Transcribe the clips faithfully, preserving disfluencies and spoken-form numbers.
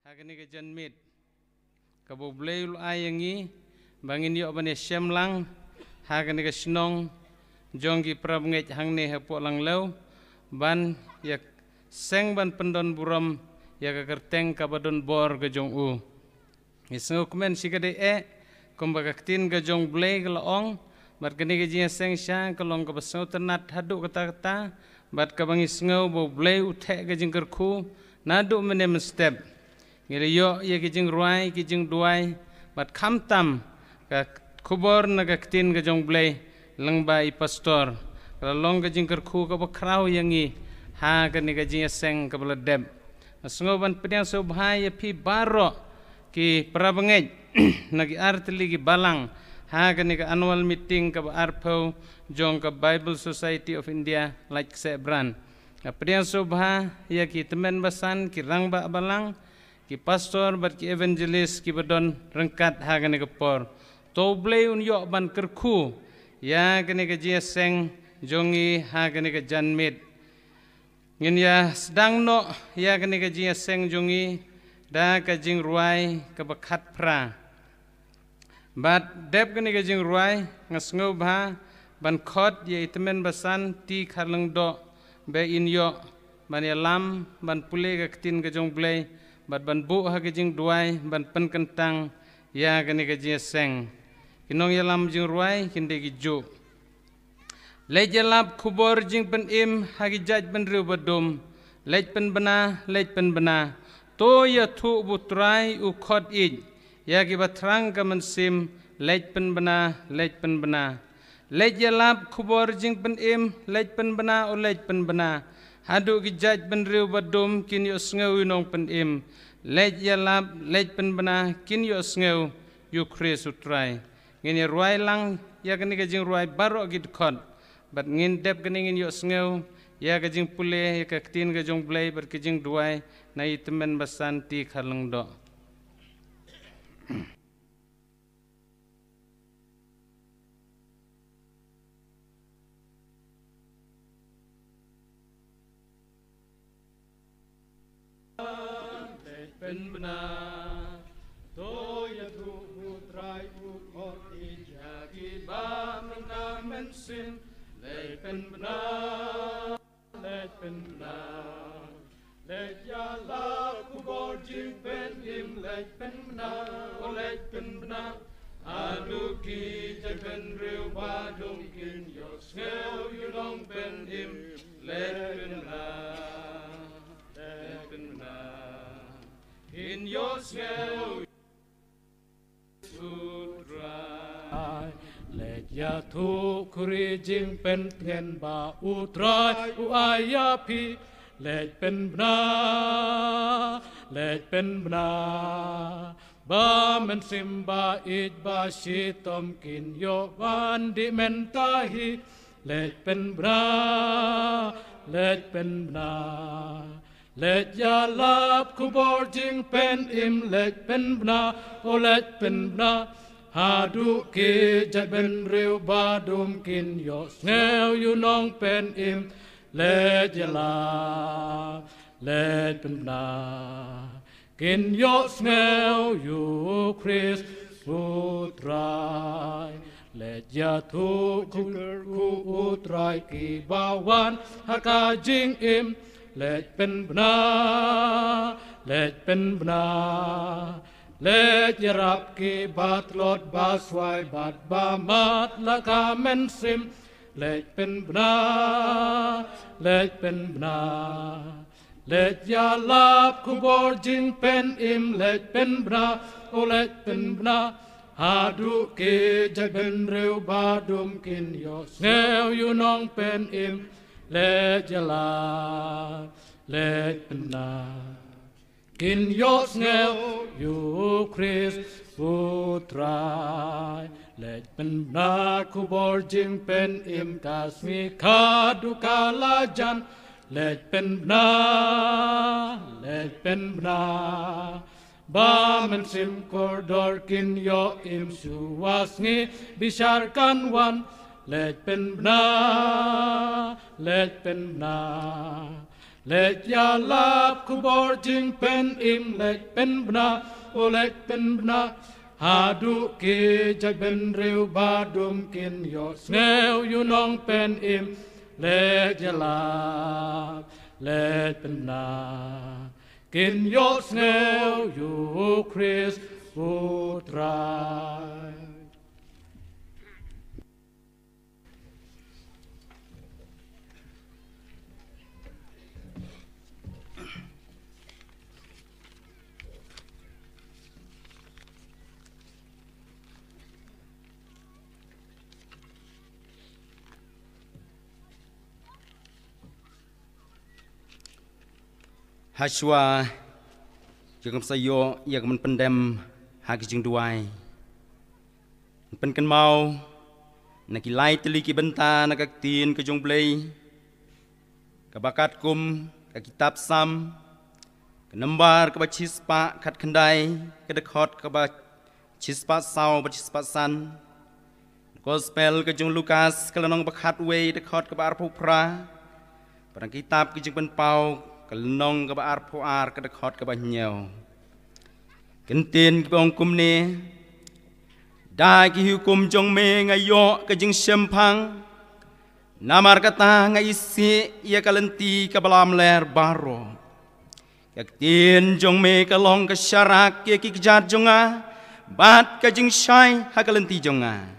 Ha kane ka janmiet kaba U Blei u la ai ïa ngi ba ngin ïoh ban ïashem lang ha kane ka shnong jong ki parabangeit hangne hapoh Langlew, ban ïa seng ban pyndon burom ïa ka kyrteng kaba don bor ka jong u. Ngi sngewkmen shikatdei eh kumba ka ktien ka jong U Blei ka la ong, bad kane ka jingïaseng sha ka long kaba sngewtynnat haduh katta katta, bad kaba ngi sngew ba U Blei u theh ka jingkyrkhu naduh mynne mynstep. Ngi la ïoh ïa ki jingrwai, ki jingduwai, bad khamtam ka khubor na ka ktien ka jong U Blei lyngba i pastor, ka la long ka jingkyrkhu kaba khraw ïa ngi ha kane ka jingïaseng kaba la dep. Nga sngew ban pdiang sngewbha ïa phi baroh ki parabangeit na ki artylli ki balang ha kane ka annual meeting kaba arphew jong ka Bible Society of India, Laitkaseh Branch. Nga pdiang sngewbha ïa ki tymmen basan, ki rangbah balang, ki pastor bad ki evangelist kiba don ryngkat ha kane ka por. To U Blei un ïoh ban kyrkhu ïa kane ka jingïaseng jong ngi ha kane ka janmiet. Ngin ïa sdang noh ïa kane ka jingïaseng jong ngi da ka jingrwai kaba khatphra. Bad dep kane ka jingrwai, nga sngewbha ban khot ïa i tymmen basan T. Kharlyngdoh ba in ïoh ban ïalam ban pule ka ktien ka jong U Blei, bad ban buh ha ka jingduwai ban pynkyntang ïa kane ka jingïaseng. Ki nongïalam jingrwai kin dei kijuh. Leit ïalap khubor jingpynim ha ki jaitbynriew badum. Leit pynbna, leit pynbna. To ïathuh ba U Trai u khot ïeit ïa kiba thrang ka mynsiem. Leit pynbna, leit pynbna. Leit ïalap khubor jingpynim, leit pynbna, o leit pynbna. Haduh ki jaitbynriew badum kin ïohsngew ïa u Nongpynim. Leit ïalap, leit pynbna, kin ïohsngew ïa u Khrist U Trai. Ngin ïa rwai lang ïa kane ka jingrwai baroh ki dkhot. Bad ngin dep kane ngin ïohsngew ïa ka jingpule ïa ka ktien ka jong U Blei bad ka jingduwai na i tymmen basan T. Kharlyngdoh. Leit pynbna, to ïathuh ba U Trai u khot ïeit ïa kiba thrang ka mynsiem. Leit pynbna, leit pynbna. Leit ïalap khubor jingpynim, leit pynbna, o leit pynbna. Haduh ki jaitbynriew badum kin ïohsngew ïa u Nongpynim. Leit pynbna, leit pynbna. Kin ïohsngew ïa u Trai. Leit ïathuh khuri jingpyntngen ba U Trai u ai ïa phi. Leit pynbna, leit pynbna. Ba mynsiem ba ïeit ba shitom kin ïoh wan dih mynta hi. Leit pynbna, leit pynbna. Leit ïalap khubor jingpynim, leit pynbna, o leit pynbna. Haduh ki jaitbynriew badum kin ïohsngew ïa u Nongpynim. Leit ïalap, leit pynbna. Kin ïohsngew ïa u Khrist U Trai. Leit ïathuh khubor U Trai kiba wan ha ka jingim. Leit pynbna, leit pynbna. Leit ïarap kiba tlot ba swai bad ba mat la ka mynsiem. Leit pynbna, leit pynbna. Leit ïalap khubor jingpynim, leit pynbna, o leit pynbna. Haduh ki jaitbynriew badum kin ïohsngew ïa u Nongpynim. Leit ïalap, leit pynbna. Kin ïohsngew ïa u Khrist U Trai. Leit pynbna khubor jingpynim ka sngi ka duk ka lajan. Leit pynbna, leit pynbna. Ba mynsiem kordor kin ïoh im shuwa sngi bishar kan wan. Leit pynbna, leit pynbna. Leit ïalap khubor jingpynim, leit pynbna, o leit pynbna. Haduh ki jaitbynriew badum kin ïohsngew ïa u nongpynim. Leit ïalap, leit pynbna, kin ïohsngew ïa u Khrist u Trai. Hashwa jong ka bsa ïoh ïa ka ban pyndem ha ki jingduwai, pynkynmaw na ki lai tylli ki bynta na ka ktien ka jong U Blei, kaba katkum ka kitab Salm, ka nombar kaba shispah khatkhyndai, ka dkhot kaba shispah saw bad shispah san. Gospel ka jong u Lukas, ka lynnong ba khatwei, dkhot kaba arphew phra. Bad na ka kitab ka Jingpynpaw, ka lynnong kaba arphew ar, ka dkhot kaba hynñiew. Kin ktien kiba ong kumne: Da ki hukum jong me nga ïoh ka jingshemphang, namar kata nga isih ïa ka lynti kaba lamler baroh. Ka ktien jong me ka long ka sharak ïa ki kjat jong nga, bad ka jingshai ha ka lynti jong nga.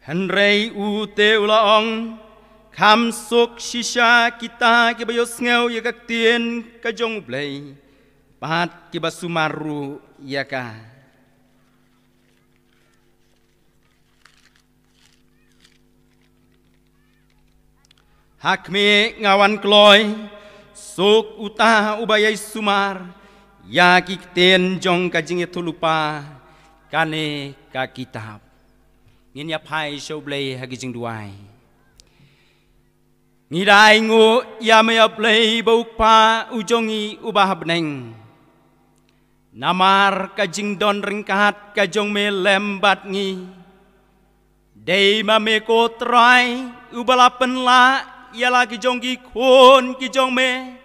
Hynrei u te u la ong: Kham suk shisha kita kiba ïohsngew ïa ka ktien ka jong U Blei, bad kiba sumar ruh ïa ka. Ha khmih nga wan kloi, suk uta uba ïai sumar ïa ki ktien jong ka jingïathuhlypa kane ka kitab. Ngin ïa phai sha U Blei ha ki jingduwai. Ngi da ainguh ïa me, A Blei ba u Kpa u jong ngi uba ha bneng. Namar ka jingdon ryngkat ka jong me lem bad ngi. Dei ma me ko Trai uba la pynlah ïa la ki jong ki khun ki jong me,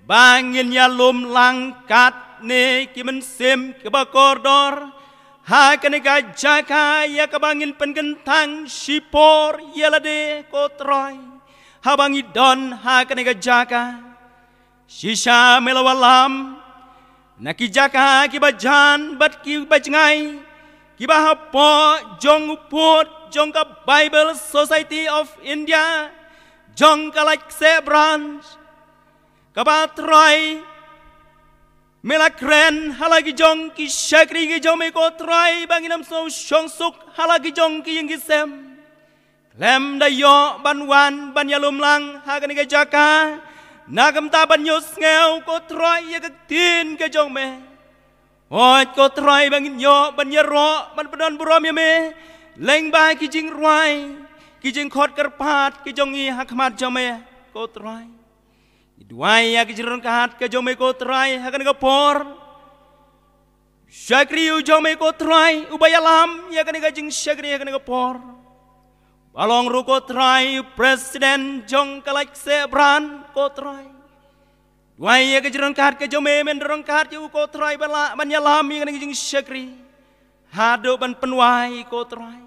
ba ngin ïalum lang katne ki mynsiem kiba kordor ha kane ka jaka ïa kaba ngin pynkyntang shipor ïa lade ko Trai, haba ngi don ha kane ka jaka. Shisha me la wallam na ki jaka kiba jan bad kiba jngai, kiba hapoh jong u pud jong ka Bible Society of India, jong ka Laitkaseh Branch. Kaba Trai, me la kren ha la ki jong ki shakri ki jong me ko Trai, ba ngin ym sngew shongsuk ha la ki jong ki ïing ki sem. Khlem da ïoh ban wan ban ïalum lang ha kane ka jaka, na ka bynta ban ïohsngew ko Trai ïa ka ktien ka jong me. Hooid ko Trai, ba ngin ïoh ban ïaroh ban pyndonkam burom ïa me lyngba ki jingrwai, ki jingkhot kyrpad ki jong ngi ha khmat jong me ko Trai. Ngi duwai ïa ki jingryngkat ka jong me ko Trai ha kane ka por. Shakri u jong me ko Trai uba ïalam ïa kane ka jingshakri ha kane ka por, ba long ruh ko Trai u president jong ka Laitkaseh Branch ko Trai. Duwai ïa ki jingryngkat ka jong me, men ryngkat ïa u ko Trai ba lah ban ïalam ïa kane ka jingshakri haduh ban pynwai ko Trai.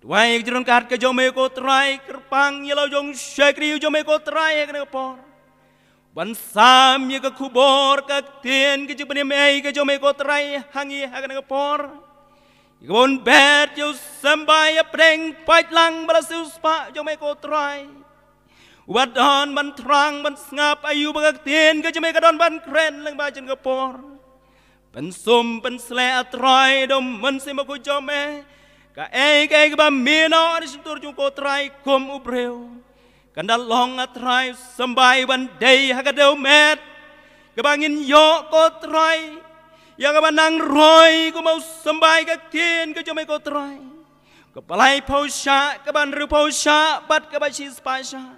Duwai ïa ki jingryngkat ka jong me ko Trai, kyrpang ïa la u jong u shakri u jong me ko Trai ha kane ka por, ban sam ïa ka khubor ka ktien ka jingpynim ei ka jong me ko Trai ha ngi ha kane ka por. Ïa kaba un bet ïa u symbai ïa pdeng paidlang ba la siewspah jong me ko Trai, uba don ban thrang ban sngap aïu ba ka ktien ka jong me ka don ban kren lyngba jong ka por. Pynsum pynsleh, A Trai, da u Mynsiem Bakhuid jong me kaei kaei kaba me noh ha shyntur jong u ko Trai kum u briew. Kan da long, A Trai, u symbai ban dei ha ka dewmet, kaba ngin ïoh ko Trai ïa kaba nang roi kum u symbai ka ktien ka jong me ko Trai, kaba laiphew shah, kaba hynriewphew shah bad kaba shispah shah.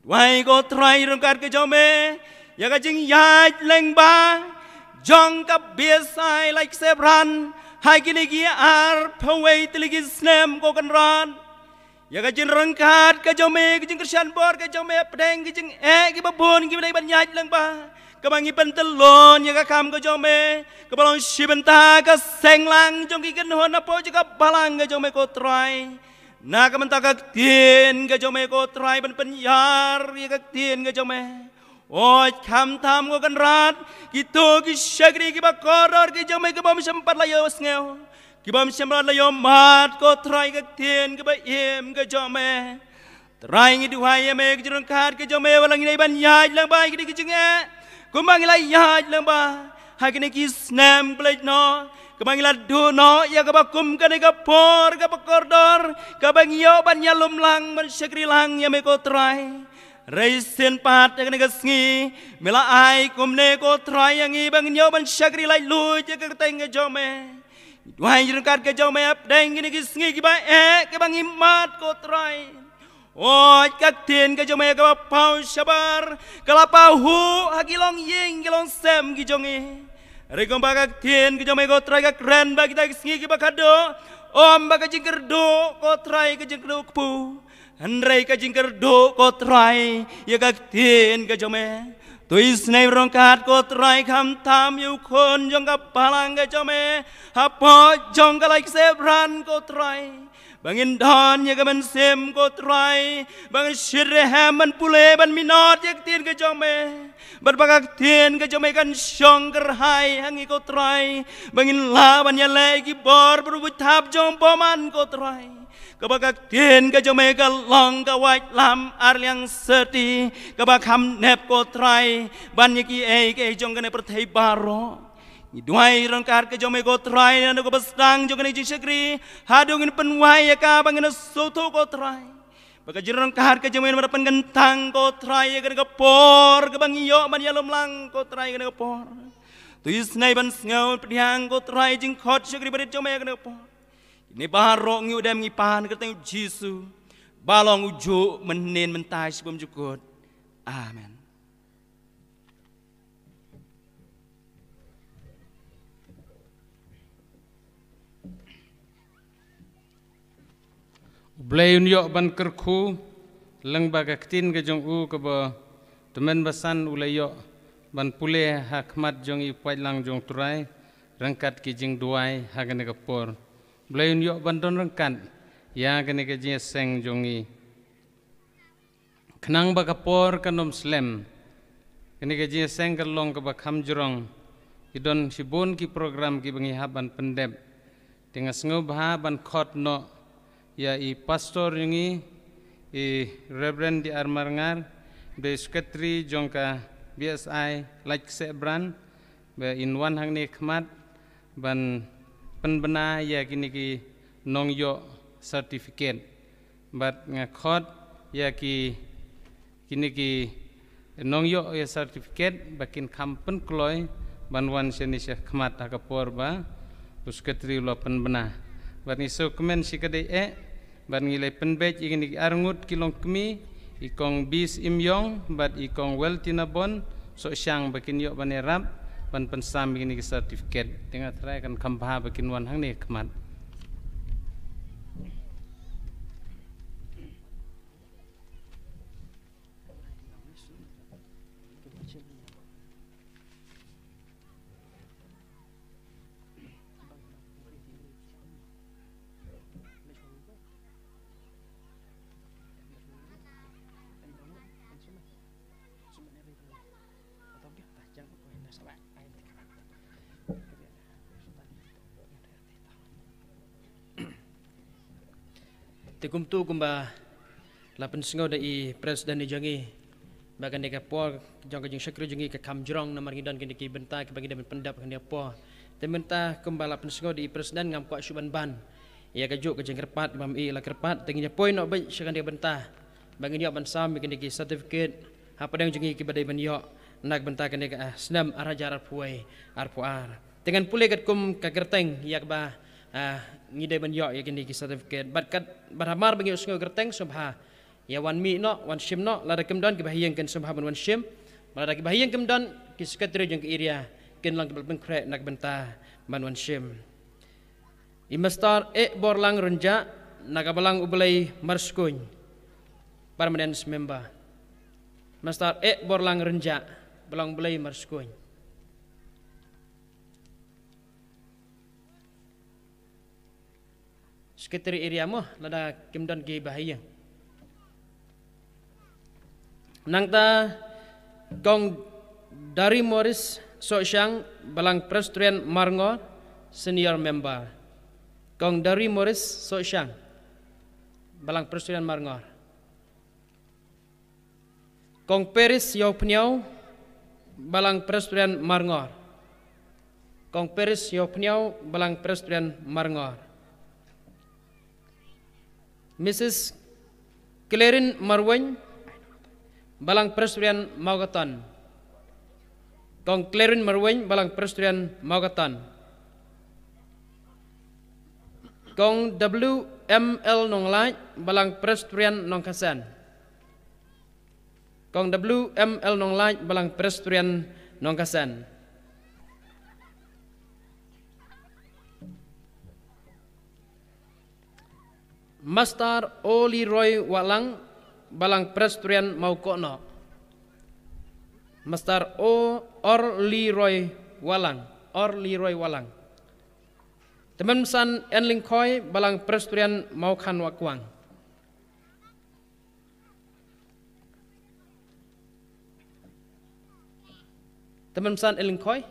Duwai ko Trai ryngkat ka jong me ïa ka jingïaid lyngba jong ka BSI Laitkasem Bran ha kine ki arphew wei tylli ki snem, ko Kynrad. Ïa ka jingryngkat ka jong me, ka jingkyrshan bor ka jong me hapdeng ki jingeh kiba bun kiba dei ban ïaid lyngba, kaba ngi pyntyllun ïa ka kam ka jong me, kaba long shi bynta ka seng lang jong ki kynhun hapoh jong ka balang ka jong me, ko Trai. Na ka bynta ka ktien ka jong me, ko Trai, ban pynïar ïa ka ktien ka jong me. Oi, khamtam, ko Kynrad, kito ki shakri kiba kordor ki jong me, kibym shym pat la ïohsngew, kibym shym pat la ïohmad, ko Trai, ka ktien kaba im ka jong me. Trai, ngi duwai ïa me, ka jingryngkat ka jong me, wat la ngi dei ban ïaid lyngba ïa kine ki jingeh, kumba ngi la ïaid lyngba ha kine ki snem ba la leit noh, kaba ngi la duh noh ïa kaba kum kane ka por kaba kordor, kaba ngi ïoh ban ïalum lang, ban shakri lang ïa me, ko Trai. Hynrei shisien pat ïa kane ka sngi me la ai kumne, ko Trai, ïa ngi ba ngin ïoh ban shakri laitluid ïa ka kyrteng ka jong me. Duwai, jingryngkat ka jong me hapdeng kine ki sngi kiba eh, kiba ngi mad, ko Trai. Oi, ka ktien ka jong me kaba paw shabar ka la pahuh ha ki longïing ki longsem ki jong ngi. Hynrei kumba ka ktien ka jong me, ko Trai, ka kren ba kita ki sngi kiba khadduh, ym ba ka jingkyrduh, ko Trai, ka jingkyrduh kpu, hynrei ka jingkyrduh, ko Trai, ïa ka ktien ka jong me. To isynei ryngkat, ko Trai, khamtam ïa u khun jong ka balang ka jong me hapoh jong ka Laitkasem Bran, ko Trai, ba ngin don ïa ka mynsiem, ko Trai, ba ngin shit rhem ban pule, ban minot ïa ka ktien ka jong me, bad ba ka ktien ka jong me kan shong kyrhai ha ngi, ko Trai, ba ngin lah ban ïaleh ïa ki bor baroh, ki thap jong u bymman, ko Trai. Kaba ka ktien ka jong me ka long ka waitlam arliang syrti, kaba kham nep, ko Trai, ban ïa kiei kiei jong kane ka pyrthei baroh. Ngi duwai ryngkat ka jong me, ko Trai, naduh kaba sdang jong kane ka jingshakri haduh ngin pynwai ïa kaba ngin sngewthuh, ko Trai, ba ka jingryngkat ka jong me kan pynkyntang, ko Trai, ïa kane ka por kaba ngi ïoh ban ïalum lang, ko Trai, ïa kane ka por. To isynei ban sngew pdiang, ko Trai, jingkhot shakri barit jong me ïa kane ka por. Kine baroh ngi ïoh dem ngi pan ha ka kyrteng u Jisu, ba long ujuh mynhynnin, mynta, shibun, jukut. Amen. U Blei un ïoh ban kyrkhu lyngba ka ktien ka jong u, kaba tymmen basan u la ïoh ban pule ha khmat jong i paidlang jong u Trai ryngkat ki jingduwai ha kane ka por. U Blei un ïoh ban don ryngkat ïa kane ka jingïaseng jong ngi. Khnang ba ka por kan ym slem, kane ka jingïaseng kan long kaba kham jrong. Ki don shibun ki program kiba ngi hap ban pyndep. Te nga sngewbha ban khot noh ïa i pastor jong ngi, i Reverend D R Marngar, ba dei secretary jong ka BSI Laitkasem Bran, ba in wan hangne khmat ban pynbna ïa kine ki nongïoh certificate. Bad nga khot ïa ki, kine ki nongïoh ïa certificate ba kin kham pynkloi ban wan shane sha khmat ha ka por ba u secretary u la pynbna. Bad ngi sngewkmen shikatdei eh, bad ngi la pynbeit ïa kine ki arngut ki longkmie, i Kong Bis Im Yong bad i Kong Weltina Bon Sohshang, ba kin ïoh ban ïarap ban pynsam ïa kine ki certificate. Te nga tharai kan kham bha ba kin wan hangne khmat. Te kumto kumba la pynsngew da i president jong ngi, ba kane ka por jong ka jingshakri jong ngi ka kham jrong, namar ngi don kine ki bynta kiba ngi dei ban pyndep kane ka por. Te mynta kumba la pynsngew da i president, ngam kwah shuh ban ban ïa kajuh ka jingkyrpad, ba ym i la kyrpad, te ngin ïa poi noh beit sha kane ka bynta ba ngin ïoh ban sam ïa kine ki certificate hapdeng jong ngi kiba dei ban ïoh na ka bynta kane ka, ah, snem ar hajar arphew wei arphew ar. Te ngan pule katkum ka kyrteng ïa kaba, ah, ngi dei ban ïoh ïa kine ki certificate. Bad kat, bad hamar ba ngi ïohsngew kyrteng, sngewbha ïa wan mih noh, wan shim noh, lada kim don kiba ha ïing kin sngewbha ban wan shim. Lada ki bahaïing kim don, ki secretary jong ka area kin long kiba la pynkhreh na ka bynta ban wan shim. I Mister E Borlang Rynjah na ka Balang U Blei Marskuin, permanent member. Mister E Borlang Rynjah, Balang U Blei Marskuin. Secretary area mo, lada kim don ki bahaïing. Nangta Kong Dari Morris Sohshang, Balang Presbyterian Marngor, senior member. Kong Dari Morris Sohshang, Balang Presbyterian Marngor. Kong Peris Ïawphniaw, Balang Presbyterian Marngor. Kong Peris Ïawphniaw, Balang Presbyterian Marngor. Missus Clarin Marwein, Balang Presbyterian Mawkatan. Kong Clarin Marwein, Balang Presbyterian Mawkatan. Kong W M L Nonglait, Balang Presbyterian Nongkasen. Kong W M L Nonglait, Balang Presbyterian Nongkasen. Master O Leroy Walang, Balang Presbyterian Mawkohnoh. Master O Or Leroy Walang, Or Leroy Walang. Tymmen San N Lyngkhoi, Balang Presbyterian Mawkhan Wakwang. Tymmen San N Lyngkhoi.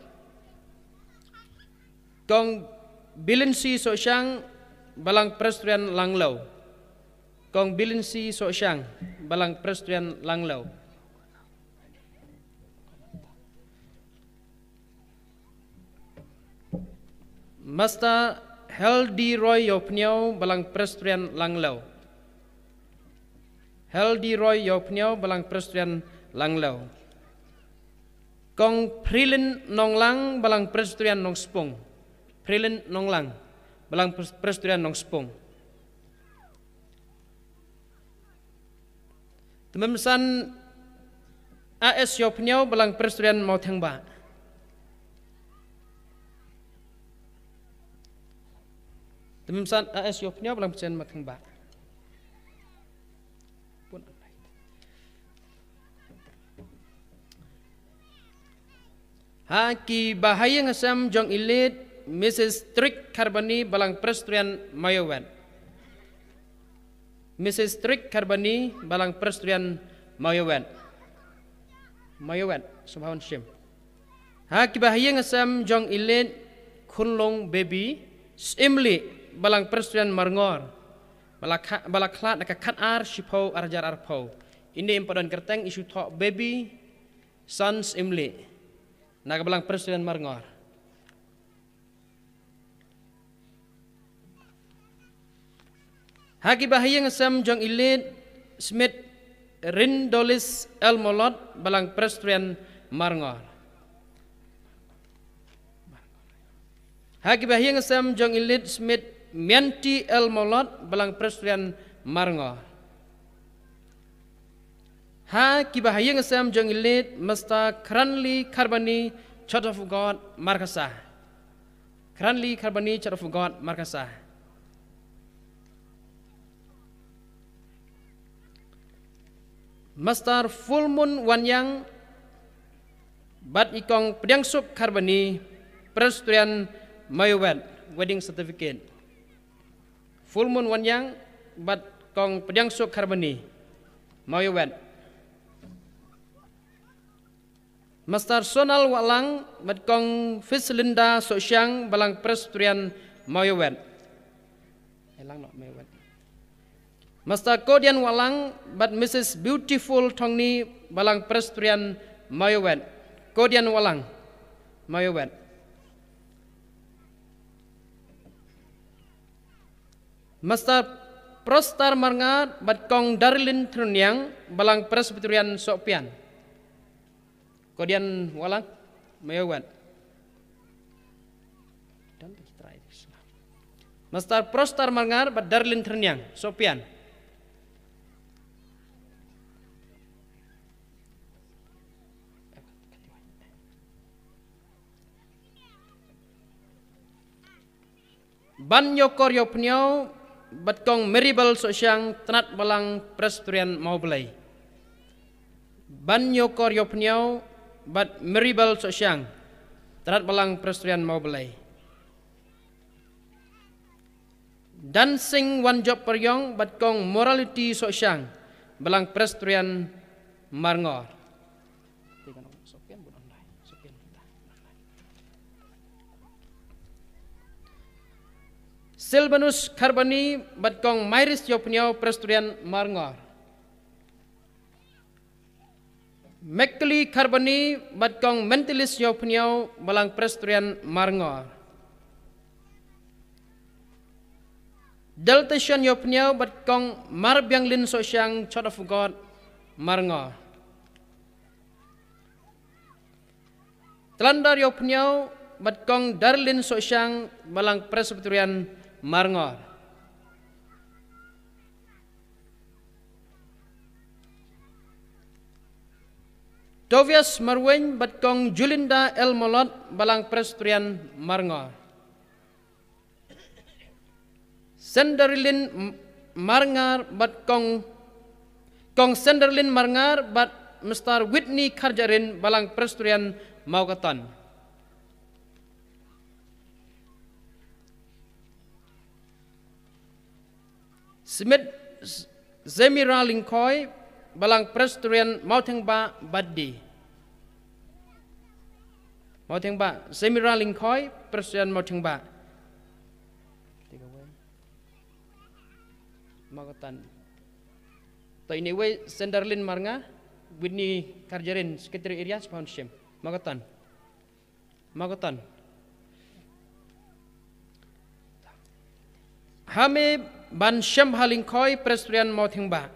Kong Bilinsi Sohshang, Balang Presbyterian Langlo. Kong Bilinsi Sohshang, Balang Presbyterian Langlo. Master Heldi Roy Ïawphniaw, Balang Presbyterian Langlo. Heldi Roy Ïawphniaw, Balang Presbyterian Langlo. Kong Prilin Nonglang, Balang Presbyterian Nongspung. Prilin Nonglang, Balang Pres-, Presbyterian Nongspung. Tymmen San A S Ïawphniaw, Balang Presbyterian Mawthengbah. Tymmen San A S Ïawphniaw, Balang Presbyterian Mawthengbah. Ha ki bahaïing hasem jong i Late Missus Trik Kharbani, Balang Presbyterian Mawïawet. Missus Trik Kharbani, Balang Presbyterian Mawïawet. Mawïawet, Sabha Wan Shim. Ha ki bahaïing hasem jong i Late Khunlung Baby, Syiemlieh, Balang Presbyterian Marngor. Ba la kha-, ba la khlad na ka khatar shiphew arhajar arphew. Ynda im pat don kyrteng, i shu thoh Baby San Syiemlieh na ka Balang Presbyterian Marngor. Ha ki bahaïing hasem jong i Late Smith Rindolis L Mawlot, Balang Presbyterian Marngor. Ha ki bahaïing hasem jong i Late Smith Mianti L Mawlot, Balang Presbyterian Marngor. Ha ki bahaïing hasem jong i Late Mister Kranli Kharbani, Church of God, Markasa. Kranli Kharbani, Church of God, Markasa. Master Fullmoon Wanyang bad i Kong Pdiangsuk Kharbani, Presbyterian Mawïawet, wedding certificate. Fullmoon Wanyang bad Kong Pdiangsuk Kharbani, Mawïawet. Master Sonal Wahlang bad Kong Fislinda Sohshang, Balang Presbyterian Mawïawet. Elang noh Mawïawet. Master Kodian Wahlang bad Missus Beautiful Thongni, Balang Presbyterian Mawïawet. Kodian Wahlang, Mawïawet. Master Prostar Marngar bad Kong Darlin Thruniang, Balang Presbyterian Sohpian. Kodian Wahlang, Mawïawet. Master Prostar Marngar bad Darlin Thruniang, Sohpian. Ban Ïakor Ïapniaw bad Kong Maribel Sohshiang, Tnat Balang Presbyterian Mawblei. Ban Ïakor Ïapniaw bad Maribel Sohshiang, Tnat Balang Presbyterian Mawblei. Dancing Wanjop Pariong bad Kong Morality Sohshiang, Balang Presbyterian Marngor. Silvanus Kharbani bad Kong Myris Ïapniaw, Presbyterian Marngor. Mekli Kharbani bad Kong Mentilis Ïapniaw, Balang Presbyterian Marngor. Deltation Ïapniaw bad Kong Marbianglin Sohshiang, Church of God, Marngor. Tlandar Ïapniaw bad Kong Darlin Sohshiang, Balang Presbyterian Marngor. Tobias Marwein bad Kong Julinda L Molot, Balang Presbyterian Marngor. Senderlin M-, Marngar bad Kong, Kong Senderlin Marngar bad Mister Whitney Kharjarin, Balang Presbyterian Mawkatan. Smith Z-, Zemira Lyngkhoi, Balang Presbyterian Mawthengbah Baddi. Mawthengbah, Zemira Lyngkhoi, Presbyterian Mawthengbah. Mawkatan. To ine wei Senderlin Marngar, Whitney Kharjarin, Secretary Area, Spawn Shim. Mawkatan. Mawkatan. Hame Ban Shemha Lyngkhoi, Presbyterian Mawthengbah.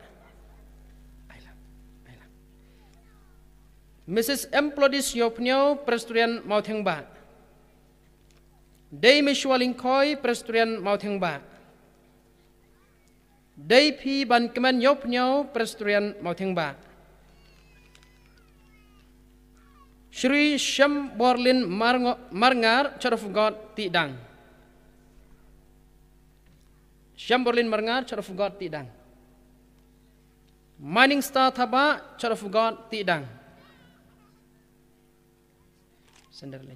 Missus Emplodis Ïapniaw, Presbyterian Mawthengbah. Dei Mishwa Lyngkhoi, Presbyterian Mawthengbah. Dei Phi Ban Kmen Ïapniaw, Presbyterian Mawthengbah. Shri Shamborlin Marngo-, Marngar, Church of God, Tihdang. Shamborlin Marngar, Church of God, Tihdang. Mining Star Thabah, Church of God, Tihdang. Senderlin.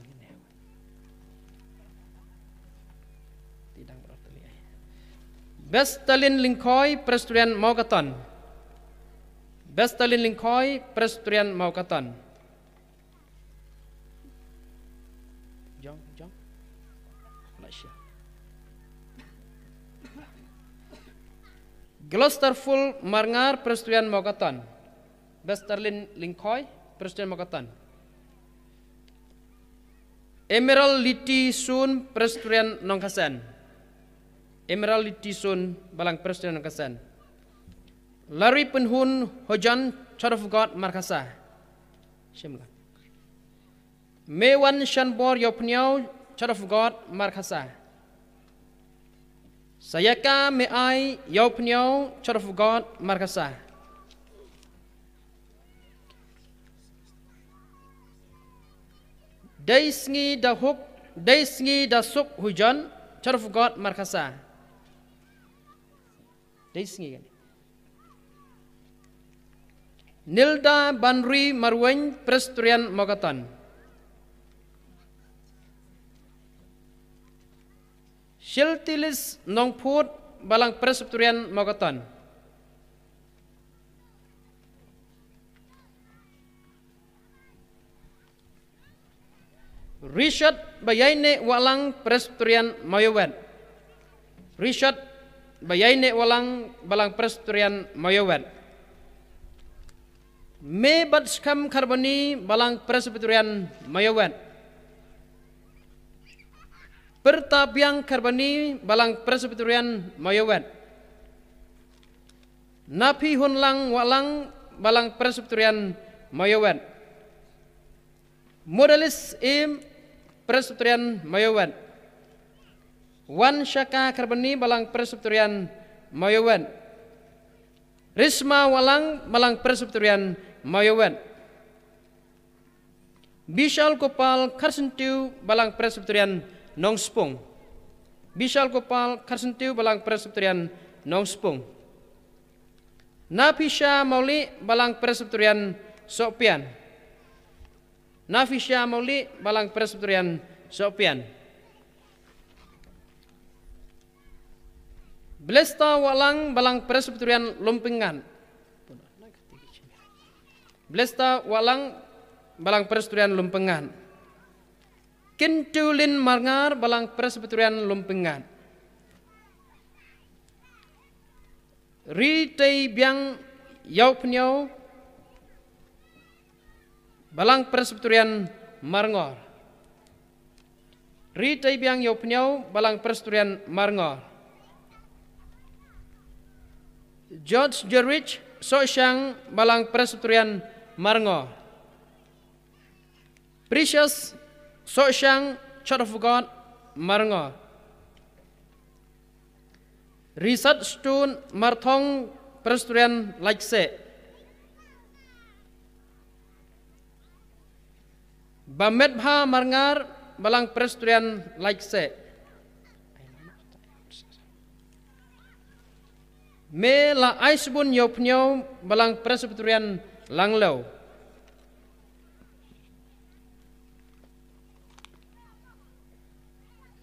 Tihdang berarti ai. Bestalin Lyngkhoi, Presbyterian Mawkatan. Bestalin Lyngkhoi, Presbyterian Mawkatan. Jong, jong. Malaysia. Gloucester Full Marngar, Presbyterian Mawkatan. Bestalin Lyngkhoi, Presbyterian Mawkatan. Emerald Liti Sun, Presbyterian Nongkasen. Emerald Liti Sun, Balang Presbyterian Nongkasen. Larry Pynhun Hojan, Church of God, Markhasa. Shimla. Mewan Shanbor Ïapniaw, Church of God, Markhasa. Sayaka Meai Ïapniaw, Church of God, Markhasa. Dei Sngi Da Huk, Dei Sngi Da Suk Hujan, Church of God, Markhasa. Dei Sngi kan. Nilda Banri Marwein, Presbyterian Mawkatan. Shiltilis Nongphut, Balang Presbyterian Mawkatan. Richard Bayaine Walang, Presbyterian Mawïawet. Richard Bayaine Walang, Balang Presbyterian Mawïawet. Mebat Skhem Kharbani, Balang Presbyterian Mawïawet. Pertabiang Kharbani, Balang Presbyterian Mawïawet. Napi Hunlang Walang, Balang Presbyterian Mawïawet. Modalis Im, Presbyterian Mawïawet. Wan Shaka Kharbani, Balang Presbyterian Mawïawet. Risma Walang, Balang Presbyterian Mawïawet. Bishal Gopal Kharsentiu, Balang Presbyterian Nongspung. Bishal Gopal Kharsyntiew, Balang Presbyterian Nongspung. Nafisha Mawlieh, Balang Presbyterian Sohpian. Nafisha Mawlieh, Balang Presbyterian Sohpian. Blesta Wahlang, Balang Presbyterian Lumpyngngad. Blesta Wahlang, Balang Presbyterian Lumpyngngad. Kintulin Marngar, Balang Presbyterian Lumpyngngad. Ritei Biang Ïawphniaw, Balang Presbyterian Marngor. Ritei Biang Ïawphniaw, Balang Presbyterian Marngor. George Jerich Sohshang, Balang Presbyterian Marngor. Precious Sohshang, Church of God, Marngor. Risat Stun Marthong, Presbyterian Laitseh. Bametbha Marngar, Balang Presbyterian Laitseh. Me Laaisbun Ïawphniaw, Balang Presbyterian Langlew.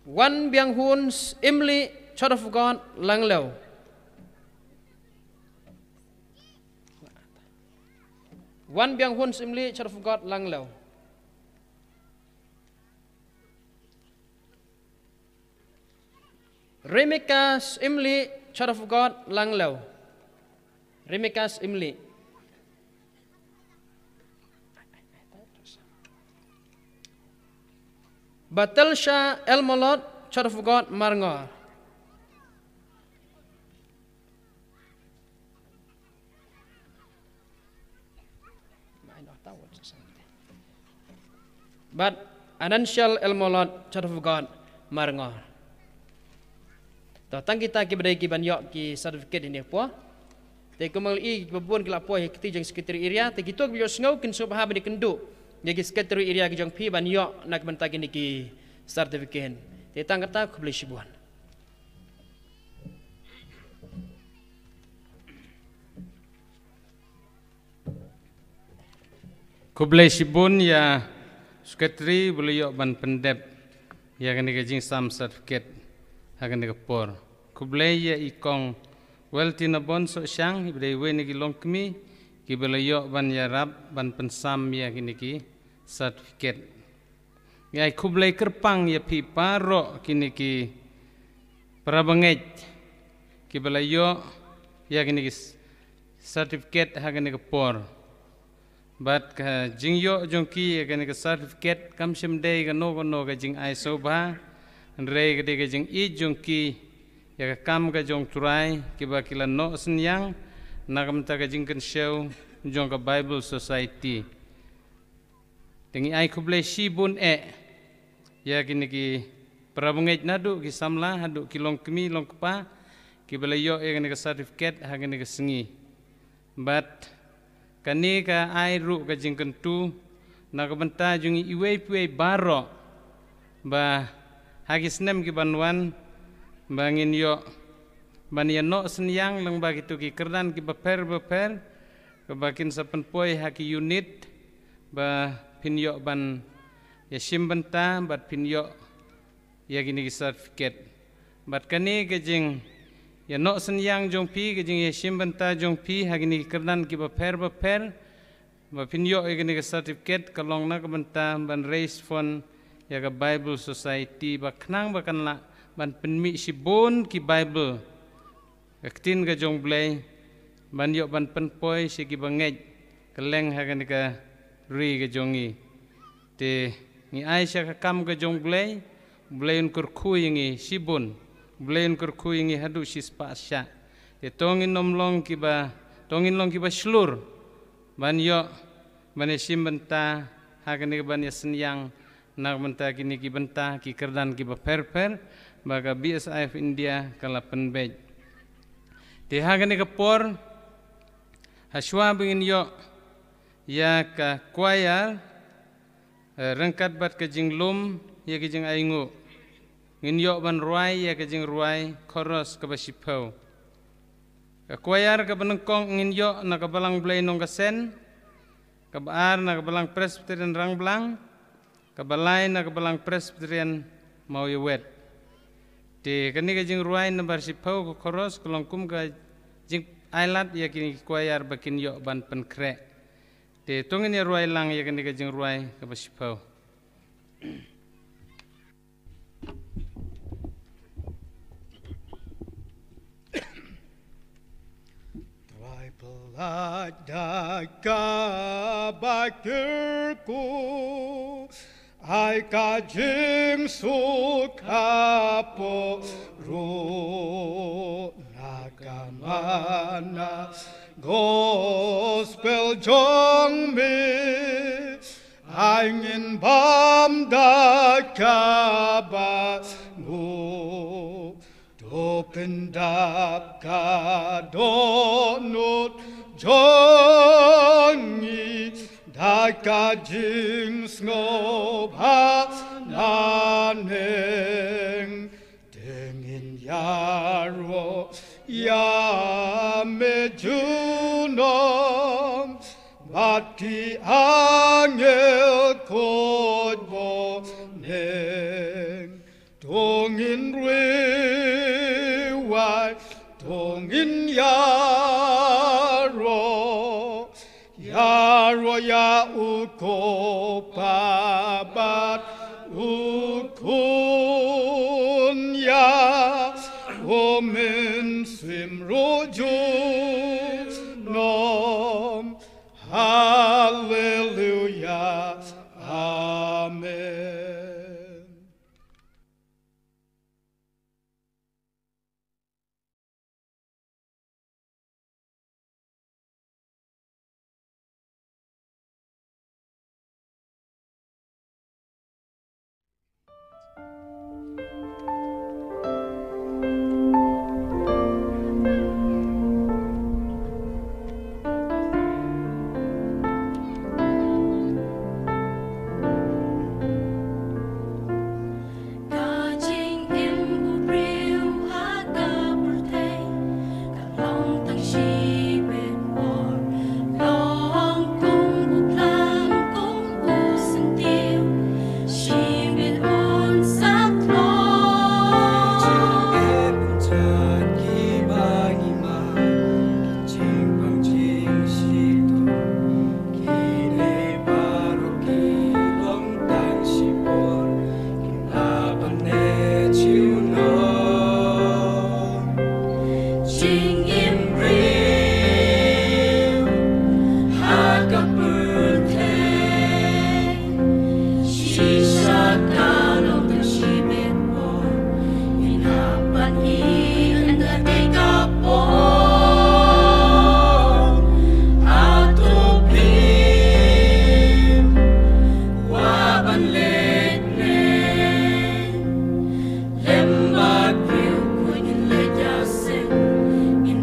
Wan Bianghun Imli, Church of God, Langlew. Wan Bianghun Imli, Church of God, Langlew. Rebecca Imli, Church of God, Langlew. Rebecca Imli. Batelsha Elmolot, Church of God, Marngor. Bad Ananshal Elmolot, Church of God, Marngor. To, tang kita kiba dei kiban ïoh ki certificate ine por. Te kumba ngi i kiba bun ki la poi ha kti jong secretary area, te kito kiba ïohsngew kin sngewbha ban ïakynduh ïa ki secretary area ki jong phi ban ïoh na ka bynta kine ki certificate. Te tang kata, khublei shibun. Khublei shibun ïa secretary ba la ïoh ban pyndep ïa kane ka jingsam certificate ha kane ka por. Khublei ïa i Kong Weltinabon Sohshang, iba dei iwei na ki longkmie kiba la ïoh ban ïarap ban pynsam ïa kine ki certificate. Ngi ai khublei kyrpang ïa phi baroh kine ki para bangeit kiba la ïoh ïa kine ki certificate ha kane ka por. Bad ka jingïoh jong ki ïa kane ka certificate kam shym dei kano kano ka jingai sngewbha, hynrei ka dei ka jingïeit jong ki ïa ka kam ka jong U Trai, kiba ki la noh synñiang na ka bynta ka jingkynshew jong ka Bible Society. Te ngi ai khublei shibun eh ïa kine ki para bangeit naduh ki samla haduh ki longkmie longkpa kiba la ïoh ïa kane ka certificate ha kane ka sngi. Bad kane ka ai ruh ka jingkyntu na ka bynta jong ngi iwei pa iwei baroh, ba ha ki snem ki ban wan ba ngin ïoh ban ïa noh synñiang lyngba kito ki kyrdan kiba pher ba pher, kaba kin sa pynpoi ha ki unit ba phin ïoh ban ïa shim bynta bad phin ïoh ïa kine ki certificate. Bad kane ka jingïa noh synñiang jong phi, ka jingïa shim bynta jong phi ha kine ki kyrdan kiba pher ba pher, ba phin ïoh ïa kane ka certificate ka long na ka bynta ban raise fund ïa ka Bible Society, ba khnang ba kan lah ban pynmih shibun ki Bible, ka ktien ka jong U Blei, ban ïoh ban pynpoi sha kiba ngeit kylleng ha kane ka ri ka jong ngi. Te ngi ai sha ka kam ka jong U Blei, U Blei un kyrkhu ïa ngi shibun, U Blei un kyrkhu ïa ngi haduh shispah shah. Te to ngin ym long kiba, to ngin long kiba shlur ban ïoh ban ïa shim bynta ha kane ka ban ïa synñiang na ka bynta kine ki bynta ki kyrdan kiba pher pher ba ka B S I of India ka la pynbeit. Te ha kane ka por, ha shuwa ba ngin ïoh ïa ka choir, eh, ryngkat bad ka jinglum ïa ka jingainguh, Ngin ïoh ban rwai ïa ka jingrwai chorus kaba shiphew. Ka kwayar kaba nyngkong ngin ïoh na ka Balang Blei Nongkasen, kaba ar na ka Balang Presbyterian Rangblang, kaba lai na ka Balang Presbyterian Mawïawet. Te kane ka jingrwai nambar shiphew ka chorus ka long kum ka jingailad ïa kine ki kwayar ba kin ïoh ban pynkhreh. Te to ngin ïa rwai lang ïa kane ka jingrwai kaba shiphew. Trai palat da kaba kyrkhu, ai ka jingsuk hapoh ruh na ka mana gospel jong me. Ai ngin bam da kaba nguh, to pyndap ka dohnud jong ngi da ka jingsngewbha naneng. Te ngin ïaroh ïa me junom bad ki angel khuid bneng. To ngin rwai, to ngin ïaroh, ïaroh ïa u Kpa bad u Khun, ïa u Mynsiem ruh junom. Haleluia. Amen. Ka jingim u briew ha ka pyrthei ka long tang shibit bor, long kum u tlang kum u syntiew, shibit un sa tlot. Jingim jong kiba ngi mad, ki jingpang jingshitom, kine baroh ki long tang shibor, ki lah ban leh junom. Jingim briew ha ka pyrthei, shisha ka long tang shibit bor, ngin hap ban ïeng ynda dei ka por. Hato phim kwah ban leit ne? Lem bad briew khuid ngin leit ïaseng, ngin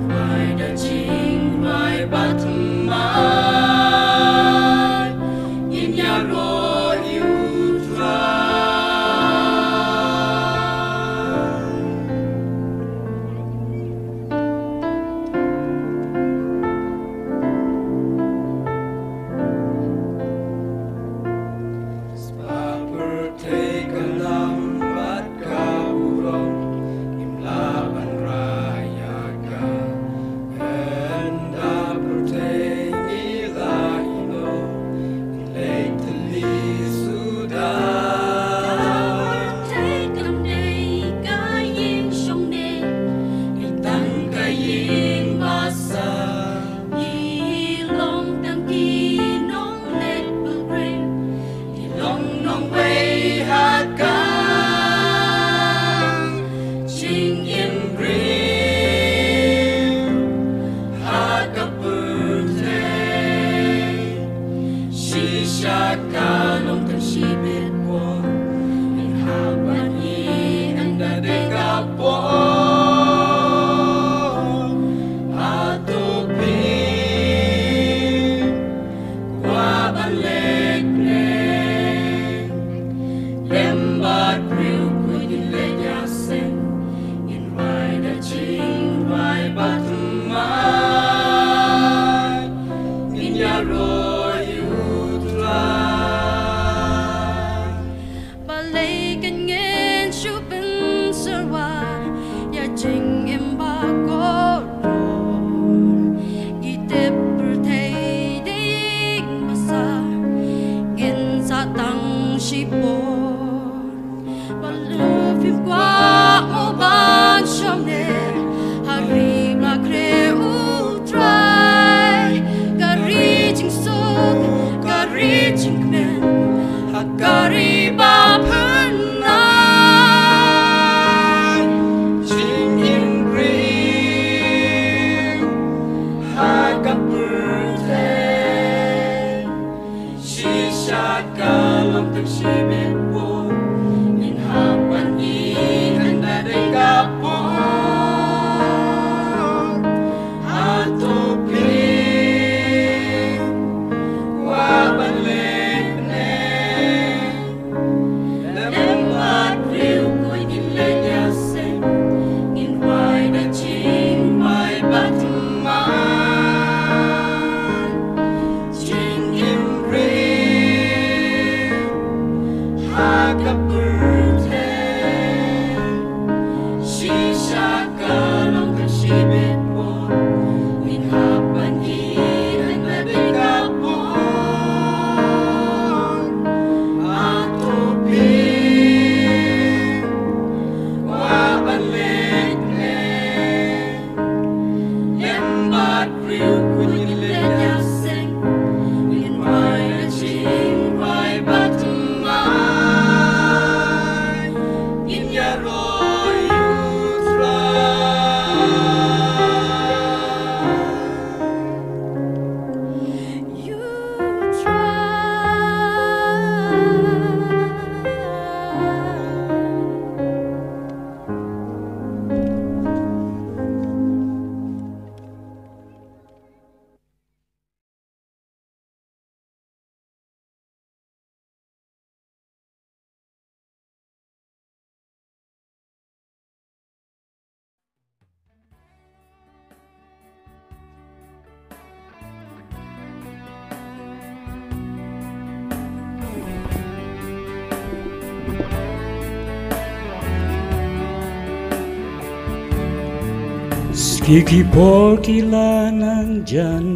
Ki ki por ki la nang jan,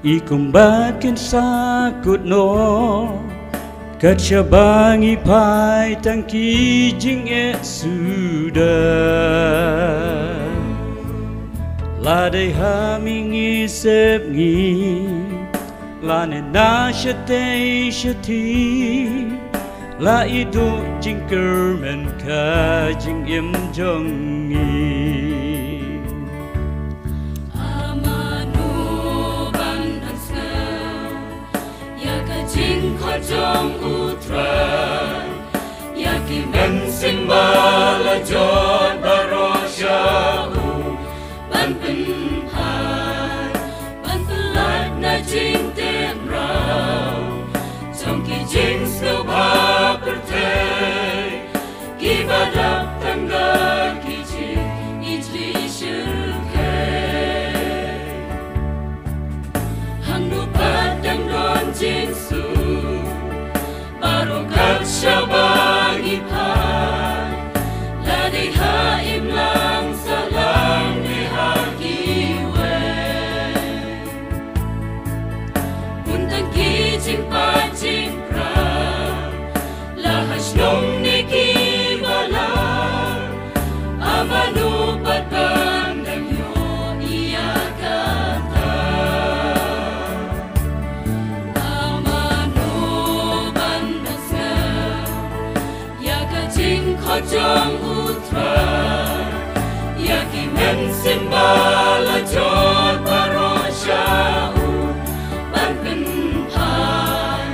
i kumba kin sa kut noh. Kat shaba ngi phai tang ki jingeh suda. La dei ha mi ngi sep ngi, lane na shatei shathie, la i duh jingkyrmen ka jingim jong ngi. Amano ban dang sngap ïa ka jingkhot jong U Trai, ïa ki mynsiem ba la jot baroh sha U ban pynphai, ban pynlait na jingtip mraw jong ki jingsngewbha pyrthei, kiba dap tang da ki jingijli shyrkhei. Hangno pat dang don jingsuk, baroh kat shaba ngi phai, la dei ha imlang sahlang ne ha kiwei. Bun tang ki jingpait jingpra, la ha shnong ne kiba la, amano pat ban dang ïoh ïa kata. Amano ban dang sngap ïa ka jingkhot jong U Trai, ïa ki mynsiem ba la jot baroh sha U ban pynphai,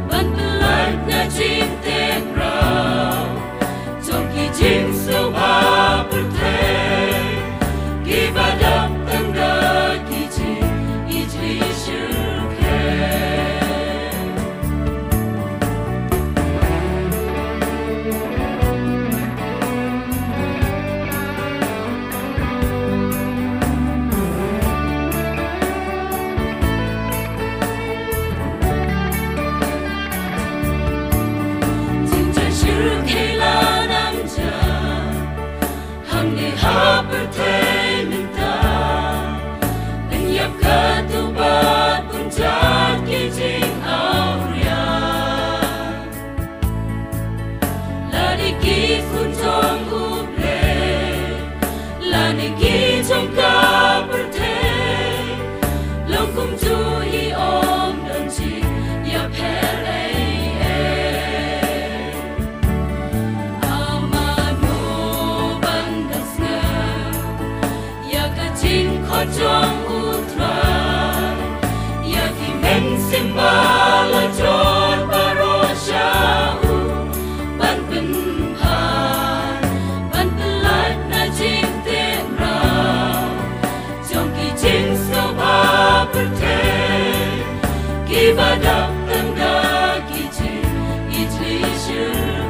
ban pynlait na jingtip mraw jong ki jingsngewbha pyrthei, kiba dap tang da ki jingijli shyrkhei. Jingjan shyrkhei la nang jan hangne ha pyrthei mynta, pynïap katto pat bun jait ki jingawria. Lane ki khun jong U Blei, lane ki jong ka pyrthei, long kumjuh hi ym don jingïapher ei ei. Amano ban dang sngap ïa ka jingkhot jong U Trai, ïa ki mynsiem ba la jot baroh sha U ban pynphai, ban pynlait na jingtip mraw jong ki jingsngewbha pyrthei, kiba dap tang da ki jingijli shyrkhei.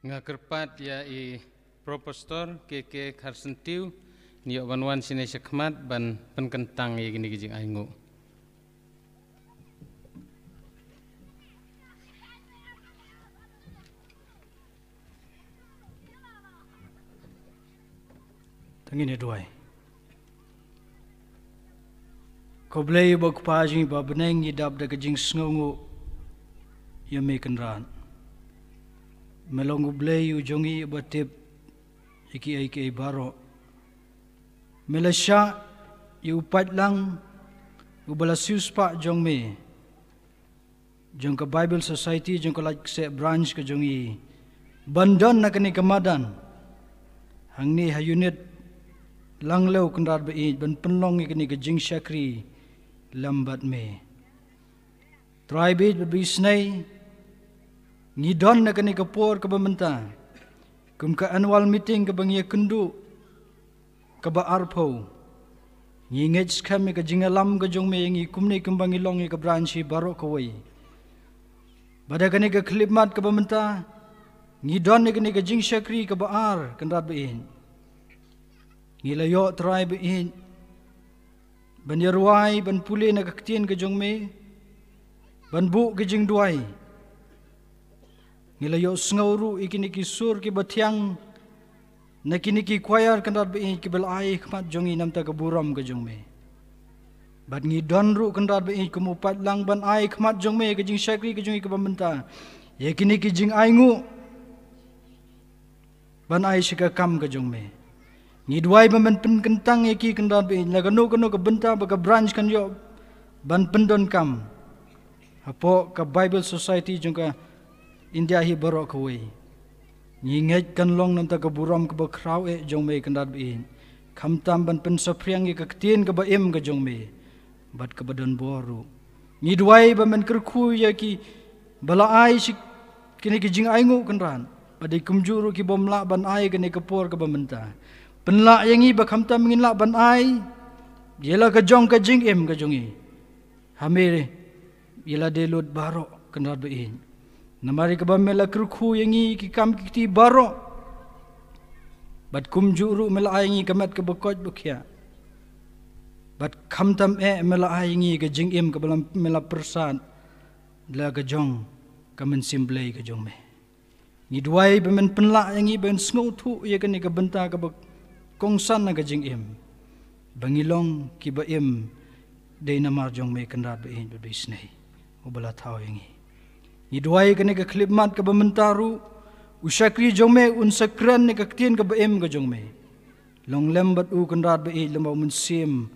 Nga kyrpad ïa i Propastor K K Kharsyntiew, ngi ïoh ban wan shane shakhmat ban pynkyntang ïa kine ki jingainguh. Te ngin ïa duwai. Ko Blei ba Kpa jong ngi ba bneng, ngi dap da ka jingsngewnguh ïa me Kynrad. Me long U Blei u jong ngi ba tip ïa kiei kiei baroh. Me la shah ïa u paidlang uba la siewspah jong me, jong ka Bible Society, jong ka Laitkynrad Branch ka jong ngi, ban don na kane ka madan hangne ha unit Langlew Kynrad ba ïeit, ban pynlong ïa kane ka jingshakri lem bad me. Trai ba ïeit, ba isnei ngi don na kane ka por kaba mynta kum ka annual meeting kaba ngi ïa kynduh kaba arphew. Ngi ngeit skhem ïa ka jingïalam ka jong me ïa ngi kumne kumba ngi long ïa ka branch hi baroh kawei. Bad ha kane ka khyllipmat kaba mynta ngi don ïa kane ka jingshakri kaba ar, Kynrad ba ïeit. Ngi la ïoh, Trai ba ïeit, ban ïa rwai, ban pule na ka ktien ka jong me, ban buh ka jingduwai. Ngi la ïohsngew ruh ïa kine ki sur kiba thiang na kine ki choir, Kynrad ba ïeit, kiba la ai khmat jong ngi namar ka burom ka jong me. Bad ngi don ruh, Kynrad ba ïeit, kum u paidlang ban ai khmat jong me ka jingshakri ka jong ngi kaba mynta ïa kine ki jingainguh ban ai sha ka kam ka jong me. Ngi duwai ba men pynkyntang ïa ki, Kynrad ba ïeit, na kano kano ka bynta ba ka branch kan ïoh ban pyndonkam hapoh ka Bible Society jong ka India hi baroh kawei. Ngi ngeit kan long namar ka burom kaba khraw eh jong me, Kynrad ba ïeit, khamtam ban pynsaphriang ïa ka ktien kaba im ka jong me bad kaba don bor ruh. Ngi duwai ba men kyrkhu ïa kiba la ai sha kine ki jingainguh, Kynrad, bad ïa kumjuh ruh ki bym lah ban ai kane ka por kaba mynta. Pynlah ïa ngi ba khamtam ngin lah ban ai ïa la ka jong ka jingim ka jong ngi ha me ïa lade lut baroh, Kynrad ba ïeit. Namar ïa kaba me la kyrkhu ïa ngi ki kam ki kti baroh, bad kumjuh ruh me la ai ïa ngi ka met kaba koit ba khiah. Bad khamtam eh me la ai ïa ngi ka jingim kaba la, me la pyrsad da la ka jong ka mynsiem Blei ka jong me. Ngi duwai ba men pynlah ïa ngi ban sngewthuh ïa kane ka bynta kaba kongsan na ka jingim, ba ngi long kiba im dei namar jong me, Kynrad ba ïeit, ba isnei uba la thaw ïa ngi. Ngi duwai kane ka khyllipmat kaba mynta ruh u shakri jong me un sa kren ïa ka ktien kaba im ka jong me. Long lem bad u, Kynrad ba ïeit, lem bad u Mynsiem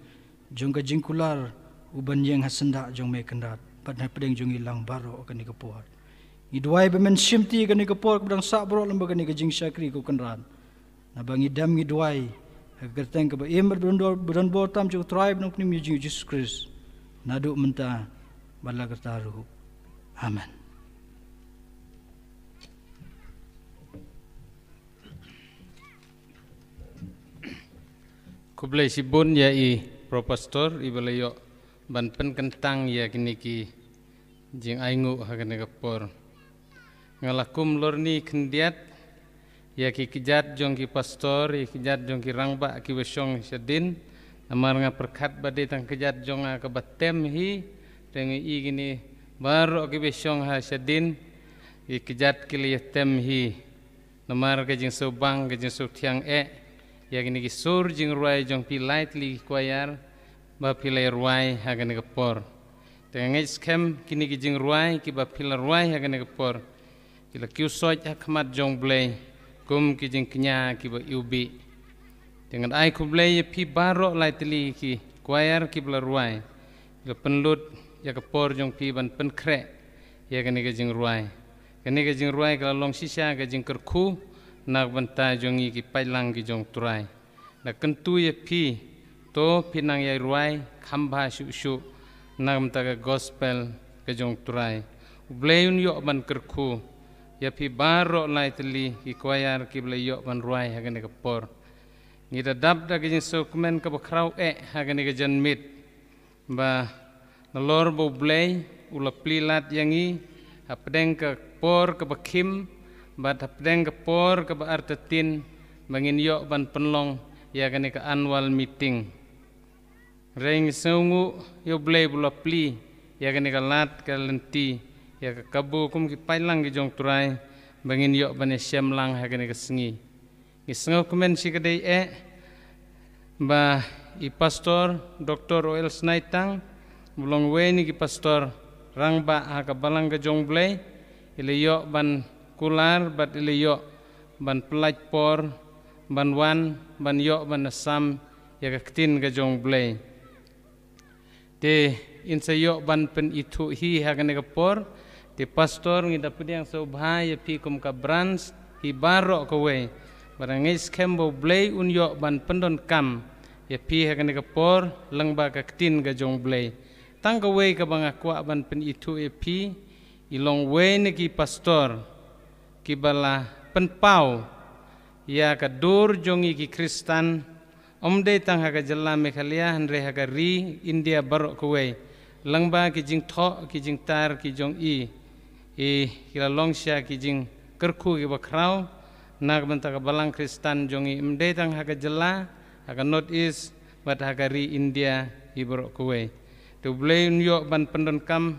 jong ka jingkular uban ïeng ha syndah jong me, Kynrad, bad na pdeng jong ngi lang baroh kane ka por. Ngi duwai ba men shimti kane ka por kaba dang sah baroh lem bad kane ka jingshakri, ko Kynrad. Naba ngi dem ngi duwai ha ka kyrteng kaba im bad ba don bor, ba don bor tam jong u Trai bad Nongpynim jong ngi Jisu Khrist, naduh mynta bad la karta ruh. Amen. Khublei shibun ïa i Propastor iba la ïoh ban pynkyntang ïa kine ki jingainguh ha kane ka por. Nga la kum lorni khyndiat ïa ki kjat jong ki pastor, ïa ki kjat jong ki rangbah kiba shong shadien. Namar nga pyrkhat ba dei tang kjat jong nga kaba tem hi, te nga i kine baroh kiba shong ha shadien, ki kjat ki la ïa tem hi. Namar ka jingsngewbang, ka jingsngewthiang eh ïa kine ki sur jingrwai jong phi lai tylli ki choir ba phi la rwai ha kane ka por. Te nga ngeit skhem kine ki jingrwai kiba phi la rwai ha kane ka por ki la kiew soit ha khmat jong U Blei kum ki jingkñia kiba iwbih. Te ngan ai khublei ïa phi baroh lai tylli ki choir kiba la rwai, ki la pynlut ïa ka por jong phi ban pynkhreh ïa kane ka jingrwai. Kane ka jingrwai ka la long shisha ka jingkyrkhu na ka bynta jong ngi ki paidlang ki jong U Trai. Nga kyntu ïa phi, to phin nang ïa rwai kham bha shuh shuh na ka bynta ka gospel ka jong U Trai. U Blei un ïoh ban kyrkhu ïa phi baroh lai tylli ki choir kiba la ïoh ban rwai ha kane ka por. Ngi da dap da ka jingsngewkmen kaba khraw eh ha kane ka janmiet, ba nalor ba U Blei u la plie lad ïa ngi hapdeng ka por kaba khim, Bad hapdeng ka por kaba artatien ba ngin ïoh ban pynlong ïa kane ka annual meeting. Hynrei ngi sngewnguh ïa U Blei ba u la plie ïa kane ka lad ka lynti, ïa ka kabu kum ki paidlang ki jong U Trai, ba ngin ïoh ban ïashem lang ha kane ka sngi. Ngi sngewkmen shikatdei eh ba i Pastor Doktor O L Snaitang, ba long uwei na ki pastor rangbah ha ka balang ka jong U Blei, i la ïoh ban kular bad i la ïoh ban pyllait por ban wan ban ïoh ban ïasam ïa ka ktien ka jong U Blei. Te in sa ïoh ban pynithuh hi ha kane ka por. Te Pastor, ngi da pdiang sngewbha ïa phi kum ka branch hi baroh kawei. Bad nga ngeit skhem ba U Blei un ïoh ban pyndonkam ïa phi ha kane ka por lyngba ka ktien ka jong U Blei. Tang kawei kaba nga kwah ban pynithuh ïa phi, i long uwei na ki pastor kiba la pynpaw ïa ka dur jong ngi ki Khristan, ym dei tang ha ka jylla Meghalaya, hynrei ha ka ri India baroh kawei. Lyngba ki jingthoh ki jingtar ki jong i, i ki la long sha ki jingkyrkhu kiba khraw na ka bynta ka balang Khristan jong i, ym dei tang ha ka jylla, ha ka North East bad ha ka ri India hi baroh kawei. Te U Blei un ïoh ban pyndonkam,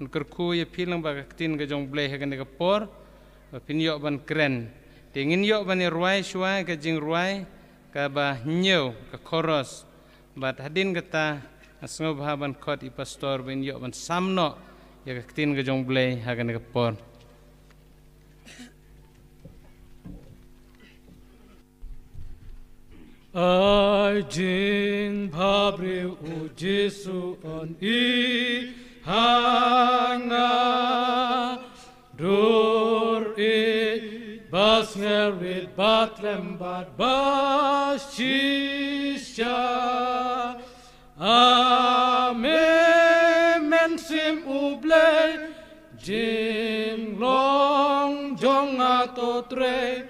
un kyrkhu ïa phi lyngba ka ktien ka jong U Blei ha kane ka por, ba phin ïoh ban kren. Te ngin ïoh ban ïa rwai shuwa ka jingrwai kaba hynñiew, ka chorus. Bad hadien kata nga sngewbha ban khot i Pastor ba in ïoh ban sam noh ïa ka ktien ka jong U Blei ha kane ka por. Ai jingbabriew U Jisu un ïeit ha nga, dur ïeit ba sngewrit ba khlem bad ba shisha. Amen, Mynsiem U Blei, jinglong jong nga to trei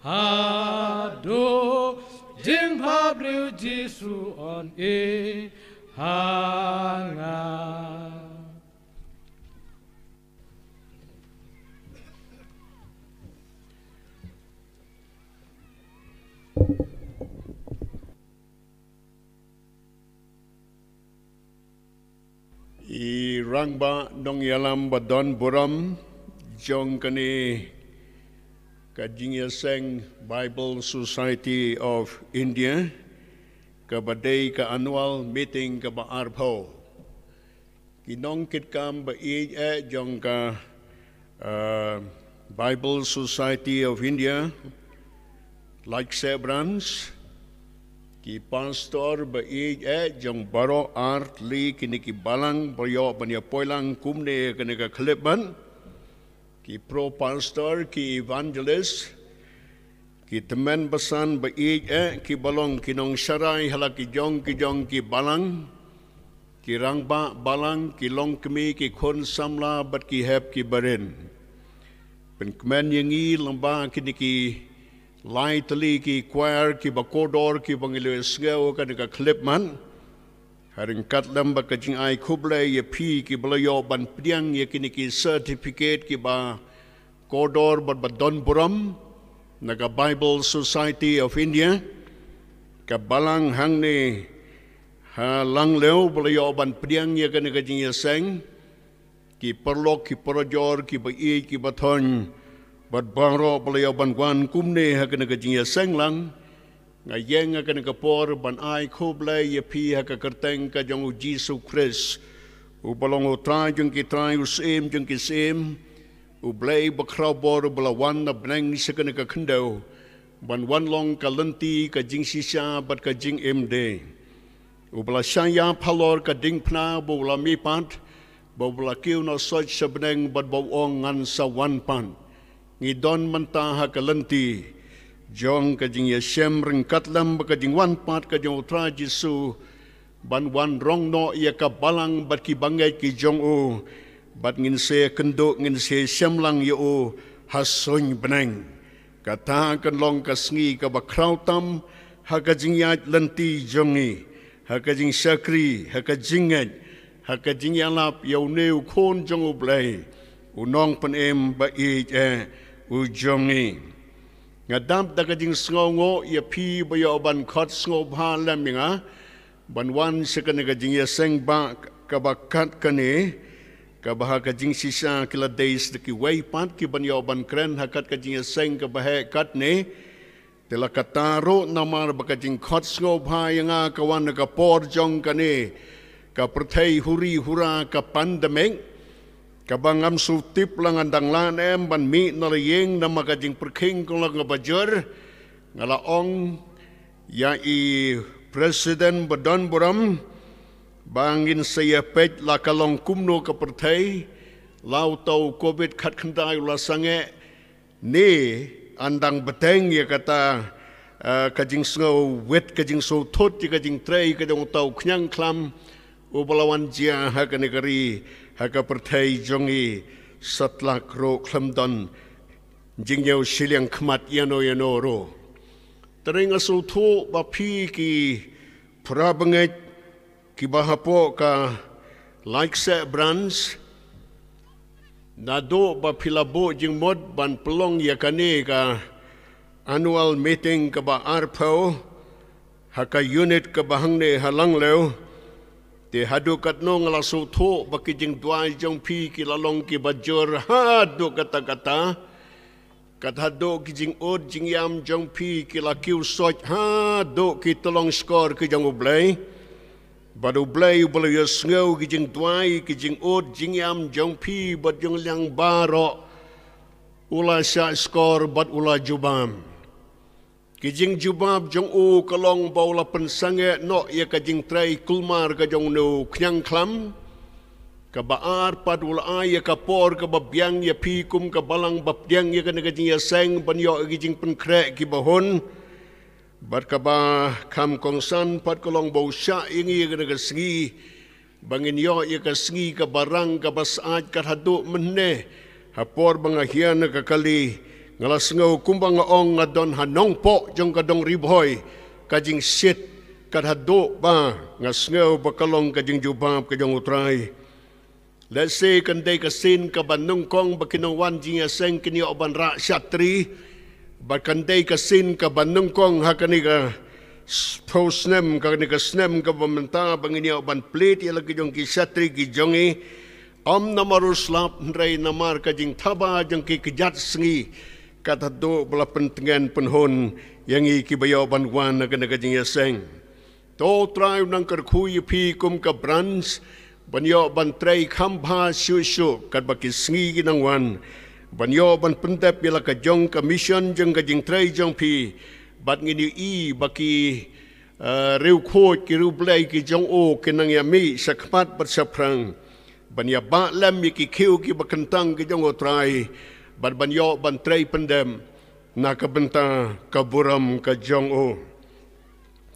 haduh jingbabriew Jisu un ïeit ha nga. I rangbah nongïalam ba don burom jong kane ka jingïaseng Bible Society of India, kaba dei ka annual meeting kaba arphew. Ki nongkitkam ba ïeit eh jong ka, ah, Bible Society of India, Laitkseh Branch, ki pastor ba ïeit eh jong baroh artylli kine ki balang ba ïoh ban ïa poi lang kumne kane ka khyllipmat, ki pro pastor, ki evangelist, ki tymmen basan ba ïeit eh, kiba long ki nongsharai ha la ki jong ki jong ki balang, ki rangbah balang, ki longkmie, ki khun samla bad ki hep ki barit. Pynkmen ïa ngi lyngba kine ki lai tylli ki choir kiba kordor kiba ngi la ïohsngew kane ka khyllipmat. Ha ryngkat lem bad ka jingai khublei ïa phi kiba la ïoh ban pdiang ïa kine ki certificate kiba kordor bad ba don burom na ka Bible Society of India, ka balang hangne ha Langlew ba la ïoh ban pdiang ïa kane ka jingïaseng. Ki paralok, ki parajor, kiba ïeit, kiba thoiñ, bad baroh ba la ïoh ban wan kumne ha kane ka jingïaseng lang. Nga ïeng ha kane ka por ban ai khublei ïa phi ha ka kyrteng ka jong U Jisu Khrist, uba long U Trai jong ki trai, U Syiem jong ki syiem, U Blei ba khraw bor uba la wan na bneng sha kane ka khyndew ban wan long ka lynti ka jingshisha bad ka jingim de. Uba la shah ïap halor ka diengphna, ba u la mihpat, ba u la kiew noh soit sha bneng bad ba u ong, ngan sa wan pat. Ngi don mynta ha ka lynti jong ka jingïashem ryngkat lem bad ka jingwan pat ka jong U Trai Jisu ban wan rong noh ïa ka balang bad ki bangeit ki jong u, bad ngin sa kynduh, ngin sa shem lang ïa u ha suiñ bneng. Kata kan long ka sngi kaba khraw tam ha ka jingïaid lynti jong ngi, ha ka jingshakri, ha ka jingngeit, ha ka jingïalap ïa une u Khun jong U Blei, u Nongpynim ba ïeit eh, U jong ngi. Nga dap da ka jingsngewnguh ïa phi ba ïoh ban khot sngewbha lem ïa nga ban wan sha kane ka jingïaseng ba kaba kat kane, kaba ha ka jingshisha ki la dei sa da kiwei pat ki ban ïoh ban kren ha kat ka jingïaseng kaba heh katne. Te la kata ruh namar ba ka jingkhot sngewbha ïa nga ka wan ha ka por jong kane ka pyrthei huri hura ka pandemic, kaba ngam shu tip la ngan dang lah ne em ban mih na la ïing namar ka jingpyrkhing ka long kaba jur. Nga la ong ïa i President ba don burom ba ngin sa ïa peit la ka long kumno ka pyrthei, la uta u Covid khatkhyndai u la sangeh, ne yn dang bteng ïa kata, eh, ka jingsngewwit, ka jingsngewthut ïa ka jingtrei ka jong uta u khñiang khlam uba la wan jia ha kane ka ri, ha ka pyrthei jong ngi. Satlak ruh khlem don jingïoh shiliang khmat ïano ïano ruh. Te nga sngewthuh ba phi ki para bangeit kiba hapoh ka Laitseh Branch, naduh ba phi la buh jingmut ban pynlong ïa kane ka annual meeting kaba arphew ha ka unit kaba hangne ha Langlew. Te haduh katno nga la sngewthuh ba ki jingduwai jong phi ki la long kiba jur haduh katta katta. Kat haduh ki jingud jingïam jong phi ki la kiew soit haduh ki tyllong shkor ki jong U Blei. Bad U Blei uba la ïohsngew ki jingduwai ki jingud jingïam jong phi bad jong liang baroh, u la shah shkor bad u la jubab. Ki jingjubab jong u ka long ba u la pynsangeh noh ïa ka jingtrei kulmar ka jong une u khñiang khlam. Kaba ar pat u la ai ïa ka por kaba biang ïa phi kum ka balang ba pdiang ïa kane ka jingïaseng ban ïoh ïa ki jingpynkhreh kiba hun. Bad kaba kham kongsan pat ka long ba u shah ïa ngi ïa kane ka sngi ba ngin ïoh ïa ka sngi kaba rang kaba syaid. Kat haduh mynne ha por ba nga hiar na ka kali, nga la sngew kumba nga ong nga don ha nongpoh jong ka dong Ri Bhoi, ka jingshit. Kat haduh ba nga sngew ba ka long ka jingjubab ka jong U Trai. Lehse kan dei ka sien kaba nyngkong ba ki nongwan jingïaseng kin ïoh ban rah shatri. Bad kan dei ka sien kaba nyngkong ha kane ka s-, phew snem, kane ka snem kaba mynta ba ngin ïoh ban plie ïa la ki jong ki shatri ki jong ngi. Ym namar u slap hynrei namar ka jingthaba jong ki kjat sngi. Kat haduh ba la pyntngen pynhun ïa ngi kiba ïoh ban wan ha kane ka jingïaseng. To Trai u nang kyrkhu ïa phi kum ka branch ban ïoh ban trei kham bha shuh shuh katba ki sngi ki nang wan, ban ïoh ban pyndep ïa la ka jong ka mission jong ka jingtrei jong phi. Bad ngin ïohi ba ki, eh, riewkhuid ki riewblei ki jong u ki nang ïa mih shakhmat bad shaphrang ban ïa bah lem ïa ki khiew kiba kyntang ki jong U Trai, bad ban ïoh ban trei pyndep na ka bynta ka burom ka jong u.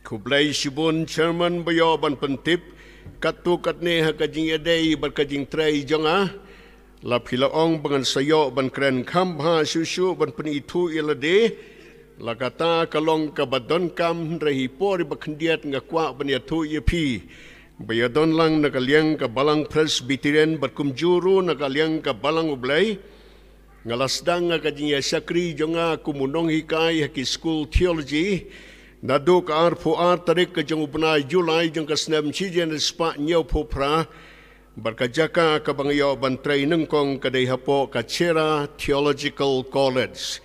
Khublei shibun Chairman ba ïoh ban pyntip katto katne ha ka jingïadei bad ka jingtrei jong nga. La phi la ong ba ngan sa ïoh ban kren kham bha shuh shuh ban pynithuh ïa lade. La kata ka long kaba donkam hynrei hi por ba khyndiat nga kwah ban ïathuh ïa phi ba ïa don lang na ka liang ka balang Presbyterian bad kumjuh ruh na ka liang ka balang U Blei. Nga la sdang ha ka jingïashakri jong nga kum u nonghikai ha ki skul theology naduh ka arphew ar tarik ka jong u bnai July jong ka snem shihajar spah hynñiewphew phra. Bad ka jaka kaba nga ïoh ban trei nyngkong ka dei hapoh ka Cherra Theological College.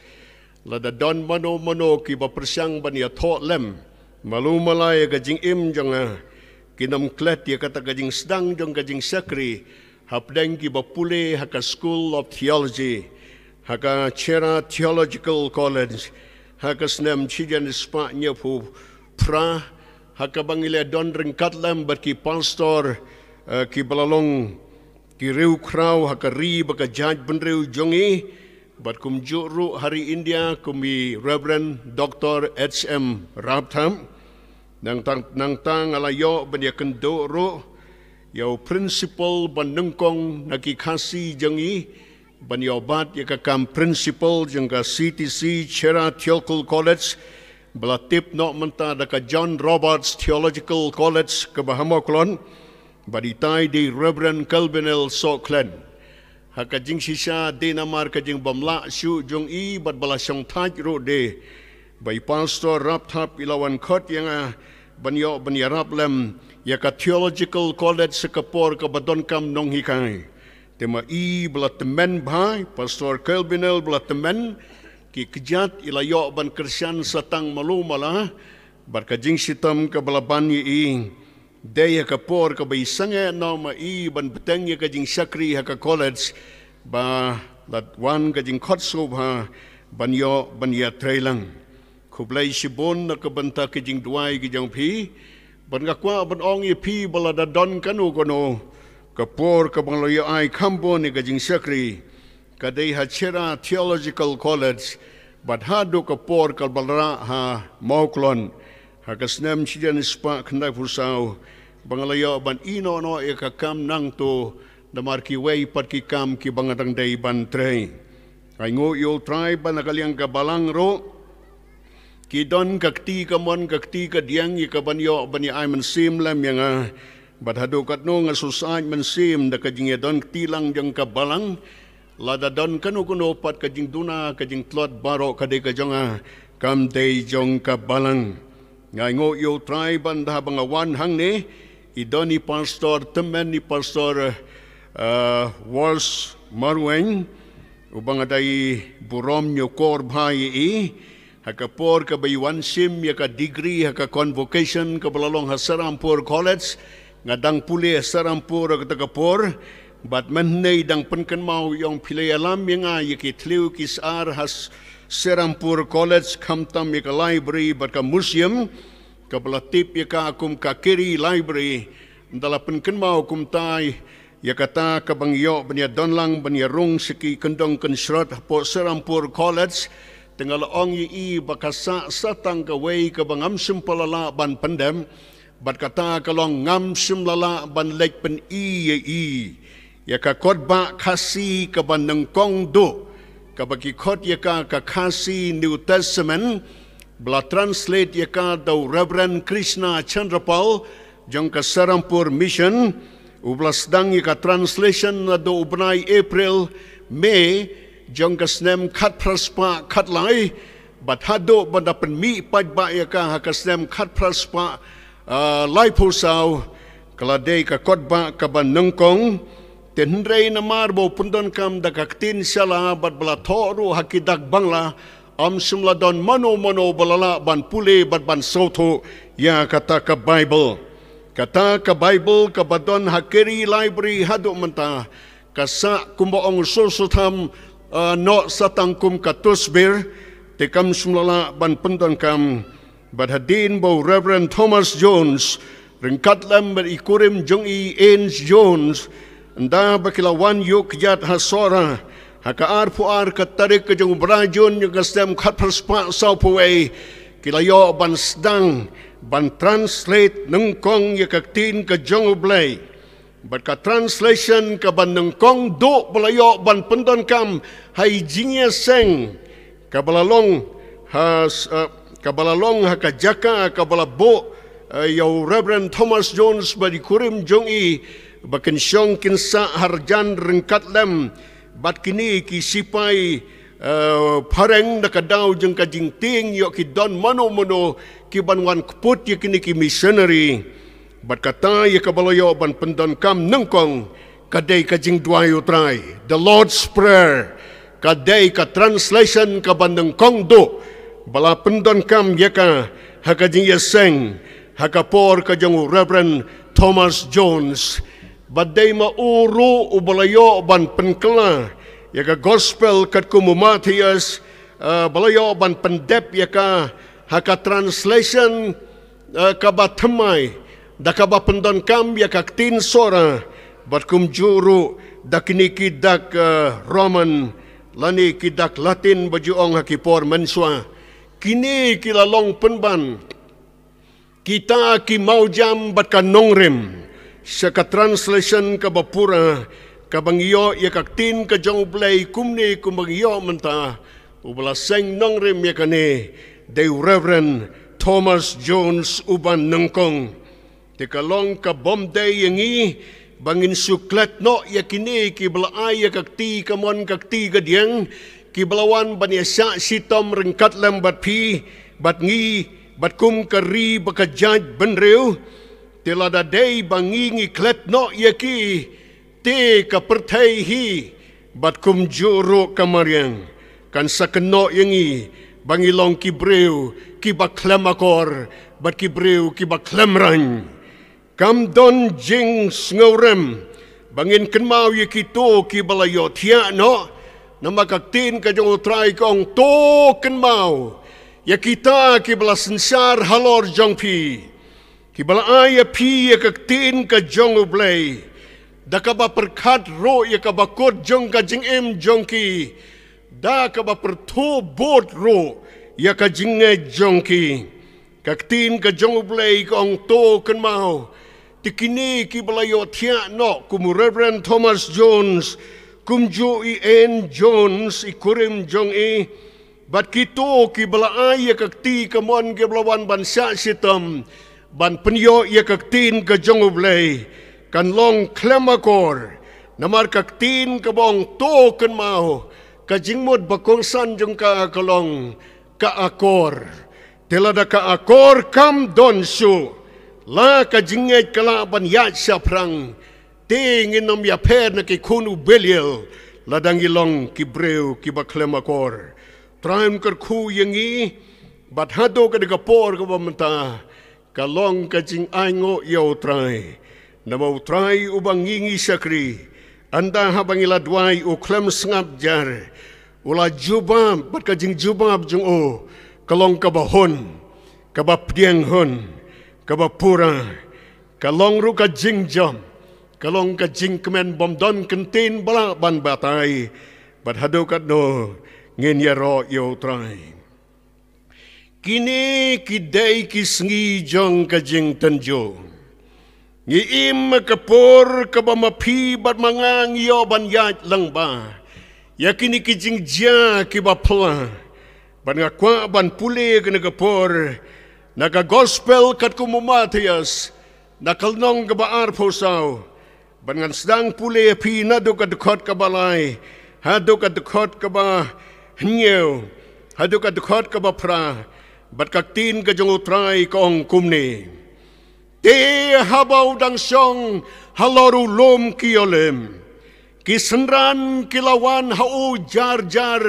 Lada don mano mano kiba pyrshang ban ïathoh lem malu mala ïa ka jingim jong nga, kin ym klet ïa kata ka jingsdang jong ka jingshakri hapdeng kiba pule ha ka School of Theology, ha ka Cherra Theological College, ha ka snem shihajar spah hynñiewphew phra, ha kaba ngi la don ryngkat lem bad ki pastor, eh, kiba la long ki riewkhraw ha ka ri bad ka jaitbynriew jong ngi, bad kumjuh ruh ha ri India kum i Reverend Doctor H M Rabthap. Nangta, nangta nga la ïoh ban ïakynduh ruh ïa u principal ba nyngkong na ki Khasi jong ngi, ban ïoh bat ïa ka kam principal jong ka C T C, Cherra Theological College, ba la tip noh mynta da ka John Roberts Theological College kaba ha Mawklon, bad itai dei Reverend Kelvin L Sohkhlet. Ha ka jingshisha de namar ka jingbymlah shuh jong i bad ba la shong thait ruh de, ba i Pastor Rapthap i la wan khot ïa nga ban ïoh ban ïarap lem ïa ka Theological College ha ka por kaba donkam nonghikai. Te ma i ba la tymmen bha, Pastor Kelvinel ba la tymmen, ki kjat i la ïoh ban kyrshan sa tang malu mala. Bad ka jingshitom kaba la ban ïa i, dei ha ka por kaba i sangeh noh ma i ban bteng ïa ka jingshakri ha ka college, ba la wan ka jingkhot sngewbha ban ïoh ban ïatreilang. Khublei shibun na ka bynta ka jingduwai ka jong phi. Bad nga kwah ban ong ïa phi ba lada don kano kano ka por kaba nga la ïoh ai kham bun ïa ka jingshakri, ka dei ha Chera Theological College, bad haduh ka por kaba la rah ha Mawklon ha ka snem shijan spah khyndai phew saw, ba nga la ïoh ban ïehnoh noh ïa ka kam nangto, namar kiwei pat ki kam kiba nga dang dei ban trei. Ai nguh ïa U Trai ba na ka liang ka balang ruh ki don ka kti kamon ka kti kadiang ïa ka ban ïoh ban ïa ai mynsiem lem ïa nga. Bad haduh katno nga shu sait mynsiem da ka jingïadon kti lang jong ka balang. Lada don kano kano pat ka jingduna ka jingtlot baroh ka dei ka jong nga, kam dei jong ka balang. Nga ai nguh ïa U Trai ba ynda ba nga wan hangne, i don i Pastor tymmen, i Pastor, eh, Wars Marwein, uba nga dei burom ñiewkor bha ïa i. Ha ka por kaba i wan shim ïa ka degree ha ka convocation kaba la long ha Serampore College, nga dang pule ha Serampore ha kata ka por. Bad mynhynne i dang pynkynmaw ïa ong, phi la ïalam ïa nga ïa ki thliew ki sar ha S-, Serampore College, khamtam ïa ka library bad ka museum, kaba la tip ïa ka kum ka Carey Library. Ynda la pynkynmaw kumta ïa kata kaba nga ïoh ban ïadon lang ban ïarung sha ki kyndong kynshrot hapoh Serampore College, te nga la ong ïa i ba ka sah sa tang kawei kaba ngam shym pat la lah ban pyndep. Bad kata ka long ngam shym la lah ban leit pyni ïa i ïa ka kot bah Khasi kaba nyngkong duh, kaba ki khot ïa ka ka Khasi New Testament, ba la translate ïa ka da u Reverend Krishna Chandrapal jong ka Serampore Mission, uba la sdang ïa ka translation naduh u bnai April, May, jong ka snem khatphra spah khatlai, bad haduh ban da pynmih paidbah ïa ka ha ka snem khatphra spah, ah, laiphew saw, ka la dei ka kot bah kaba nyngkong. Te hynrei namar ba u pyndonkam da ka ktien shala bad ba la thoh ruh ha ki dak Bangla, ym shym la don mano mano ba la lah ban pule bad ban sngewthuh ïa kata ka Baibl. Kata ka Baibl kaba don ha Carey Library haduh mynta, ka sah kumba ong u Sossotham, ah, noh sa tang kum ka Tusbir, te kam shym la lah ban pyndonkam. Bad hadien ba u Reverend Thomas Jones, ryngkat lem bad i kurim jong i Anne Jones, ynda ba ki la wan ïuh kjat ha Sohra ha ka arphew ar ka tarik ka jong u bnai Jun jong ka snem khatphra spah sawphew wei, ki la ïoh ban sdang ban translate nyngkong ïa ka ktien ka jong U Blei. Bad ka translation kaba nyngkong duh ba la ïoh ban pyndonkam ha i jingïaseng kaba la long ha s-, eh, kaba la long ha ka jaka kaba la buh, eh, ïa u Reverend Thomas Jones bad i kurim jong i, ba kin shong kin sah ha rjan ryngkat lem bad kine ki sipai, eh, phareng da ka daw jong ka jingtieng, ïoh ki don mano mano ki ban wan kput ïa kine ki missionary. Bad kata ïa kaba la ïoh ban pyndonkam nyngkong ka dei ka jingduwai U Trai, the Lord's Prayer. Ka dei ka translation kaba nyngkong duh ba la pyndonkam ïa ka ha ka jingïaseng ha ka por ka jong u Reverend Thomas Jones. Bad dei ma u ruh uba la ïoh ban pynkylla ïa ka gospel katkum u Mathaios, eh, ba la ïoh ban pyndep ïa ka ha ka translation, eh, kaba thymmai, da kaba pyndonkam ïa ka ktien Sohra, bad kumjuh ruh da kine ki dak, eh, Roman lane ki dak Latin ba ju ong ha ki por mynshuwa. Kine ki la long pynban kita ki mawjam bad ka nongrim sha ka translation kaba pura, kaba ngi ïoh ïa ka ktien ka jong U Blei kumne kumba ngi ïoh mynta. Uba la seng nongrim ïa kane dei u Reverend Thomas Jones uba nyngkong. Te ka long ka bym dei ïa ngi ba ngin shu klet noh ïa kine kiba la ai ïa ka kti kamon ka kti kadiang, kiba la wan ban ïa shah shitom ryngkat lem bad phi bad ngi, bad kum ka ri ba ka jaid bynriew. Te lada dei ba ngi ngi klet noh ïa ki, te ka pyrthei hi bad kumjuh ruh ka mariang kan sa kynnoh ïa ngi ba ngi long ki briew kiba khlem akor bad ki briew kiba khlem rang. Kam don jingsngewrem ba ngin kynmaw ïa kito kiba la ïohthiah noh, namar ka ktien ka jong U Trai ka ong, to kynmaw ïa kita kiba la synshar halor jong phi, kiba la ai ïa phi ïa ka ktien ka jong U Blei, da kaba pyrkhat ruh ïa kaba kut jong ka jingim jong ki, da kaba pyrthuh bud ruh ïa ka jingngeit jong ki. Ka ktien ka jong U Blei ka ong, to kynmaw, te kine kiba la ïohthiah noh kum u Reverend Thomas Jones, kumjuh i Ann Jones i kurim jong i, bad kito kiba la ai ïa ka kti kamon kiba la wan ban shah shitom ban pynïoh ïa ka ktien ka jong U Blei, kan long khlem akor. Namar ka ktien kaba ong to kynmaw, ka jingmut ba kongsan jong ka ka long ka akor. Te lada ka akor kam don shuh, la ka jingngeit ka lah ban ïaid shaphrang. Te ngin ym ïapher na ki khun u Belial lada ngi long ki briew kiba khlem akor. Trai un kyrkhu ïa ngi bad haduh katei ka por kaba mynta, ka long ka jingainguh ïa U Trai. Namar U Trai uba ngi ngi shakri, ynda haba ngi la duwai u khlem sngap jar, u la jubab, bad ka jingjubab jong u ka long kaba hun, kaba pdiang hun, kaba pura, ka long ruh ka jingjop, ka long ka jingkmen bym don kyntien ba lah ban batai. Bad haduh katno ngin ïaroh ïa U Trai. Kine ki dei ki sngi jong ka jingtynjuh. Ngi im ha ka por kaba ma phi bad ma nga ngi ïoh ban ïaid lyngba ïa kine ki jingjia kiba phylla. Bad nga kwah ban pule kane ka por na ka Gospel katkum u Mathaios, na ka lynnong kaba arphew saw, bad ngan sdang pule ïa phi naduh ka dkhot kaba lai haduh ka dkhot kaba hynñiew, haduh ka dkhot kaba phra. Bad ka ktien ka jong U Trai ka ong kumne: Te haba u dang shong halor u lum ki Olim, ki synran ki la wan ha u jar jar,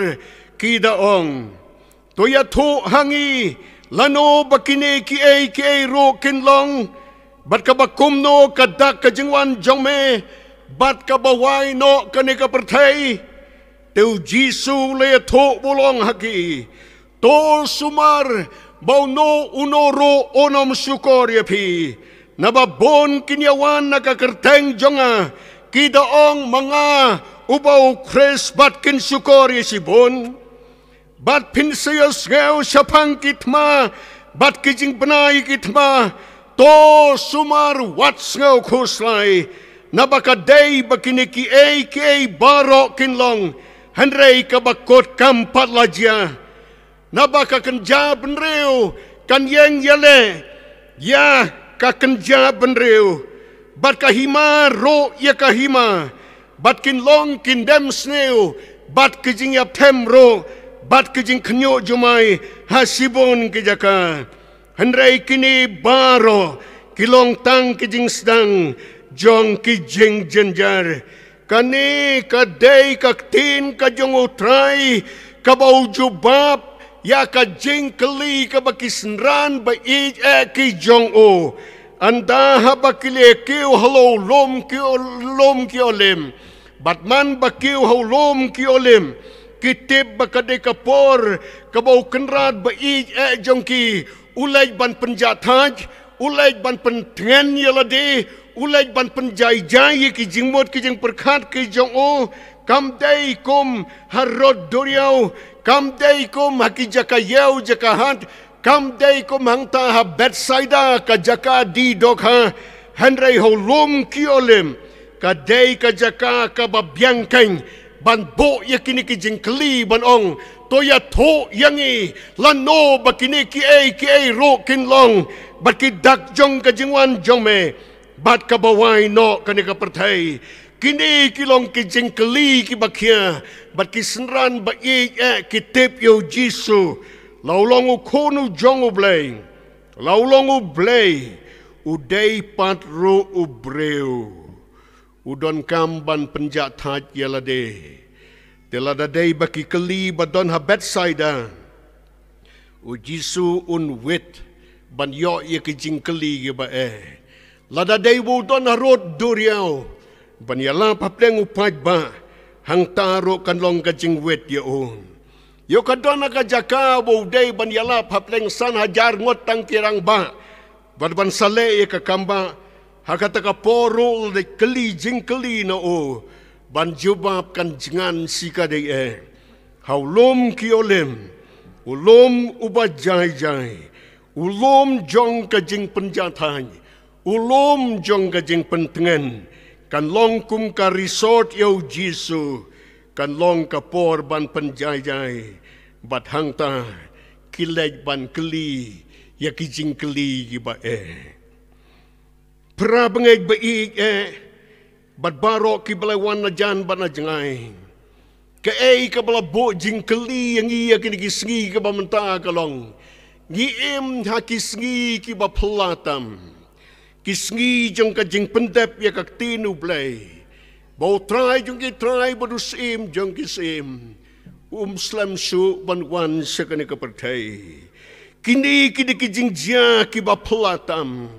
ki da ong, to ïathuh ha ngi, lano ba kine kiei kiei ruh kin long, bad kaba kumno ka dak ka jingwan jong me, bad kaba wai noh kane ka pyrthei? Te U Jisu u la ïathuh bad u la ong ha ki, to sumar ba uno uno ruh un ym shukor ïa phi. Naba bun kin ïawan na ka kyrteng jong nga, ki da ong, ma nga uba U Khrist, bad kin shukor ïa shibun. Bad phin sa ïohsngew shaphang ki thma bad ki jingbna ïa ki thma. To sumar, wat sngew khuslai, naba ka dei ba kine kiei kiei baroh kin long, hynrei kaba kut kam pat la jia. Naba ka kynja bynriew kan ïeng ïaleh ïa ka kynja bynriew, bad ka hima ruh ïa ka hima, bad kin long ki ndem sniew, bad ki jingïapthem ruh, bad ki jingkhynñiuh jumai ha shibun ki jaka. Hynrei kine baroh ki long tang ki jingsdang jong ki jingjynjar. Kane ka dei ka ktien ka jong U Trai, kaba u jubab ïa ka jingkylli kaba ki synran ba ïeit eh ki jong u, ynda haba ki la kiew halor u lum ki o-, lum ki Olim. Bad man ba kiew ha u lum ki Olim, ki tip ba ka dei ka por kaba u Kynrad ba ïeit eh jong ki u leit ban pynjahthait, u leit ban pyntngen ïa lade, u leit ban pynjaijai ïa ki jingmut ki jingpyrkhat ki jong u. Kam dei kum ha rud duriaw, kam dei kum ha ki jaka ïew jaka hat, kam dei kum hangta ha Bethsaida, ka jaka die dohkha, hynrei ha u lum ki Olim ka dei ka jaka kaba biang keiñ ban buh ïa kine ki jingkylli ban ong, to ïathuh ïa ngi, lano ba kine kiei kiei ruh kin long, bad ki dak jong ka jingwan jong me. bad kaba wai noh kane ka pyrthei. Kine ki long ki jingkylli kiba khia, bad ki synran ba ïeit eh ki tip ïa u Jisu, la u long u khun u jong U Blei, la u long U Blei, u dei pat ruh u briew. U donkam ban pynjahthait ïa lade. Te lada dei ba ki kylli ba don ha Bethsaida, u Jisu un wit ban ïoh ïa ki jingkylli kiba eh. Lada dei ba u don harud duriaw ban ïalap hapdeng u paidbah, hangta ruh kan long ka jingwit ïa u. Ïoh ka don ha ka jaka ba u dei ban ïalap hapdeng san hajar ngut tang ki rangbah, bad ban sa leh ïa ka kambah, ha kata ka por ruh lada kylli jingkylli na u, ban jubab kan jngan shi kadei eh. Ha u lum ki Olim, u lum uba jai jai, u lum jong ka jingpynjahthait, u lum jong ka jingpyntngen, kan long kum ka resort ïa u Jisu, kan long ka por ban pynjai jai, bad hangta ki leit ban kylli ïa ki jingkylli kiba eh. Para bangeit ba ïeit eh, bad baroh kiba la wan na jan bad na jngai. Kaei kaba la buh jingkylli ïa ngi ïa kine ki sngi kaba mynta ka long, ngi im ha ki sngi kiba phylla tam, ki sngi jong ka jingpyndep ïa ka ktien U Blei, ba U Trai jong ki trai bad U Syiem jong ki syiem um slem shuh ban wan sha kane ka pyrthei. Kine ki dei ki jingjia kiba phylla tam.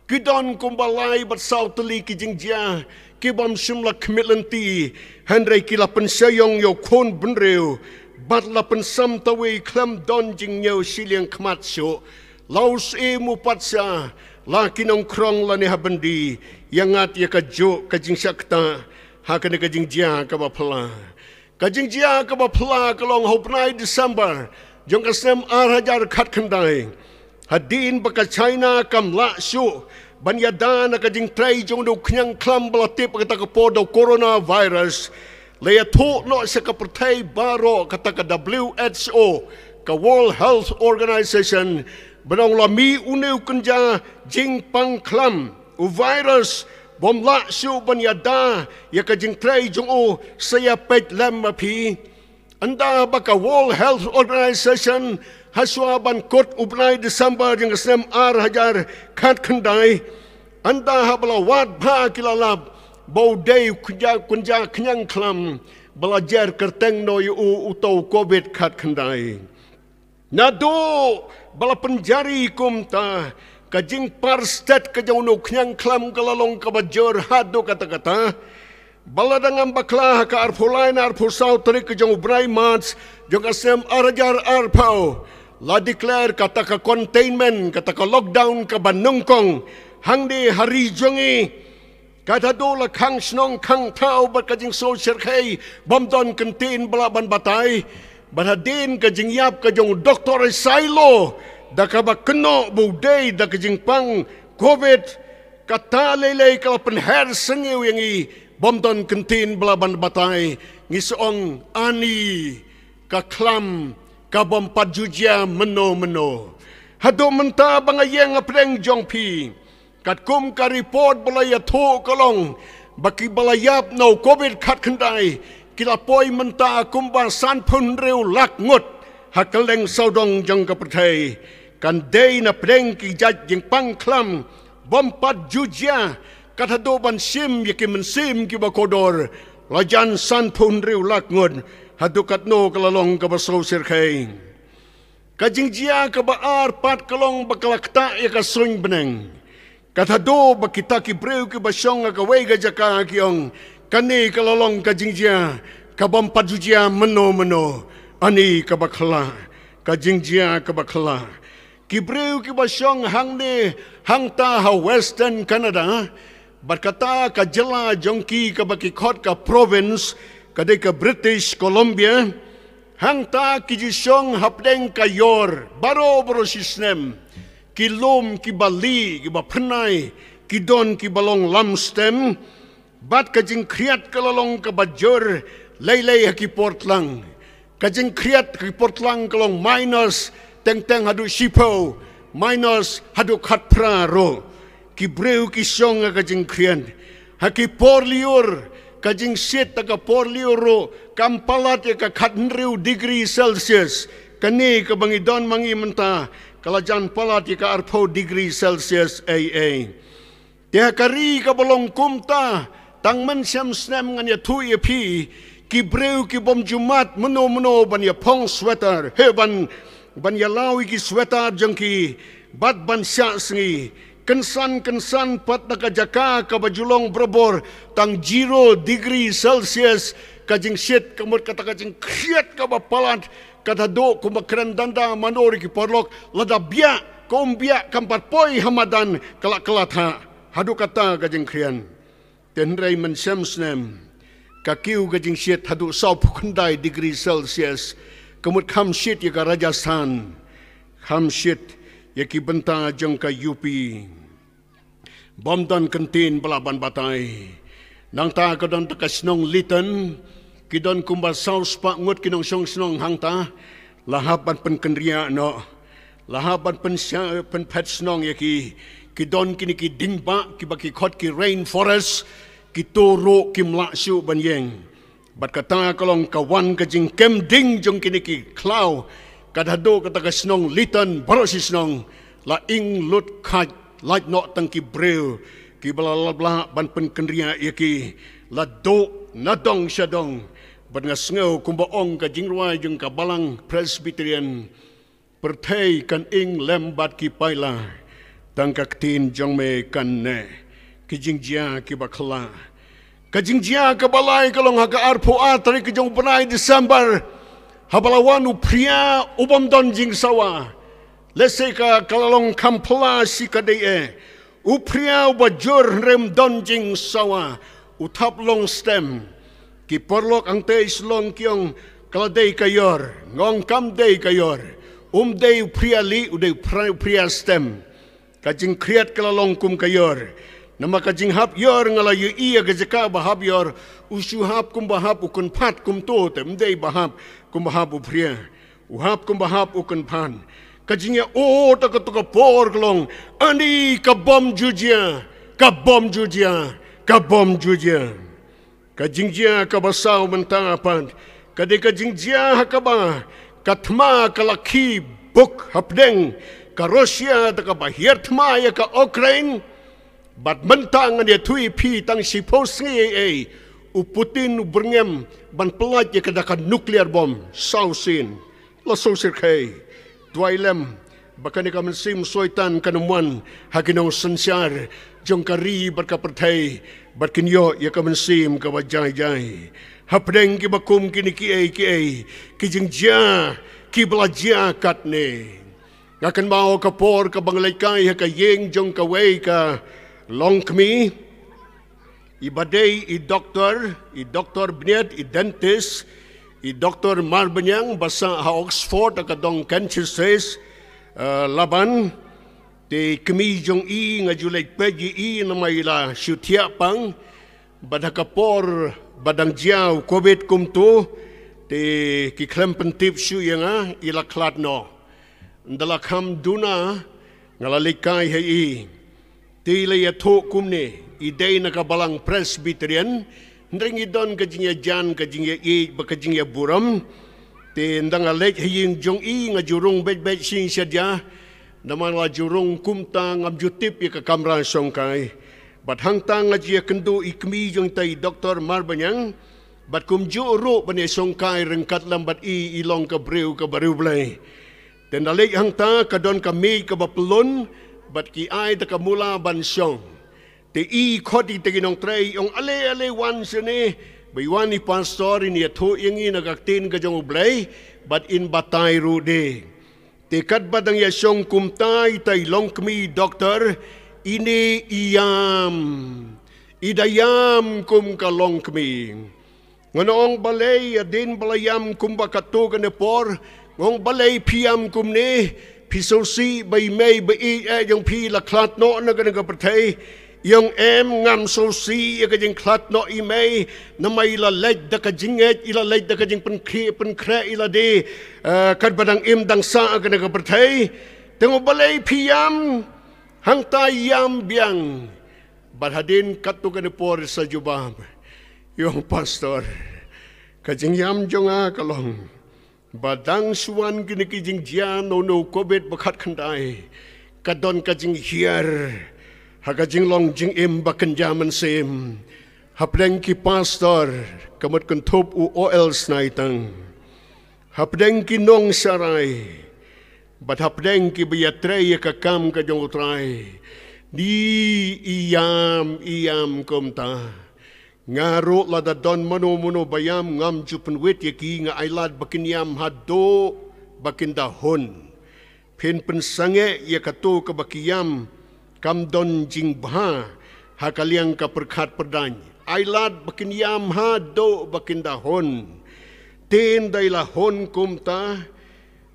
Ki don kumba lai bad saw tylli ki jingjia kibym shym la khmih lynti, hynrei ki la pynshah ïong ïa u Khun Bynriew, bad la pynsam tawei khlem don jingñiew shiliang khmat shuh. La u Syiem u pat sha, la ki nongkhrong lane ha byndi, ïa ngat ïa kajuh ka jingshah ktah ha kane ka jingjia kaba phylla. Ka jingjia kaba phylla ka long ha u bnai December jong ka snem ar hajar khatkhyndai. Hadien ba ka China kam lah shuh ban ïada na ka jingtrei jong u khñiang khlam ba la tip ha kata ka por da u coronavirus, la ïathuh noh sha ka pyrthei baroh, kata ka W H O, ka World Health Organization, ba dang la mih une u kynja jingpang khlam, u virus, bym lah shuh ban ïada ïa ka jingtrei jong u. Sa ïa peit lem ma phi. Ynda ba ka World Health Organization, ha shuwa ban kut u bnai December jong ka snem ar hajar khatkhyndai, ynda haba la wad bha ki la lap ba u dei u kynja, kynja khñiang khlam ba la jer kyrteng noh ïa u, uta u Covid khatkhyndai. Naduh ba la pynjari kumta, ka jingpar stet ka jong une u khñiang khlam ka la long kaba jur haduh katta katta. Ba la dang ngam bakla, ha ka arphew lai ne arphew saw tarik ka jong u bnai March jong ka snem ar hajar arphew, la declare kata ka containment, kata ka lockdown kaba nyngkong hangne ha ri jong ngi. Kata haduh la khang shnong khang thaw bad ka jingsngewsyrkhei bym don kyntien ba lah ban batai. Bad hadien ka jingïap ka jong u doktor Sailo, da kaba kynnoh ba u dei da ka jingpang Covid, kata lei lei ka la pynher sngewsih ïa ngi bym don kyntien ba lah ban batai. Ngi sa ong ani ka khlam ka bym pat ju jia mynno mynno. Haduh mynta ba nga ïeng hapdeng jong phi, katkum ka report ba la ïathuh ka long ba ki ba la ïap na u Covid khatkhyndai ki la poi mynta kumba sanphew hynriew lak ngut ha kylleng sawdong jong ka pyrthei. Kan dei na pdeng ki jait jingpang khlam bym pat ju jia, kata haduh ban shim ïa ki mynsiem kiba kordor, la jan sanphew hynriew lak ngut. Haduh katno ka la long kaba sngewsyrkhei. Ka jingjia kaba ar pat ka long ba ka la ktah ïa ka suiñ bneng. Kata haduh ba kita ki briew kiba shong ha kawei ka jaka ki ong, kane ka la long ka jingjia ka bym pat ju jia mynno mynno. Ani kaba khla, ka jingjia kaba khla. Ki briew kiba shong hangne hangta ha Western Canada, bad kata ka jylla jong ki kaba ki khot ka province, ka dei ka British Columbia. Hangta ki ju shong hapdeng ka ïor baroh baroh shi snem. Ki lum kiba lieh, kiba phyrnai, ki don kiba long lamstem. Bad ka jingkhriat ka la long kaba jur lei lei ha ki por tlang. Ka jingkhriat ha ki por tlang ka long minus teng teng haduh shiphew, minus haduh khatphra ruh. Ki briew ki shong ha ka jingkhriat. Ha ki por lyiur, ka jingshit ha ka por lyiur ruh kam palat ïa ka khathynriew degree Celsius. Kane kaba ngi don ma ngi mynta ka la jan palat ïa ka arphew degree Celsius ei ei. Te ha ka ri kaba long kumta, tang mynshem snem ngan ïathuh ïa phi, ki briew ki bym ju mad mynno mynno ban ïaphong sweater, he ban, ban ïalaw ïa ki sweater jong ki, bad ban shah sngi. Kynsan kynsan pat na ka jaka kaba ju long barabor tang zero degree Celsius, ka jingshit, ka mut kata ka jingkhriat kaba palat, kata haduh kumba kren danda mano ri ki paralok, lada biah, ka um biah, kam pat poi ha madan, ka la, ka la thah. Haduh kata ka jingkhriat. Te hynrei mynshem snem, ka kiew ka jingshit haduh sawphew khyndai degree Celsius, ka mut kham shit ïa ka Rajasthan, kham shit ïa ki bynta jong ka U P. Bym don kyntien ba lah ban batai. Nangta ka don ta ka shnong Liton, ki don kumba saw spah ngut ki nongshong shnong hangta, la hap ban pynkynriah noh. La hap ban pynshah, pynphet shnong ïa ki, ki don kine ki dieng bah, kiba ki khot ki rainforest, kito ruh kim lah shuh ban ïeng. Bad kata ka long ka wan ka jingkem dieng jong kine ki khlaw, kata haduh kata ka shnong Liton baroh shi shnong, la ing lut khait, lait noh tang ki briew, kiba la lah ban pynkynriah ïa ki, la duh na dong sha dong. Bad nga sngew kumba ong ka jingrwai jong ka Balang Presbyterian, pyrthei kan ing lem bad ki paila, tang ka ktien jong me kan neh. Ki jingjia kiba khla. Ka jingjia kaba lai ka long ha ka arphew ar tarik ka jong u bnai December, haba la wan u phria u bym don jingsawa. Lehse ka, ka la long kham phylla shi ka dei eh. U phria uba jur hynrei um don jingsawa. U thap long stem. Ki paralok hangta i Shillong ki ong ka la dei ka ïor. Nga ong kam dei ka ïor. Um dei u phria lieh, u dei u phria, u phria stem. Ka jingkhriat ka la long kum ka ïor. Namar ka jinghap ïor nga la ïohi ïa ka jaka ba hap ïor. U shu hap kumba hap u kynpad kumto te, um dei ba hap kumba hap u phria. U hap kumba hap u kynpad. Ka jingïa, oh, ta kato ka por ka long. Ani ka bym ju jia, ka bym ju jia, ka bym ju jia. Ka jingjia kaba saw mynta pat, ka dei ka jingjia ha kaba ka thma ka la khie buk hapdeng ka Russia da kaba hiar thma ïa ka Ukraine. Bad mynta ngan ïathuh ïa phi tang shiphew sngi ei ei, u Putin u byrngem ban pyllait ïa ka da ka nuclear bomb. Saw sien. La sngewsih khie. Duwai lem ba kane ka mynsiem soitan kan ym wan ha ki nongsynshar jong ka ri bad ka pyrthei, bad kin ïoh ïa ka mynsiem kaba jai jai. Hapdeng kiba kum kine kiei kiei, ki jingjia kiba la jia katne. Nga kynmaw ka por kaba nga leit kai ha ka ïing jong kawei ka longkmie. I ba dei i doktor, i doktor bniat, i dentist, i Doktor Marbaniang ba sah ha Oxford ha ka dong Kansas, eh, Laban. Te kmie jong i nga ju leit peit ïa i namar i la shu thiah pang. Bad ha ka por ba dang jia u Covid kumto, te ki khlem pyntip shuh ïa nga, i la khlad noh. Ynda la kham duna, nga la leit kai ha i. Te i la ïathuh kumne, i dei na ka Balang Presbyterian, hynrei ngi don ka jingïajan, ka jingïaieit bad ka jingïaburom. Te ynda nga leit ha ïing jong i nga ju rung beit beit shisha, namar la ju rung kumta ngam ju tip ïa ka kamra shongkai. Bad hangta nga ju ïakynduh i kmie jong ita i Doktor Marbaniang. Bad kumjuh ruh ban ïashongkai ryngkat lem bad i, i long ka briew kaba riewblei. Te ynda leit hangta ka don ka miej kaba pyllun, bad ki ai da ka mula ban shong. Te i khot ïa kita ki nongtrei, i ong ale ale wan shane, ba i wan i pastor in ïathuh ïa ngi na ka ktien ka jong U Blei, bad in batai ruh de. Te katba dang ïashong kumta ita i longkmie doktor, ine i ïam. I da ïam kum ka longkmie. Ngan ong balei hadien ba la ïam kumba katto katne por, nga ong balei phi ïam kumne, phi sngewsih ba i mei ba i eh jong phi la khlad noh na kane ka pyrthei. I ong em, ngam sngewsih ïa ka jingkhlad noh i mei, namar i la leit da ka jingngeit, i la leit da ka jingpynkhreh pynkhreh i lade, eh, katba dang im dang sah ha kane ka pyrthei. Te nga ong balei phi ïam, Hangta ïam biang. Bad hadien katto katne por sa jubab, ïong pastor, ka jingïam jong nga ka long ba dang shu wan kine ki jingjia no no covid ba khatkhyndai, ka don ka jinghiar ha ka jinglong jingim ba kynja mynsiem hapdeng ki pastor, ka mut kynthup u O L Snaitang, hapdeng ki nongsharai, bad hapdeng ki ba ïatrei ïa ka kam ka jong U Trai. Ni ïam ïam kumta. Nga ruh lada don mano mano ba ïam ngam ju pynwit ïa ki, nga ailad ba kin ïam haduh ba kin da hun. Phin pynsangeh ïa kato kaba ki ïam kam don jingbha ha ka liang ka pyrkhat pyrdaiñ. Ailad ba kin ïam haduh ba kin da hun. Te ynda la hun kumta,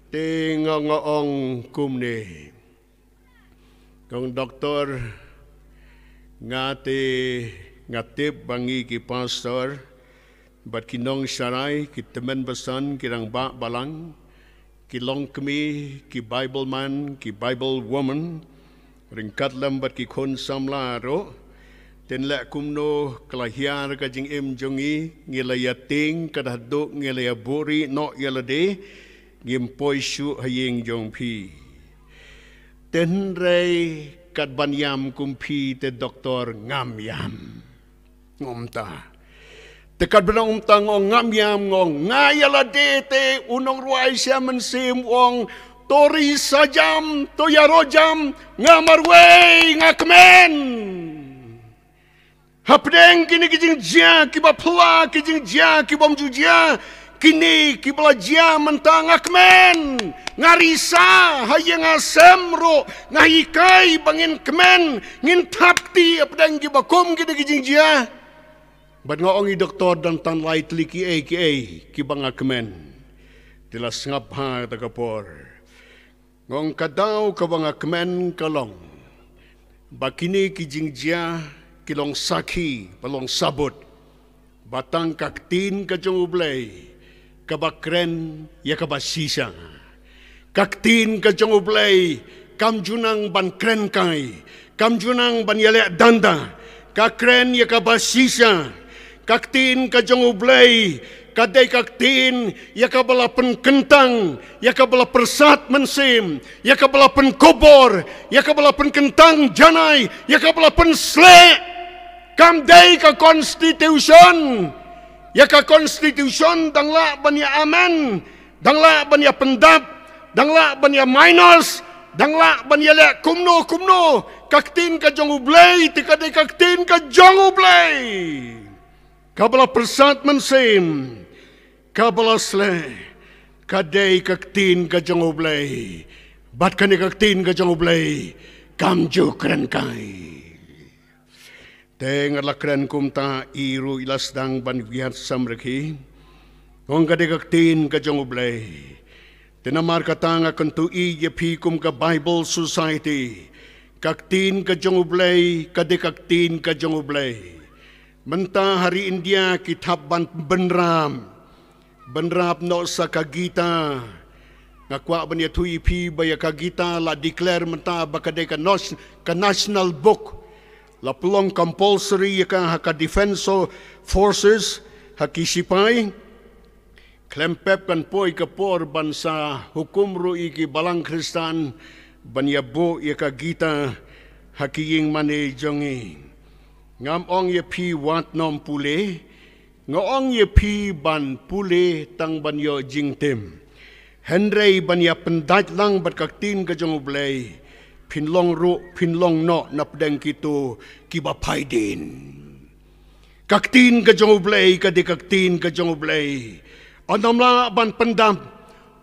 te nga nga ong kumne. Nga ong doktor, nga te nga tip ba ngi ki pastor bad ki nongsharai, ki tymmen basan, ki rangbah balang, ki longkmie, ki Bible man, ki Bible woman, ryngkat lem bad ki khun samla ruh. Te leh kumno, ka la hiar ka jingim jong ngi, ngi la ïa tieng, ka da haduh ngi la ïa buhrieh noh ïa lade, ngim poi shuh ha ïing jong phi. Te hynrei kat ban ïam kum phi te doktor ngam ïam. Ngam ta. Te kat ban ong ta ngam ïam, ngong nga ïa lade te u nongrwai sha mynsiem u ong, to ri sa jam, to ïaroh jam, nga marwei, nga kmen. Hapdeng kine ki jingjia kiba pla, ki jingjia kibym ju jia, kine kiba la jia mynta nga kmen, nga risa, ha ïing ha sem ruh nga hikai ba ngin kmen, ngin thap kti hapdeng kiba kum kine ki jingjia. Bad nga ong, i doktor, don tang lai tylli kiei kiei kiba nga kmen. Te la sngap ha kata ka por. Nga ong ka daw kaba nga kmen ka long ba kine ki jingjia ki long sakhi, ba long sabut ba tang ka ktien ka jong U Blei kaba kren ïa kaba shisha. Ka ktien ka jong U Blei kam ju nang ban kren kai, kam ju nang ban ïaleh danda, ka kren ïa kaba shisha. Ka ktien ka jong U Blei ka dei ka ktien ïa kaba la pynkyntang, ïa kaba la pyrsad mynsiem, ïa kaba la pynkupbor, ïa kaba la pynkyntang janai, ïa kaba la pynsleh. Kam dei ka constitution. Ïa ka constitution dang lah ban ïa amend, dang lah ban ïa pyndap, dang lah ban ïa minus, dang lah ban ïa leh kumno kumno. Ka ktien ka jong U Blei te ka dei ka ktien ka jong U Blei kaba la pyrsad mynsiem, kaba la sleh, ka dei ka ktien ka jong U Blei. Bad kane ka ktien ka jong U Blei kam ju kren kai. Te nga la kren kumta, i ruh i la sdang ban wiat samrkhie. Nga ong ka dei ka ktien ka jong U Blei. Te namar kata nga kyntu ïa phi kum ka Bible Society, ka ktien ka jong U Blei ka dei ka ktien ka jong U Blei. Mynta ha ri India ki thap ban bynrap, bynrap noh sa ka Gita. Nga kwah ban ïathuh ïa phi ba ïa ka Gita la declare mynta ba ka dei ka nos-, ka national book. La pynlong compulsory ïa ka ha ka defense forces, ha ki sipai. Khlem pep kan poi ka por ban sa hukum ruh ïa ki balang Khristan ban ïa buh ïa ka Gita ha ki ïing mane jong ngi. Ngam ong ïa phi wat nym pule, nga ong ïa phi ban pule tang ban ïoh jingtim. Hynrei ban ïa pyndait lang bad ka ktien ka jong U Blei, phin long ruh, phin long noh na pdeng kito kiba phai dien. Ka ktien ka jong U Blei ka dei ka ktien ka jong U Blei. Ym lah ban pyndap,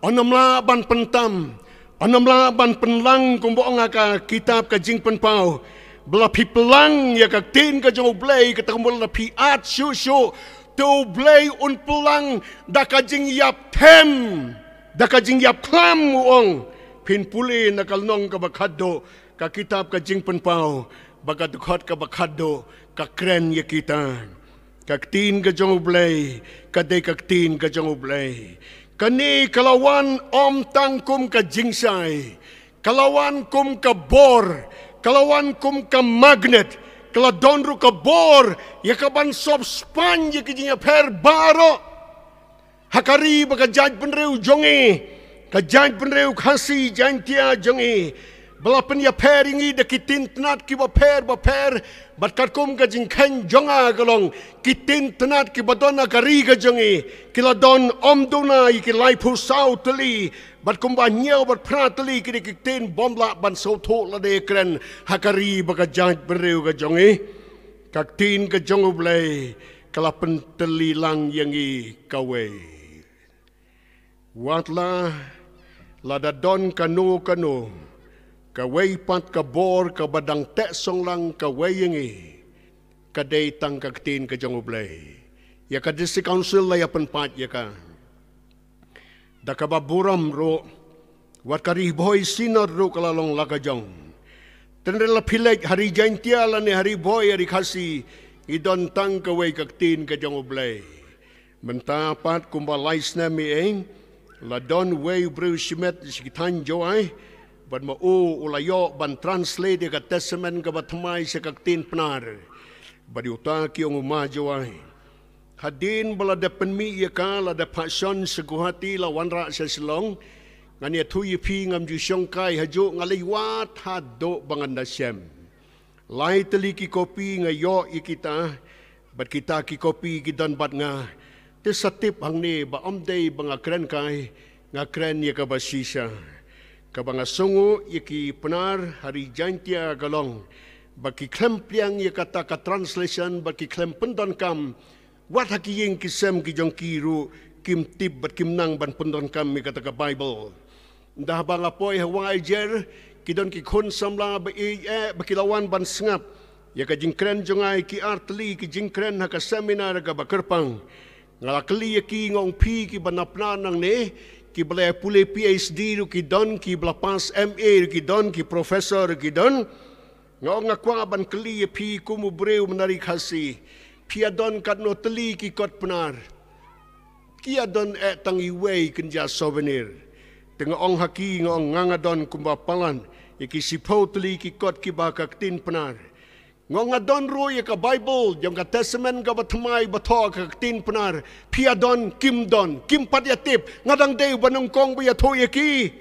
ym lah ban pyntam, ym lah ban pynlang, kumba ong ha ka kitab ka Jingpynpaw. Ba la phi pynlang ïa ka ktien ka jong U Blei, kata kumba la phi ïeit shuh shuh, te U Blei un pynlang da ka jingïap them, da ka jingïap khlam, u ong. Phin pule na ka lynnong kaba khatduh, ka kitab ka Jingpynpaw, bad ka dkhot kaba khatduh, ka kren ïa kita. Ka ktien ka jong U Blei ka dei ka ktien ka jong U Blei. Kane ka la wan ym tang kum ka jingshai, ka la wan kum ka bor, Ka la wan kum ka magnet, ka la don ruh ka bor ïa ka ban sop spaiñ ïa ki jingïapher baroh. Ha ka ri bad ka jaitbynriew jong ngi, ka jaitbynriew Khasi Jaintia jong ngi, ba la pynïapher ïa ngi da ki ktien tnat kiba pher bapher, bad katkum ka jingkheiñ jong nga ka long, ki ktien tnat kiba don ha ka ri ka jong ngi ki la don ym duna ïa ki laiphew saw tylli, bad kumba hynñiew bad phra tylli ki dei ki ktien bym lah ban sngewthuh lada kren ha ka ri bad ka jaitbynriew ka jong ngi. Ka ktien ka jong U Blei ka la pyntylli lang ïa ngi kawei. Wat la lada don kano kano kawei pat ka bor kaba dang teh song lang kawei ïa ngi, ka dei tang ka ktien ka jong U Blei. Ïa ka District Council la ïa pynpait ïa ka da kaba burom ruh, wat ka Ri Bhoi Synod ruh ka la long la ka jong. Tynrai la phi leit ha Ri Jaintia lane ha Ri Bhoi ha Ri Khasi, ngi don tang kawei ka ktien ka jong U Blei. Mynta pat kumba lai snem ïa ngi, la don uwei u briew shimet sha ki thaiñ Jowai, bad ma u u la ïoh ban translate ïa ka Testament kaba thymmai sha ka ktien Pnar. Bad ïa uta ki ong u Ma Jowai. Hadien ba la dep pynmih ïa ka, la dep phah shon sha Guwahati, la wanrah sha Shillong. Ngan ïathuh ïa phi, ngam ju shongkai hajuh, nga leit wad haduh ba ngan da shem. Lai tylli ki kopi nga ïoh ïa kita, bad kita ki kopi ki don bad nga. Te sa tip hangne ba ym dei ba nga kren kai, nga kren ïa kaba shisha. Kaba nga sngewnguh ïa ki Pnar ha Ri Jaintia ka long ba ki khlem pdiang ïa kata ka translation, ba ki khlem pyndonkam. Wat ha ki ïing ki sem ki jong ki ruh kim tip bad kim nang ban pyndonkam ïa kata ka Baibl. Ynda haba nga poi ha Wah Aijer, ki don ki khun samla ba ïeit eh ba ki la wan ban sngap ïa ka jingkren jong nga ïa ki ar tylli ki jingkren ha ka seminar kaba kyrpang. Nga la kylli ïa ki, nga ong, phi kiba na Pnar nangne, kiba la pule PhD ruh ki don, kiba la pass MA ruh ki don, ki professor ruh ki don. Nga ong, nga kwah ban kylli ïa phi kum u briew na Ri Khasi, phi ïa don katno tylli ki kot Pnar? Ki ïa don eh tang iwei kynja souvenir. Te nga ong ha ki, nga ong, nga nga don kumba palat ïa ki shiphew tylli ki kot kiba ha ka ktien Pnar. Nga ong, nga don ruh ïa ka Baibl jong ka Testament kaba thymmai ba thoh ha ka ktien Pnar. Phi ïa don? Kim don, kim pat ïa tip. Nga dang dei ba nyngkong ba ïathuh ïa ki.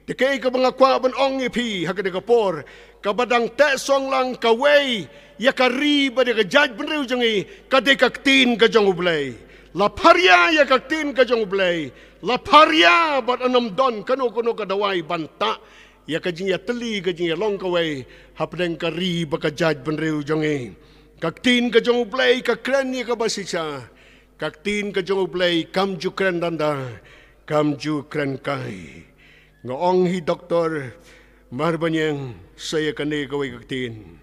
Te kaei kaba nga kwah ban ong ïa phi ha kane ka por, kaba dang teh song lang kawei ïa ka ri bad ïa ka jaitbynriew jong ngi, ka dei ka ktien ka jong U Blei. La pharia ïa ka ktien ka jong U Blei, la pharia bad ym don kano kano ka dawai ban tah ïa ka jingïatylli, ka jingïalong kawei hapdeng ka ri bad ka jaitbynriew jong ngi. Ka ktien ka jong U Blei ka kren ïa kaba shisha. Ka ktien ka jong U Blei kam ju kren danda, kam ju kren kai. Nga ong hi Doktor Marbaniang, sa ïa kane kawei ka ktien.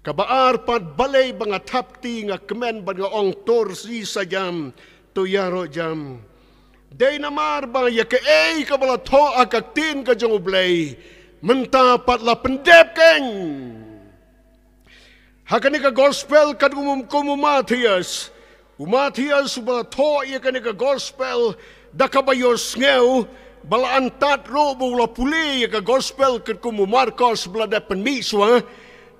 Kaba ar pat, balei ba nga thap kti, nga kmen bad nga ong, to rsi sa jam, to ïaroh jam. Dei namar ba ïa kaei kaba la thoh ha ka ktien ka jong U Blei, mynta pat la pyndep kein. Ha kane ka gospel katkum u, kum u Mathaios. U Mathaios uba la thoh ïa kane ka gospel da kaba ïohsngew, ba la antad ruh ba u la pule ïa ka gospel katkum u Markos ba la dep pynmih shuwa.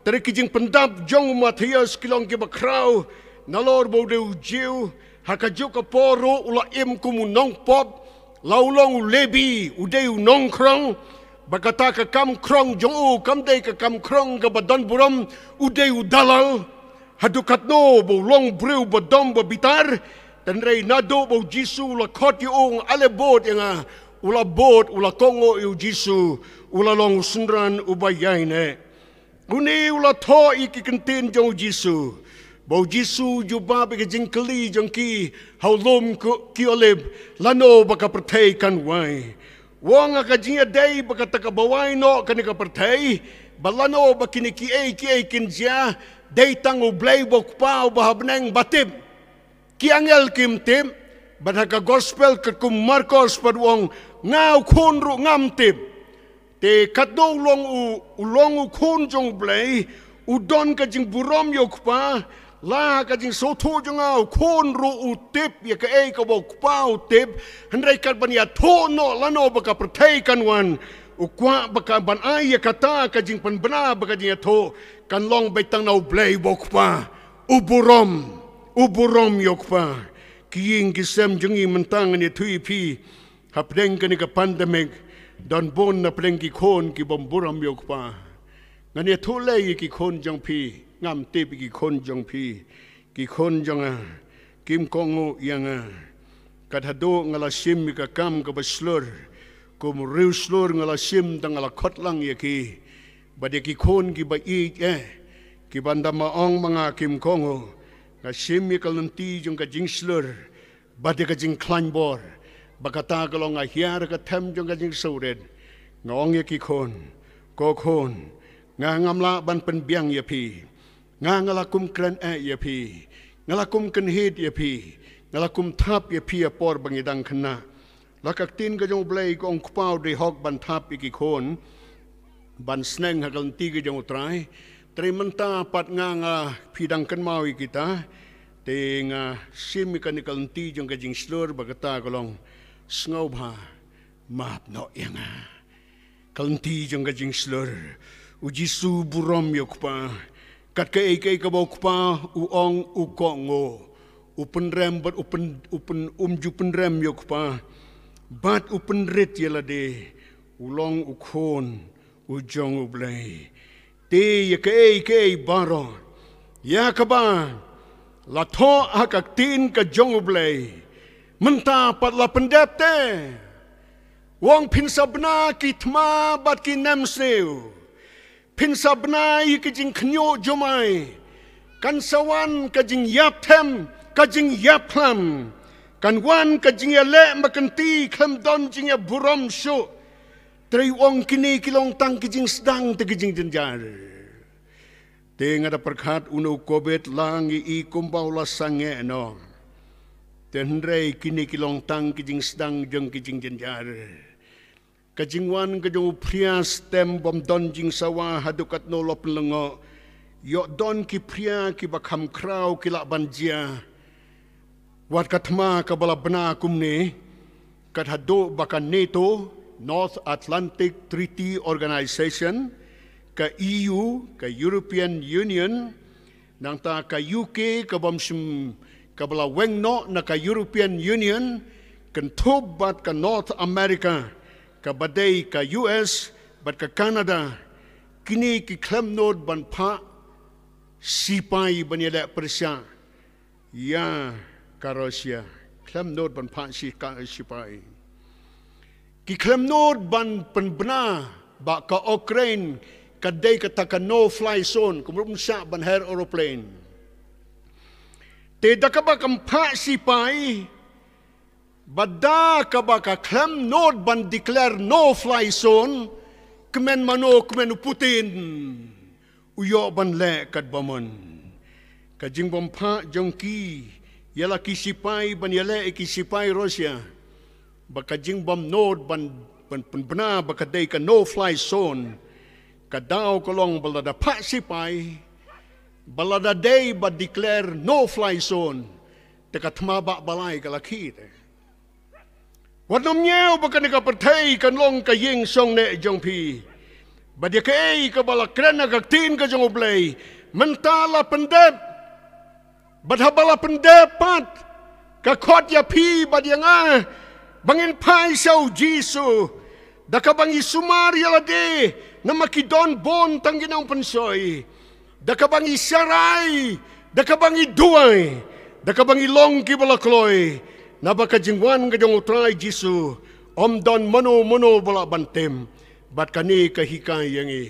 Te ki jingpyndap jong u Mathaios ki long kiba khraw, nalor ba u dei u Jiw, ha kajuh ka por ruh u la im kum u nongpop, la u long u Lebi, u dei u nongkhrong. Ba kata ka kam khrong jong u kam dei ka kam khrong kaba don burom, u dei u dalal. Haduh katno ba u long briew ba dom ba bitar. Hynrei naduh ba u Jisu u la khot ïa u, ong, ale bud ïa nga, u la bud, u la kohnguh ïa u Jisu, u la long u synran uba ïaineh. Une u la thoh ïa ki kyntien jong u Jisu. Ba u Jisu u jubab ïa ka jingkylli jong ki ha u lum ki, ki Olib, lano ba ka pyrthei kan wai. U ong, ha ka jingïadei bad kata kaba wai noh kane ka pyrthei, bad lano ba kine kiei kiei kin jia, dei tang U Blei ba u Kpa uba ha bneng ba tip. Ki angel kim tip, bad ha ka gospel katkum u Markos pat u ong, nga u khun ruh ngam tip. Te katno u long u, u long u khun jong U Blei, u don ka jingburom ïa u Kpa, la ha ka jingsngewthuh jong nga u khun ruh u tip ïa kaei kaba u Kpa u tip, hynrei kat ban ïathuh noh lano ba ka pyrthei kan wan, U kwah ba ka ban ai ïa kata ka jingpynbna bad ka jingïathuh kan long beit tang na U Blei uba U Kpa. U burom, u burom ïa U Kpa. Ki ïing ki sem jong ngi, mynta ngan ïathuh ïa phi hapdeng kane ka pandemic, don bun na pdeng ki khun ki bym burom ïa U Kpa. Ngan ïathuh lei ïa ki khun jong phi, ngam tip ïa ki khun jong phi. Ki khun jong nga kim kohnguh ïa nga. Kat haduh nga la shim ïa ka kam kaba shlur, kum u riewshlur nga la shim da nga la khot lang ïa ki. Bad ïa ki khun kiba ïeit eh, kiba ynda ma ong ma nga kim kohnguh, nga shim ïa ka lynti jong ka jingshlur bad ïa ka jingkhlaiñ bor. Ba kata ka long nga hiar ka them jong ka jingsngewrit. Nga ong ïa ki khun, ko khun, nga ngam lah ban pynbiang ïa phi. Nga nga la kum kren eh ïa phi, nga la kum kynhied ïa phi, nga la kum thap ïa phi ha por ba ngi dang khynnah. La ka ktien ka jong U Blei ka ong, Kpa u dei hok ban thap ïa ki khun ban sneng ha ka lynti ka jong U Trai. Te mynta pat nga, nga phi dang kynmaw ïa kita. Te nga shim ïa kane ka lynti jong ka jingshlur ba kata ka long, sngewbha map noh ïa nga. Ka lynti jong ka jingshlur. U Jisu burom ïa U Kpa. Kat kaei kaei kaba U Kpa u ong, u kohnguh. U pynrem bad u pyn, u pyn, um ju pynrem ïa U Kpa. Bad u pynrit ïa lade. U long u khun u jong U Blei. Te ïa kaei kaei baroh ïa kaba la thoh ha ka ktien ka jong U Blei, mynta pat la pyndep te. U ong, phin sa bna ki thma bad ki nemsniew. Phin sa bna ïa ki jingkhynñiuh jumai. Kan sa wan ka jingïap them, ka jingïap khlam. Kan wan ka jingïaleh makynti khlem don jingïaburom shuh. Te u ong, kine ki long tang ki jingsdang te ki jingjynjar. Te nga da pyrkhat, une u Covid la ngi i kumba u la sangeh noh. Te hynrei kine ki long tang ki jingsdang jong ki jingjynjar. Ka jingwan ka jong u phria stem bym don jingsawa haduh katno la pynlyngngoh. Ïoh don ki phria kiba kham khraw ki lah ban jia. Wat ka thma kaba la bna kumne, kat haduh ba ka NATO, North Atlantic Treaty Organization, ka E U, ka European Union, nangta ka U K, ka bym shym, kaba la weng noh na ka European Union, kynthup bad ka North America, kaba dei ka U S bad ka Canada, kine ki khlem nud ban phah sipai ban ïaleh pyrshah ïa ka Russia. Khlem nud ban phah shi ka sipai. Ki khlem nud ban pynbna ba ka Ukraine ka dei kata ka no fly zone, kumno ban shah ban her aeroplane. Te da kaba kam phah sipai, bad da kaba ka khlem nud ban declare no fly zone, kmen mano, kmen u Putin u ïoh ban leh katba mon. Ka jingbym phah jong ki ïa la ki sipai ban ïaleh ïa ki sipai Russia, bad ka jingbym nud ban, ban pynbna ba ka dei ka no fly zone, ka daw ka long ba lada phah sipai, ba lada dei ba declare no fly zone, te ka thma bah ba lai ka la khie te. Wat nym ñiew ba kane ka pyrthei kan long ka ïing shong neh jong phi. Bad ïa kaei kaba la kren ha ka ktien ka jong U Blei, mynta la pyndep. Bad haba la pyndep pat, ka khot ïa phi bad ïa nga ba ngin phai sha U Jisu. Da kaba ngi sumar ïa lade namar ki don bun tang ki nongpynshoi. Da kaba ngi sharai, da kaba ngi duwai, da kaba ngi long kiba la kloi. Naba ka jingwan ka jong U Trai Jisu ym don mano mano ba lah ban tim. Bad kane ka hikai ïa ngi,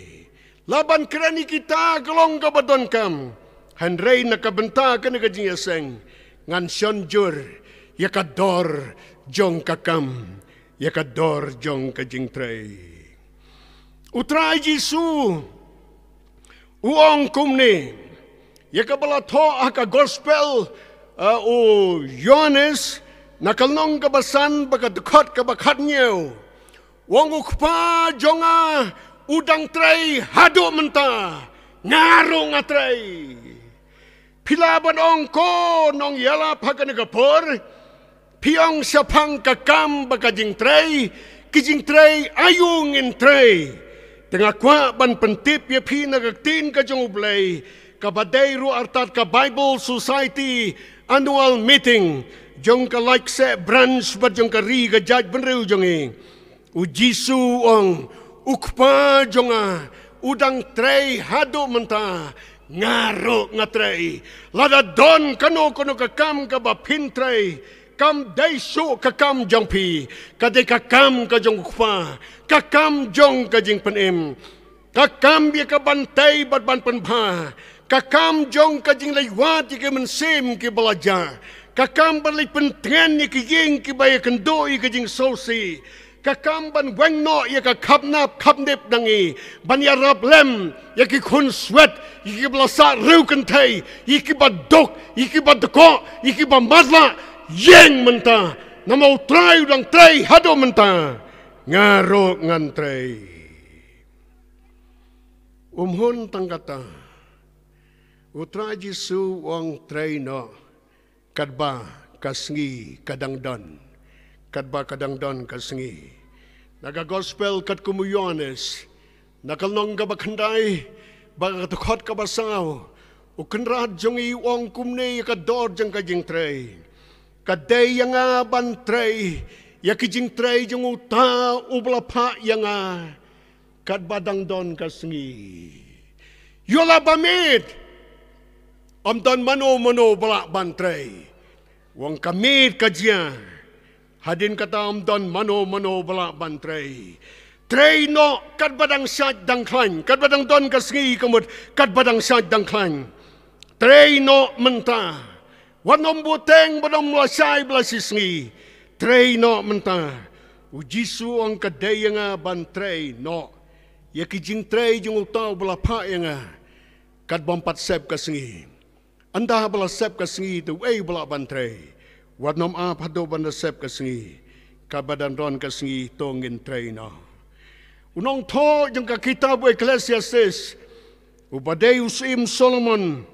lah ban kren ïa kita ka long kaba donkam. Hynrei na ka bynta kane ka jingïaseng, ngan shon jur ïa ka dor jong ka kam, ïa ka dor jong ka jingtrei. U Trai Jisu u ong kumne, ïa kaba la thoh ha ka gospel, uh, u Ïohannes, na ka lynnong kaba san bad ka dkhot kaba khathynñiew. U ong, U Kpa jong nga u dang trei haduh mynta, nga ruh nga trei. Phi lah ban ong, ko nongïalap ha kane ka por, phi ong shaphang ka kam bad ka jingtrei, Ki jingtrei aïu ngin trei. Te nga kwah ban pyntip ïa phi na ka ktien ka jong U Blei, kaba dei ruh artat ka Bible Society Annual Meeting jong ka Laitkaseh Branch bad jong ka ri ka jaitbynriew jong ngi. U Jisu u ong, U Kpa jong nga u dang trei haduh mynta, nga ruh nga trei. Lada don kano kano ka kam kaba phin trei, kam dei shuh ka kam jong phi, ka dei ka kam ka jong U Kpa, ka kam jong ka jingpynim, ka kam ïa ka ban tei bad ban pynbha, ka kam jong ka jingleit wad ïa ki mynsiem kiba la jah, ka kam ban leit pyntngen ïa ki ïing kiba ïakynduh ïa ka jingsngewsih, ka kam ban weng noh ïa ka khapnap khapnip na ngi, ban ïarap lem ïa ki khun swet, ïa kiba la sah riewkynthei, ïa kiba duk, ïa kiba dkoh, ïa kiba matlah. Ïeng mynta, namar U Trai u dang trei haduh mynta, nga ruh ngan trei. Um hun tang kata, U Trai Jisu u ong, trei noh, katba ka sngi ka dang don, katba ka dang don ka sngi. Na ka Gospel katkum u Ïoannis, na ka lynnong kaba khyndai, bad ka dkhot kaba saw, U Kynrad jong ngi u ong kumne ïa ka dor jong ka jingtrei: Ka dei ïa nga ban trei ïa ki jingtrei jong uta uba la phah ïa nga, katba dang don ka sngi. Ïoh la ba miet, ym don mano mano ba lah ban trei. U ong ka miet ka jia, hadien kata ym don mano mano ba lah ban trei. Trei noh katba dang shait dang khlaiñ, katba dang don ka sngi, ka mut katba dang shait dang khlaiñ. Trei noh mynta. Wat nym bteng ba nym lashai ba la shisngi. Trei noh mynta. U Jisu u ong ka dei ïa nga ban trei noh ïa ki jingtrei jong uta uba la phah ïa nga, katba ym pat sep ka sngi. Ynda ba la sep ka sngi te uei ba lah ban trei? Wat nym ap haduh ban da sep ka sngi. Katba dang don ka sngi to ngin trei noh. U nongthoh jong ka kitab u Ecclesiastes, uba dei u Syiem Solomon,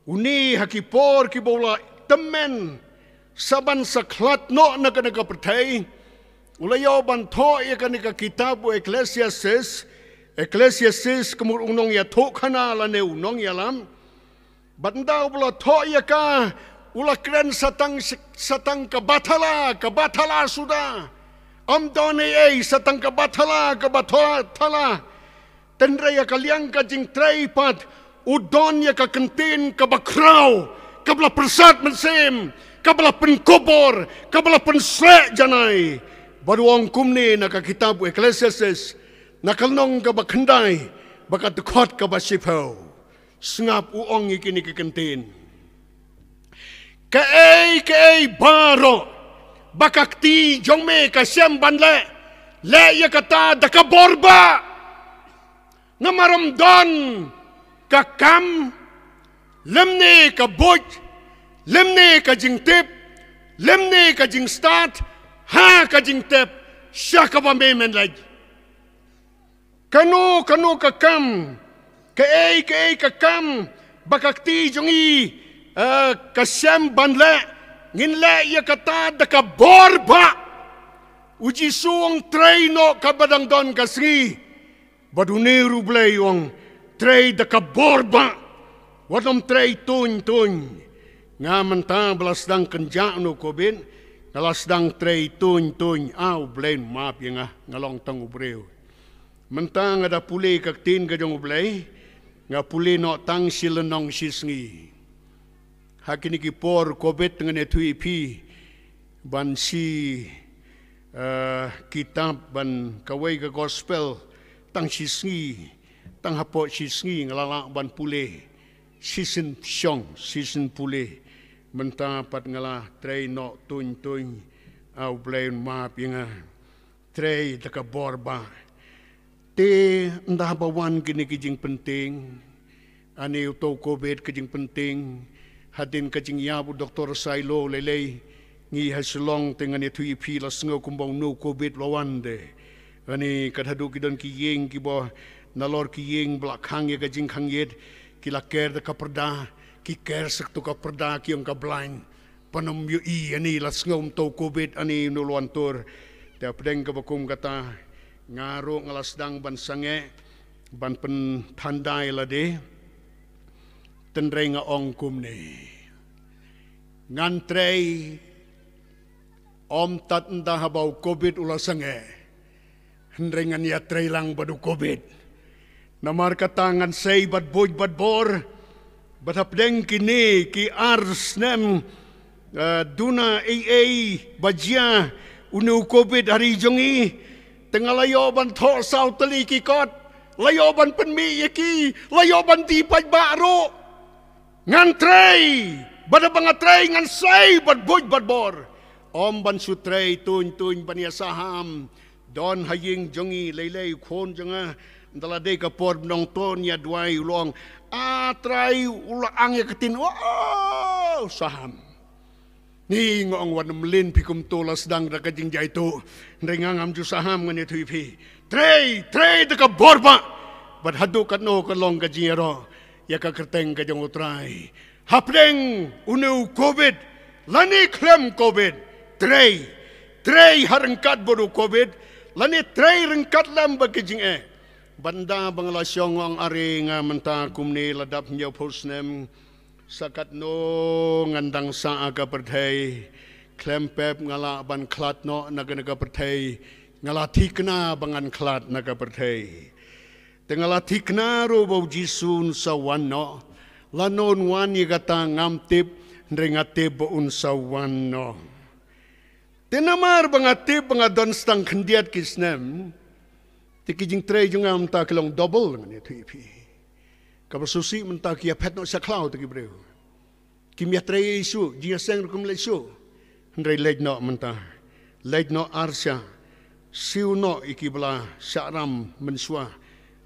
une ha ki por kiba u la tymmen sa ban sa khlad noh na kane ka pyrthei, u la ïoh ban thoh ïa kane ka kitab u Ecclesiastes. Ecclesiastes ka mut u nongïathuhkhana lane u nongïalam. Bad ynda uba la thoh ïa ka, u la kren sa tang, sa tang kaba thala, kaba thala suda. Ym don ei ei, sa tang kaba thala, kaba thala. Tynrai ïa ka liang ka jingtrei pat, u don ïa ka kyntien kaba khraw, kaba la pyrsad mynsiem, kaba la pynkupbor, kaba la pynshleh janai. Bad u ong kumne na ka kitab u Ecclesiastes, na ka lynnong kaba khyndai, bad ka dkhot kaba shiphew. Sngap u ong ïa kine ki kyntien: Kaei kaei baroh ba ka kti jong me ka shem ban leh, leh ïa kata da ka bor bah. Namar ym don ka kam, lymne ka buit, lymne ka jingtip, lymne ka jingstad ha ka jingtep sha kaba me men leit. Kano kano ka kam, kaei kaei ka kam ba ka kti jong ngi, eh, ka shem ban leh, ngin leh ïa kata da ka bor bah. U Jisu u ong trei noh katba dang don ka sngi. Bad une ruh U Blei u ong trei da ka bor bah. Wat nym trei tuñ tuñ. Nga mynta ba la sdang kynjah noh u Covid, nga la sdang trei tuñ tuñ. A U Blei un map ïa nga, nga long tang u briew. Mynta nga da pule ka ktien ka jong U Blei, nga pule noh tang shi lynnong shi sngi. Ha kine ki por Covid ngan ïathuh ïa phi ban shi, eh, kitab, ban kawei ka gospel, tang shi sngi, tang hapoh shi sngi nga la lah ban pule. Shisien shong, shisien pule. Mynta pat nga la trei noh tuñ tuñ. A U Blei un map ïa nga. Trei da ka bor bah. Te ynda ba wan kine ki jingpyntieng, ane uto u Covid ka jingpyntieng, hadien ka jingïap u Doktor Sailo lei lei, ngi ha Shillong te ngan ïathuh ïa phi la sngew kumba uno u Covid u la wan de. Ane kat haduh ki don ki ïing kiba nalor ki ïing ba la khang ïa ka jingkhang ïit, ki la ker da ka pyrda, ki ker sa kato ka pyrda ki ong ka blind. Pan ym ïohi, ane la sngew mynta u Covid, ane uno u la wan tur. Te hapdeng kaba kum kata, nga ruh nga la sdang ban sangeh, ban pynthandai lade. Tynrai nga ong kumne. Ngan trei, ym tad ynda haba u covid u la sangeh. Hynrei ngan ïatrei lang bad u covid. Namar kata ngan sei bad buit bad bor. Bad hapdeng kine ki ar snem, eh, duna ei ei ba jia une u covid ha ri jong ngi. Te nga la ïoh ban thoh saw tylli ki kot. La ïoh ban pynmih ïa ki. La ïoh ban die paidbah ruh. Ngan trei, bad haba nga trei ngan sei bad buit bad bor. Ym ban shu trei tuñ tuñ ban ïa saham. Don ha ïing jong ngi lei lei u khun jong nga. Ynda la dei ka por ba nongtun ïa duwai u long. A Trai, u la ang ïa ka ktien, oh, saham. Ni nga ong, wat nym leh phi kumto, la sdang da ka jingjaituh. Hynrei nga ngam ju saham, ngan ïathuh ïa phi. Trei, trei da ka bor bah. Bad haduh katno ka long ka jingïaroh ïa ka kyrteng ka jong u Trai. Hapdeng une u covid lane khlem covid, trei. Trei ha ryngkat bad u covid lane trei ryngkat lem bad ka jingeh. Bad ynda ba nga la shong ong, are nga mynta kumne la dap hynñiewphew snem. Sa katno ngan dang sah ha ka pyrthei. Khlem pep nga lah ban khlad noh na kane ka pyrthei. Nga la thikna ba ngan khlad na ka pyrthei. Te nga la thikna ruh ba u Jisu un sa wan noh. Lano un wan ïa kata ngam tip, hynrei nga tip ba un sa wan noh. Te namar ba nga tip ba nga don tang khyndiat ki snem. Te ki jingtrei jong nga mynta ki long double, ngan ïathuh ïa phi. Kaba shisha mynta ki ïaphet noh sha khlaw te ki briew. Kim ïatrei shuh, jingïaseng ruh kim leit shuh. Hynrei leit noh mynta. Leit noh ar sha. Siew noh ïa kiba la shah ram mynshuwa.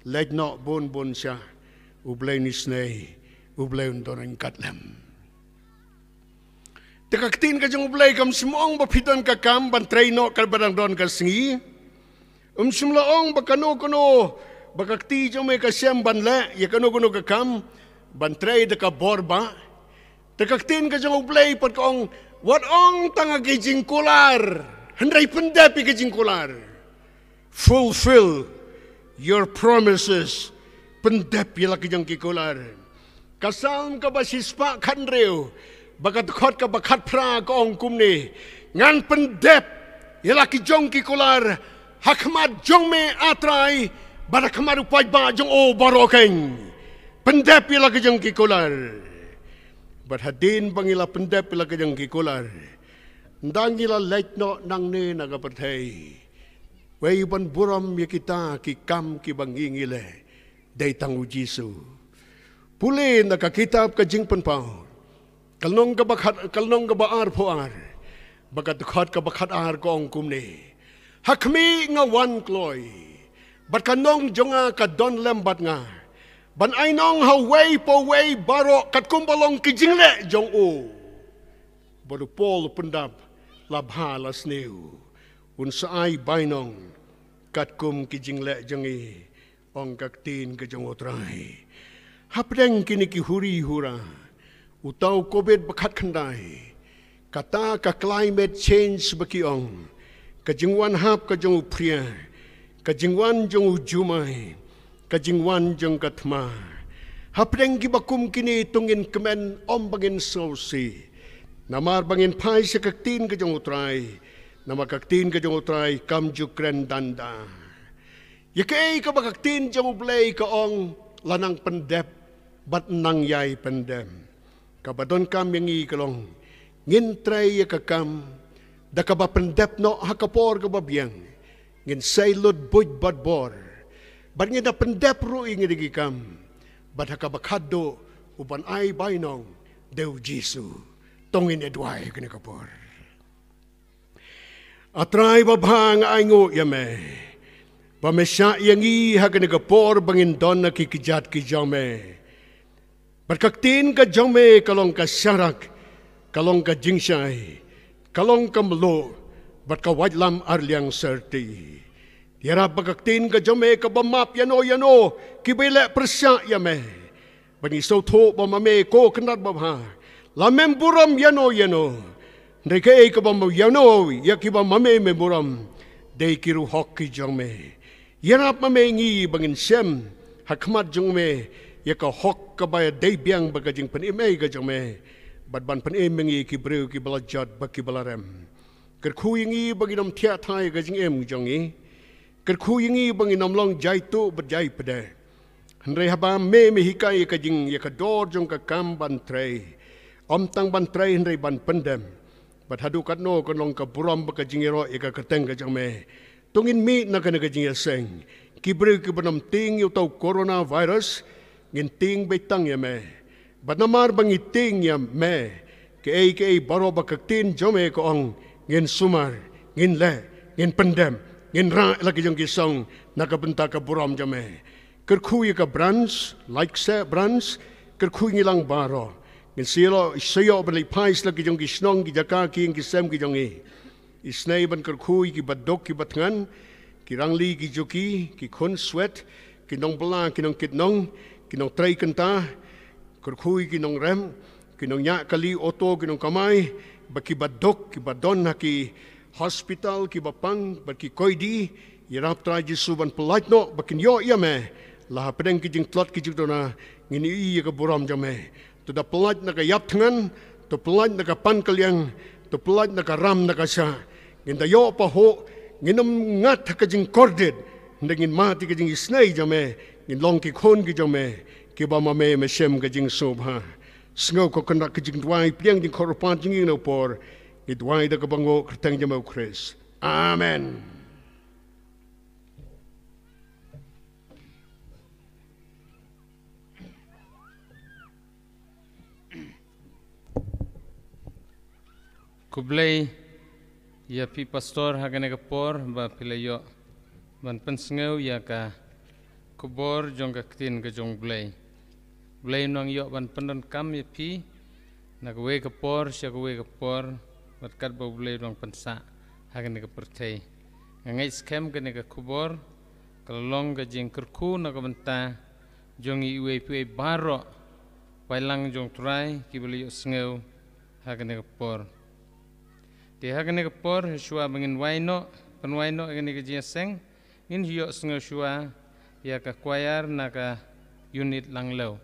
Leit noh bun bun sha. U Blei un isynei, U Blei un don ryngkat lem. Te ka ktien ka jong U Blei kam shym ong ba phi don ka kam ban trei noh katba dang don ka sngi. Um shym la ong ba kano kano ba ka kti jong me ka shem ban leh ïa kano kano ka kam ban trei da ka bor bah. Te ka ktien ka jong U Blei pat ka ong, wat ong tang ha ki jingkular, hynrei pyndep ïa ki jingkular. Fulfill your promises. Pyndep ïa la ki jong ki kular. Ka Salm kaba shispah khathynriew, bad ka dkhot kaba khatphra ka ong kumne, ngan pyndep ïa la ki jong ki kular ha khmat jong me A Trai, bad ha khmat u paidbah jong u baroh keiñ. Pyndep ïa la ki jong ki kular. Bad hadien ba ngi la pyndep ïa la ki jong ki kular, ynda ngi la leit noh nangne na ka pyrthei, wei ban burom ïa kita ki kam kiba ngi ngi leh, dei tang u Jisu. Pule na ka kitab ka Jingpynpaw, ka lynnong kaba khat, ka lynnong kaba arphew ar, bad ka dkhot kaba khatar ka ong kumne, ha khmih nga wan kloi, bad ka nong jong nga ka don lem bad nga, ban ai nong ha uwei pa uwei baroh katkum ba long ki jingleh jong u. Bad u Paul u pyndap, la bha la sniew, un sa ai bainong katkum ki jingleh jong ngi, ong ka ktien ka jong u Trai. Hapdeng kine ki huri hura, uta u covid ba khatkhyndai, kata ka climate change ba ki ong, ka jingwan hap ka jong u phria, ka jingwan jong u jumai, ka jingwan jong ka thma. Hapdeng kiba kum kine to ngin kmen, ym ba ngin sngewsih. Namar ba ngin phai sha ka ktien ka jong u Trai. Namar ka ktien ka jong u Trai kam ju kren danda. Ïa kaei kaba ka ktien jong u Blei ka ong, la nang pyndep bad nang ïai pyndem. Kaba donkam ïa ngi ka long, ngin trei ïa ka kam da kaba pyndep noh ha ka por kaba biang. Ngin sei lut buit bad bor, bad ngin da pyndep ruh ïa ngi da ki kam. Bad ha kaba khatduh, u ban ai bainong dei u Jisu. To ngin ïa duwai kane ka por. A Trai babha, nga ainguh ïa me ba me shah ïa ngi ha kane ka por ba ngin don na ki kjat ki jong me. Bad ka ktien ka jong me ka long ka sharak, ka long ka jingshai, ka long ka mluh, bad ka waitlam arliang syrti. Ïarap ba ka ktien ka jong me kaba map ïano ïano kiba leh pyrshah ïa me. Ba ngi sngewthuh ba ma me ko Kynrad babha, la mem burom ïano ïano. Hynrei kaei kaba me ïano ïa kiba ma me mem burom, dei ki riewhok ki jong me. Ïarap ma me ngi ba ngin shem ha khmat jong me ïa ka hok kaba dei biang bad ka jingpynim ei ka jong me, bad ban pynim ïa ngi ki briew kiba la jot bad kiba la rem. Kyrkhu ïa ngi ba ngin ym thiah thait ïa ka jingim jong ngi. Kyrkhu ïa ngi ba ngin ym long jaituh bad jaipdeh. Hynrei haba me, me hikai ïa ka jing, ïa ka dor jong ka kam ban trei, ym tang ban trei hynrei ban pyndem. Bad haduh katno kan long ka burom bad ka jingïaroh ïa ka kyrteng ka jong me. To ngin mih na kane ka jingïaseng. Ki briew kiban ym tieng ïa uta u coronavirus, ngin tieng beit tang ïa me. Bad namar ba ngi tieng ïa me, kaei kaei baroh ba ka ktien jong me ka ong, ngin sumar, ngin leh, ngin pyndem, ngin rah la ki jong ki song na ka bynta ka burom jong me. Kyrkhu ïa ka branch, Laitkseh branch, kyrkhu ïa ngi lang baroh. Ngin sa ïoh, sa ïoh ban leit phai sha la ki jong ki shnong, ki jaka, ki ïing ki sem ki jong ngi. Isynei ban kyrkhu ïa kiba duk kiba thngan, ki rangli ki juki, ki khun swet, ki nongbylla ki nongkitnong, ki nongtrei kynta, kyrkhu ïa ki nongrep, ki nongñiah kali auto, ki nongkamai, bad kiba duk, kiba don ha ki hospital, kiba pang, bad ki koidi, ïarap Trai Jisu ban pyllait noh, ba kin ïoh ïa me, la hapdeng ki jingtlot ki jingduna, ngin ïohi ïa ka burom jong me. To da pyllait na ka ïap thngan, to pyllait na ka pan ka liang, to pyllait na ka ram na ka shah. Ngin da ïoh pahuh, ngin ym ngat ha ka jingkordit, hynrei ngin mad ïa ka jingisynei jong me, ngin long ki khun ki jong me, kiba ma me me shem ka jingsngewbha. Sngew ko Kynrad ka jingduwai pliang jingkyrpad jong ngi ha kane ka por, ngi duwai da kaba nguh ha ka kyrteng jong me U Khrist. Amen. Khublei ïa phi pastor ha kane ka por ba phi la ïoh ban pynsngew ïa ka khubor jong ka ktien ka jong U Blei. U Blei un nang ïoh ban pyndonkam ïa phi na kawei ka por sha kawei ka por, bad katba U Blei u dang pynsah ha kane ka pyrthei. Nga ngeit skhem kane ka khubor ka la long ka jingkyrkhu na ka bynta jong ngi iwei pa iwei baroh, paidlang jong U Trai kiba la ïohsngew ha kane ka por. Te ha kane ka por, shuwa ba ngin wai noh, pynwai noh ïa kane ka jingïaseng, ngin ïohsngew shuwa ïa ka choir na ka unit Langlew.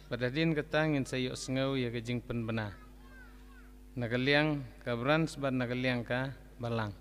Bad hadien kata ngin sa ïohsngew ïa ka jingpynbna na ka liang ka branch bad na ka liang ka balang.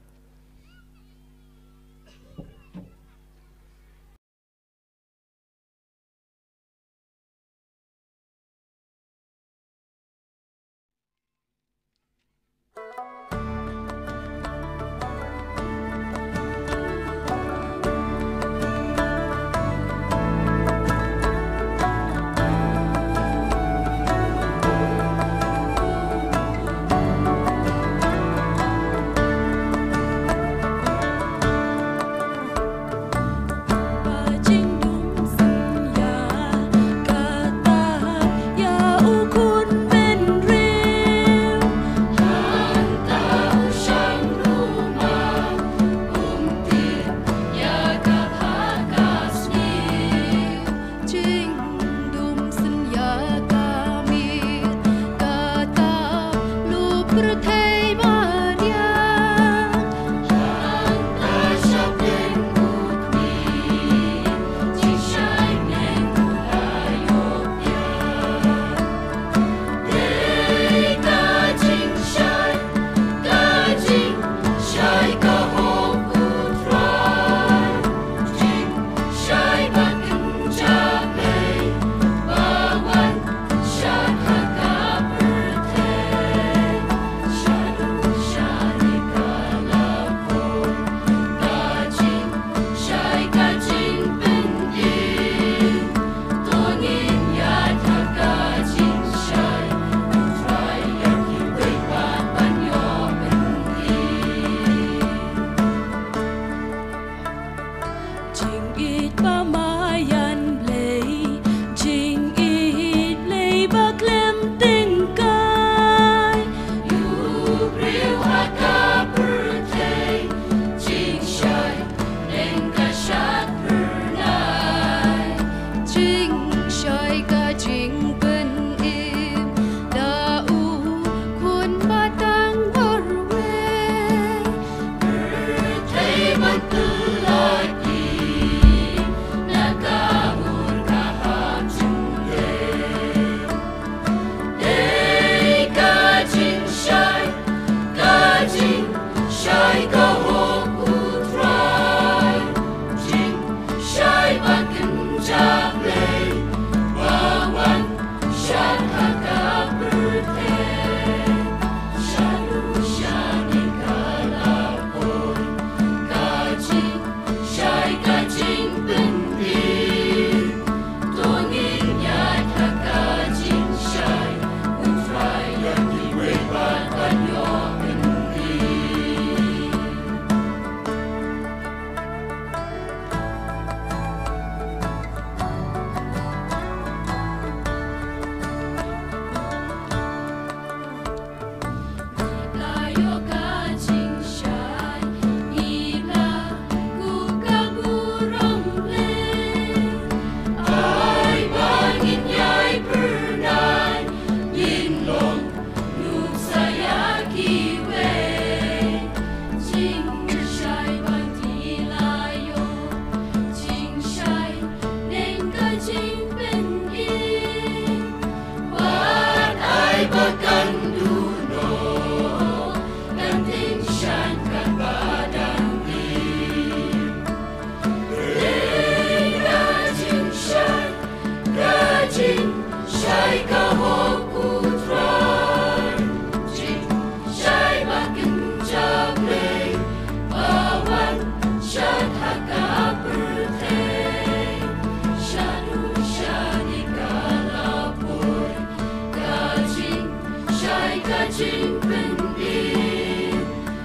Jingpyndin,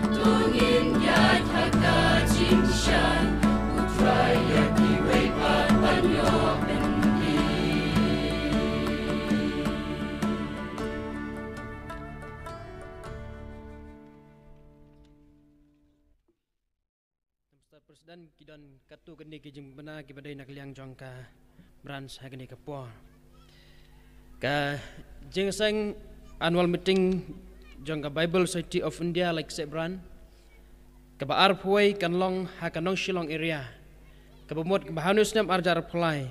to ngin ïaid ha ka jingshai, U Trai ïa kiwei pat ban ïoh pyndin. Mister President, ki don katto katne ki jingpynbna kiba dei na ka liang jong ka branch ha kane ka por. Ka jingïaseng annual meeting jong ka Bible Society of India Lakeside Branch, kaba arphew wei kan long ha ka Nongshillong area. Kaba mut kaba ha une u snem ar hajar arphew lai,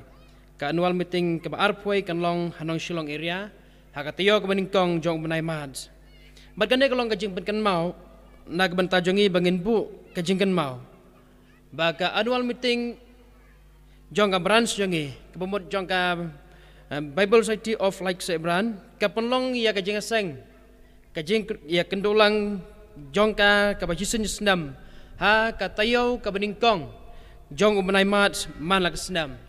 ka annual meeting kaba arphew wei kan long ha Nongshillong area, ha ka taïew kaba nyngkong jong u bnai March. Bad kane ka long ka jingpynkynmaw na ka bynta jong ngi ba ngin buh ka jingkynmaw ba ka annual meeting jong ka branch jong ngi, kaba mut jong ka, eh, Bible Society of Lakeside Branch, ka pynlong ïa ka jingïaseng, ka jing ïa kyndulang jong ka kaba shisien snem ha ka taïew kaba nyngkong jong u bnai March man la ka snem.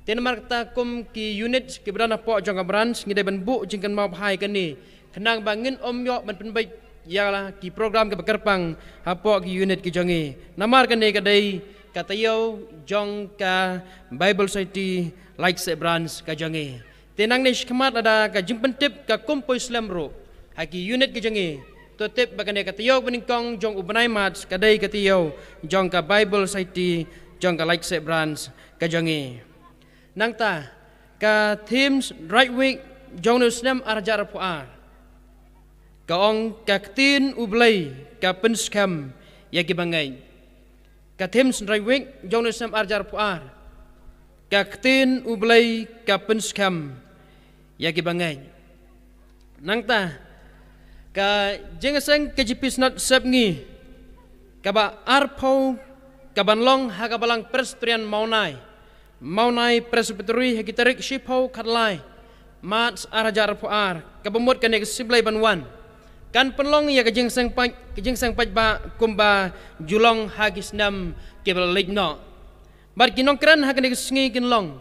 Te namar kata kum ki unit kiba don hapoh jong ka branch ngi dei ban buh jingkynmaw bha ïa kane, khnang ba ngin ym ïoh ban pynbeit ïa la ki program kiba kyrpang hapoh ki unit ki jong ngi. Namar kane ka dei ka taïew jong ka Bible Society Lakeside Branch ka jong ngi. Te nangne shakhmat lada ka jingpyntip ka kum poi slem ruh ha ki unit ki jong ngi, to tip ba kane ka taïew ba nyngkong jong u bnai March ka dei ka taïew jong ka Bible Society jong ka Lakeside Branch ka jong ngi. Nangta ka theme Right Week jong une u snem ar hajar arphew ar ka ong ka ktien U Blei ka pynskhem ïa kiba ngeit. Ka theme Right Week jong une u snem ar hajar arphew ar, ka ktien U Blei ka pynskhem ïa kiba ngeit. Nangta ka jingïaseng K J P Synod Sepngi kaba arphew kaban long ha ka Balang Presbyterian Mawnai, Mawnai Presbytery, ha ki tarik shiphew khatlai March ar hajar arphew ar, kaba mut kane ka Sngi Blei ban wan, kan pynlong ïa ka jingïaseng paid, ka jingïaseng paidbah kumba ju long ha ki snem kiba la leit noh. Bad ki nongkren ha kane ka sngi kin long,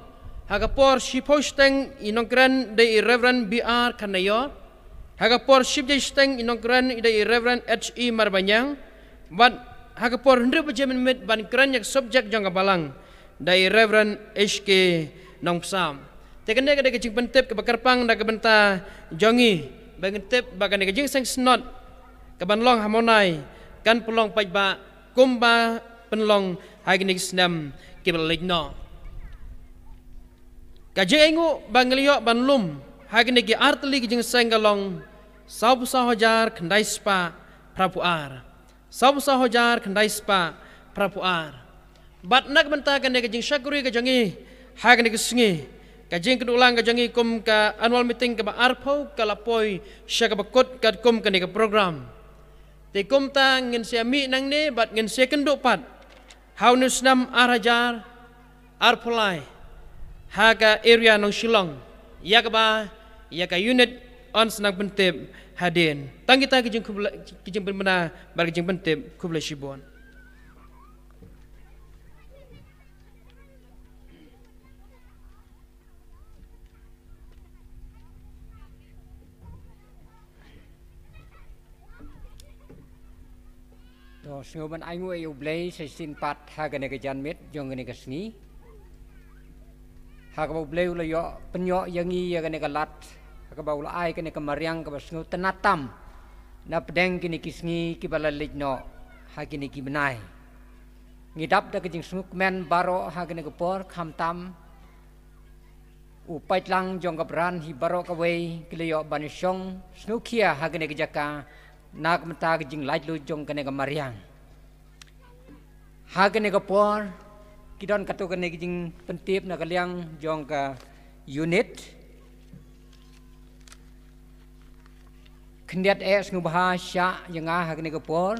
ha ka por shiphew shiteng i nongkren dei i Reverend B R Kharnaior, ha ka por shiphew shiteng i nongkren i dei i Reverend H E Marbaniang, bad ha ka por hynriew baje mynmiet ban kren ïa ka subject jong ka Balang da i Reverend H K Nongpynsam. Te kane ka dei ka jingpyntip kaba kyrpang na ka bynta jong ngi ba ngin tip ba kane ka jingïaseng Synod kaban long ha Mawnai kan pynlong paidbah kumba pynlong ha kine ki snem kiba la leit noh. Ka jingainguh ba ngi la ïoh ban lum ha kine ki artylli ki jingïaseng ka long sawphew saw hajar khyndai spah phraphew ar. Sawphew saw hajar khyndai spah phraphew ar. Bad na ka bynta kane ka jingshakri ka jong ngi ha kane ka sngi, ka jingkynduh lang ka jong ngi kum ka annual meeting kaba arphew ka la poi sha kaba kut katkum kane ka program. Te kumta ngin sa ïa mih nangne bad ngin sa ïa kynduh pat ha une u snem ar hajar arphew lai ha ka area Nongshillong, ïa kaba ïa ka unit yn sa nang pyntip hadien. Tang kita ki jingkhublei, ki jingpynbna bad ki jingpyntip. Khublei shibun. To, sngew ban ainguh ïa U Blei sa shisien pat ha kane ka janmiet jong kane ka sngi, ha kaba U Blei u la ïoh pynïoh ïa ngi ïa kane ka lad, ha kaba u la ai kane ka mariang kaba sngewtynnat tam na pdeng kine ki sngi kiba la leit noh ha kine ki bnai. Ngi dap da ka jingsngewkmen baroh ha kane ka por, khamtam u paidlang jong ka branch hi baroh kawei ki la ïoh ban shong sngewkhia ha kane ka jaka na ka bynta ka jinglaitluid jong kane ka mariang. Ha kane ka por ki don katto katne ki jingpyntip na ka liang jong ka unit. Khyndiat eh sngewbha shah ïa nga ha kane ka por.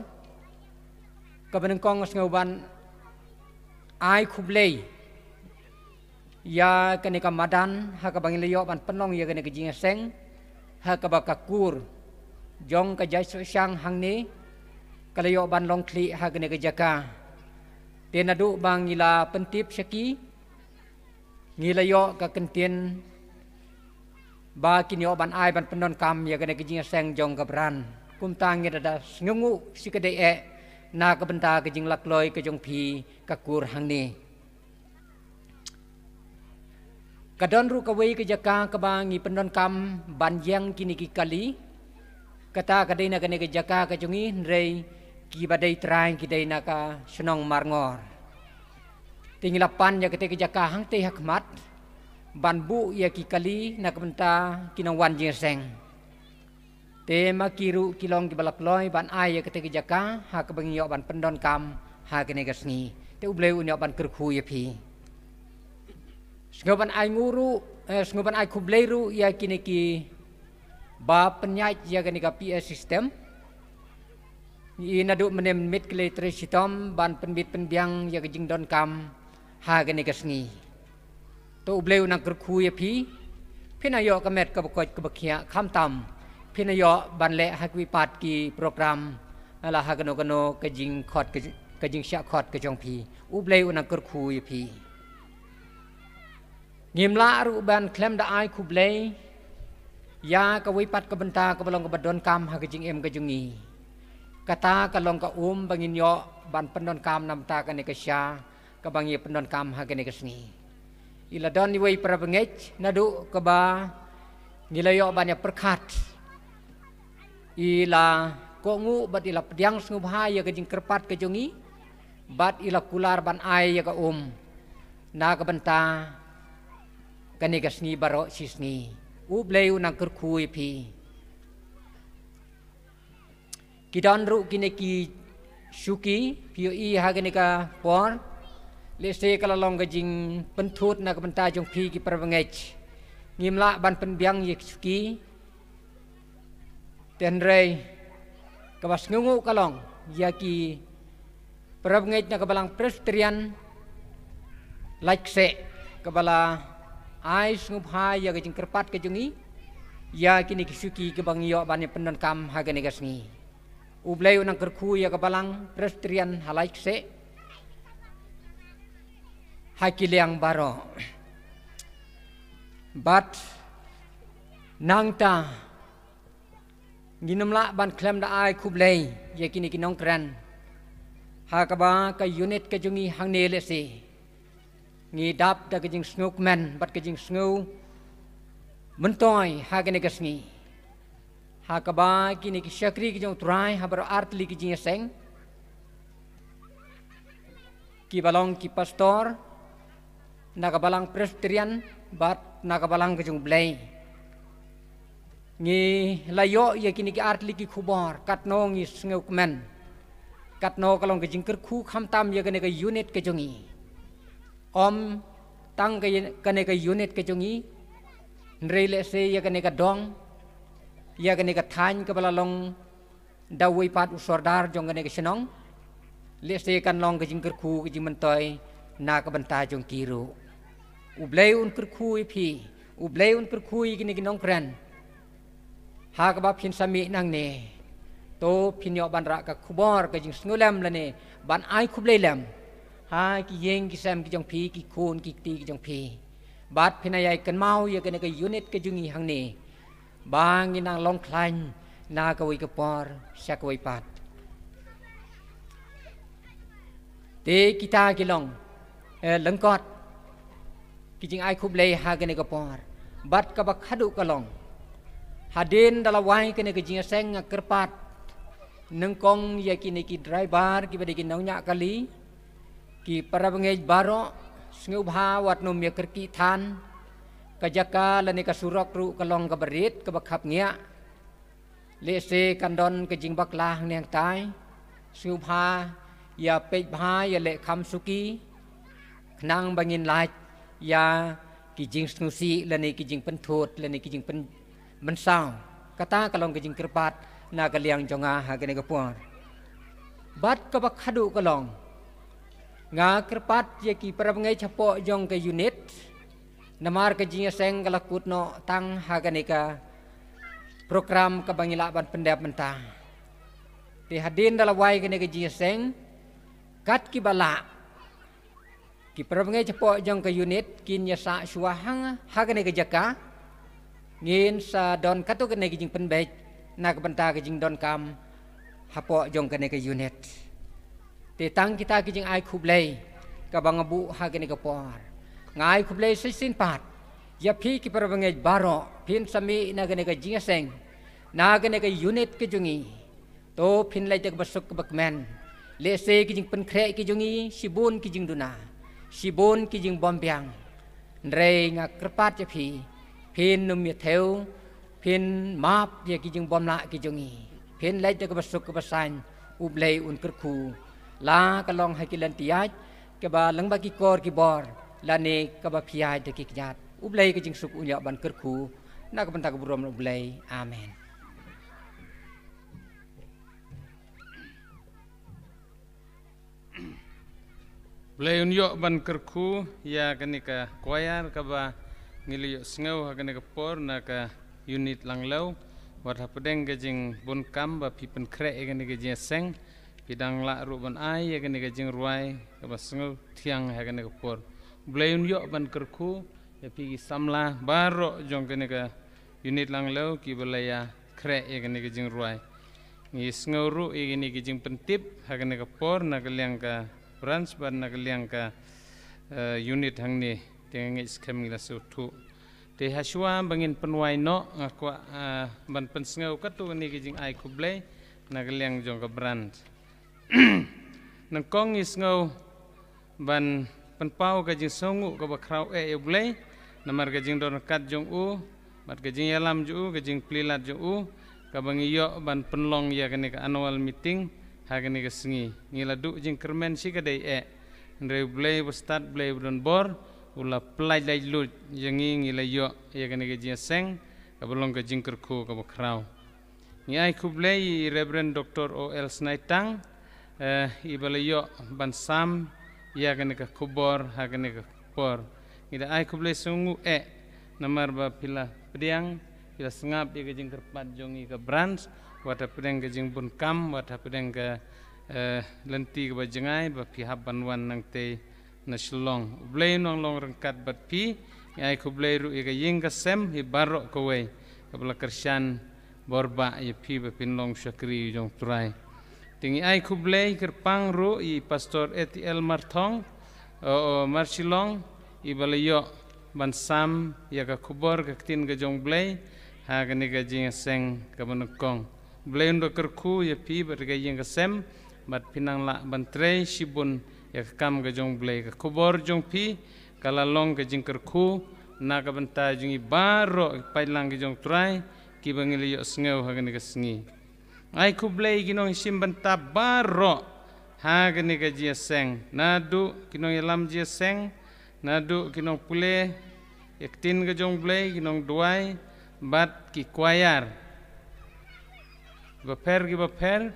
Kaba nyngkong sngewbha ban ai khublei ïa kane ka madan ha kaba ngi la ïoh ban pynlong ïa kane ka jingïaseng, ha kaba ka kur jong ka jait sohshang hangne ka la ïoh ban long khlieh ha kane ka jaka. Te naduh ba ngi la pyntip sha ki, ngi la ïoh ka kyntien ba kin ïoh ban ai ban pyndonkam ïa kane ka jingïaseng jong ka brand. Kumta ngi da sngewnguh shikatdei eh na ka bynta ka jinglakloi ka jong phi ka kur hangne. Ka don ruh kawei ka jaka kaba ngi pyndonkam ban ïeng kine ki kali. Kata ka dei na kane ka jaka ka jong ngi, hynrei kiba dei trai ki dei na ka shnong Marngor. Te ngi la pan ïa kata ka jaka hangtei ha khmat ban buh ïa ki kali na ka bynta ki nongwan jingïaseng. Te ma ki ruh ki long kiba lakloi ban ai ïa kata ka jaka ha kaba ngi ïoh ban pyndonkam ha kane ka sngi. Te U Blei un ïoh ban kyrkhu ïa phi. Sngew ban ai nguh ruh, eh, sngew ban ai khublei ruh ïa kine kiba pynïaid ïa kane ka P A system. Ngi naduh mynne mynmiet ki la trei shitom ban pynbit pynbiang ïa ka jingdonkam ha kane ka sngi. To U Blei u nang kyrkhu ïa phi. Phin ïoh ka met kaba koit kaba khiah, khamtam phin ïoh ban leh ha kiwei pat ki program, la ha kano kano ka jingkhot ka, ka jingshah khot ka jong phi. U Blei u nang kyrkhu ïa phi. Ngim lah ruh ban khlem da ai khublei ïa kawei pat ka bynta kaba long kaba donkam ha ka jingim ka jong ngi. Kata ka long ka um ba ngin ïoh ban pyndonkam na bynta kane ka sha kaba ngi pyndonkam ha kane ka sngi. I la don iwei para bangeit naduh kaba ngi la ïoh ban ïa pyrkhat. I la kohnguh bad i la pdiang sngewbha ïa ka jingkyrpad ka jong ngi bad i la kular ban ai ïa ka um na ka bynta kane ka sngi baroh shi sngi. U Blei u nang kyrkhu ïa phi. Ki don ruh kine ki shuki, phi ïohi ha kane ka por. Lehse ka la long ka jingpynthut na ka bynta jong phi ki para bangeit. Ngim lah ban pynbiang ïa ki shuki. Te hynrei kaba sngewnguh ka long ïa ki para bangeit na ka balang Presbyterian Laitksheh kaba la ai sngewbha ïa ka jingkyrpad ka jong ngi ïa kine ki shuki kaba ngi ïoh ban ïa pyndonkam ha kane ka sngi. U Blei u nang kyrkhu ïa ka balang Presbyterian ha Laitksheh ha ki liang baroh. Bad nangta ngin ym lah ban khlem da ai khublei ïa kine ki nongkren ha kaba ka unit ka jong ngi hangne lehse ngi dap da ka jingsngew kmen bad ka jingsngew myntoi ha kane ka sngi. Ha kaba kine ki shakri ki jong U Trai ha baroh artylli ki jingïaseng, kiba long ki pastor na ka balang Presbyterian bad na ka balang ka jong U Blei. Ngi la ïoh ïa kine ki artylli ki khubor, katno ngi sngew kmen, katno ka long ka jingkyrkhu khamtam ïa kane ka unit ka jong ngi. Ym tang ka, kane ka unit ka jong ngi, hynrei lehse ïa kane ka dong, ïa kane ka thaiñ kaba la long da uwei pat u sordar jong kane ka shnong. Lehse kan long ka jingkyrkhu ka jingmyntoi na ka bynta jong ki ruh. U Blei un kyrkhu ïa phi, U Blei un kyrkhu ïa kine ki nongkren. Ha kaba phin sa mih nangne, to phin ïoh ban rah ka khubor ka jingsngewlem lane ban ai khublei lem ha ki ïing ki sem ki jong phi, ki khun ki kti ki jong phi. Bad phin ïai kynmaw ïa kane ka unit ka jong ngi hangne ba ngin nang long khlaiñ na kawei ka por sha kawei pat. Te kita ki long, eh, lyngkot ki jingai khublei ha kane ka por. Bad kaba khadduh ka long, hadien da la wai kane ka jingïaseng nga kyrpad nyngkong ïa kine ki driver kiba dei ki nongñiah kali, ki para bangeit baroh, sngewbha wat nym ïa kyrkieh than. Ka jaka lane ka surok ruh ka long kaba rit kaba khapngiah. Lehse kan don ka jingbakla hangne hangtai, sngewbha ïa peit bha, ïa leh kham suki khnang ba ngin lait ïa ki jingsngewsih lane ki jingpynthut lane ki jingpynmynsaw. Kata ka long ka jingkyrpad na ka liang jong nga ha kane ka por. Bad kaba khadduh ka long, nga kyrpad ïa ki para bangeit hapoh jong ka unit, namar ka jingïaseng ka la kut noh tang ha kane ka program kaba ngi lah ban pyndep mynta. Te hadien da la wai kane ka jingïaseng, kat kiba lah, ki para bangeit hapoh jong ka unit kin ïa sah shuwa hang ha kane ka jaka. Ngin sa don katto katne ki jingpynbeit na ka bynta ka jingdonkam hapoh jong kane ka unit. Te tang kita ki jingai khublei kaba nga buh ha kane ka por. Nga ai khublei shisien pat ïa phi ki parabangeit baroh, phin sa mih na kane ka jingïaseng, na kane ka unit ka jong ngi. To phin leit da kaba suk kaba kmen. Lehse ki jingpynkhreh ki jong ngi shibun ki jingduna, shibun ki jingbymbiang. Hynrei nga kyrpad ïa phi, phin ym ïa thew, phin map ïa ki jingbymlah ki jong ngi. Phin leit da kaba suk kaba saiñ, U Blei un kyrkhu. La ka long ha ki lynti ïaid kaba lyngba ki kor ki bor, lane kaba phi ïaid da ki kjat. U Blei ka jingsuk un ïoh ban kyrkhu na ka bynta ka burom U Blei. Amen. Blei un ïoh ban kyrkhu ïa kane ka choir kaba ngi la ïoh sngew ha kane ka por na ka unit Langlew. Wat hapdeng ka jingbun kam ba phi pynkhreh ïa kane ka jingïaseng, phi dang lah ruh ban ai ïa kane ka jingrwai kaba sngew thiang ha kane ka por. Blei un ïoh ban kyrkhu ïa phi ki samla baroh jong kane ka unit Langlew kiba la ïa khreh ïa kane ka jingrwai. Ngi sngew ruh ïa kine ki jingpyntip ha kane ka por na ka liang ka branch bad na ka liang ka, eh, unit hangne, te nga ngeit skhem ngi la sngewthuh. Te hashwa ba ngin pynwai noh, nga kwah, eh, ban pynsngew katto katne ki jingai khublei na ka liang jong ka branch. Nyngkong ngi sngew ban pynpaw ka jingsngewnguh kaba khraw eh ïa U Blei namar ka jingdon ryngkat jong u, bad ka jingïalam jong u, ka jingplie lad jong u, kaba ngi ïoh ban pynlong ïa kane ka annual meeting ha kane ka sngi. Ngi la duh jingkyrmen shikatdei eh, hynrei U Blei ba stad, Blei ba don bor, u la pyllait laitluid ïa ngi, ngi la ïoh ïa kane ka jingïaseng kaba long ka jingkyrkhu kaba khraw. Ngi ai khublei ïa i Reverend Doctor O L Snaitang, eh, iba la ïoh ban sam ïa kane ka khubor ha kane ka por. Ngi da ai khublei sngewnguh eh namar ba phi la pdiang, phi la sngap ïa ka jingkyrpad jong ngi ka branch, wat hapdeng ka jingbun kam, wat hapdeng ka, eh, lynti kaba jngai ba phi hap ban wan nangtei na Shillong. U Blei un nang long ryngkat bad phi. Ngi ai khublei ruh ïa ka ïing ka sem hi baroh kawei kaba la kyrshan bor bah ïa phi ba phin long shakri jong U Trai. Te ngi ai khublei kyrpang ruh ïa i Pastor A T L Marthong, o, o, Marshillong, iba la ïoh ban sam ïa ka khubor ka ktien ka jong U Blei ha kane ka jingïaseng kaba nyngkong. U Blei un da kyrkhu ïa phi bad ka ïing ka sem, bad phin nang lah ban trei shibun ïa ka kam ka jong U Blei. Ka khubor jong phi ka la long ka jingkyrkhu na ka bynta jong ngi baroh ki paidlang ki jong U Trai kiba ngi la ïoh sngew ha kane ka sngi. Ai khublei ki nongshim bynta baroh ha kane ka jingïaseng, naduh ki nongïalam jingïaseng, naduh ki nongpule ïa ka ktien ka jong U Blei, ki nongduwai bad ki choir bapher ki bapher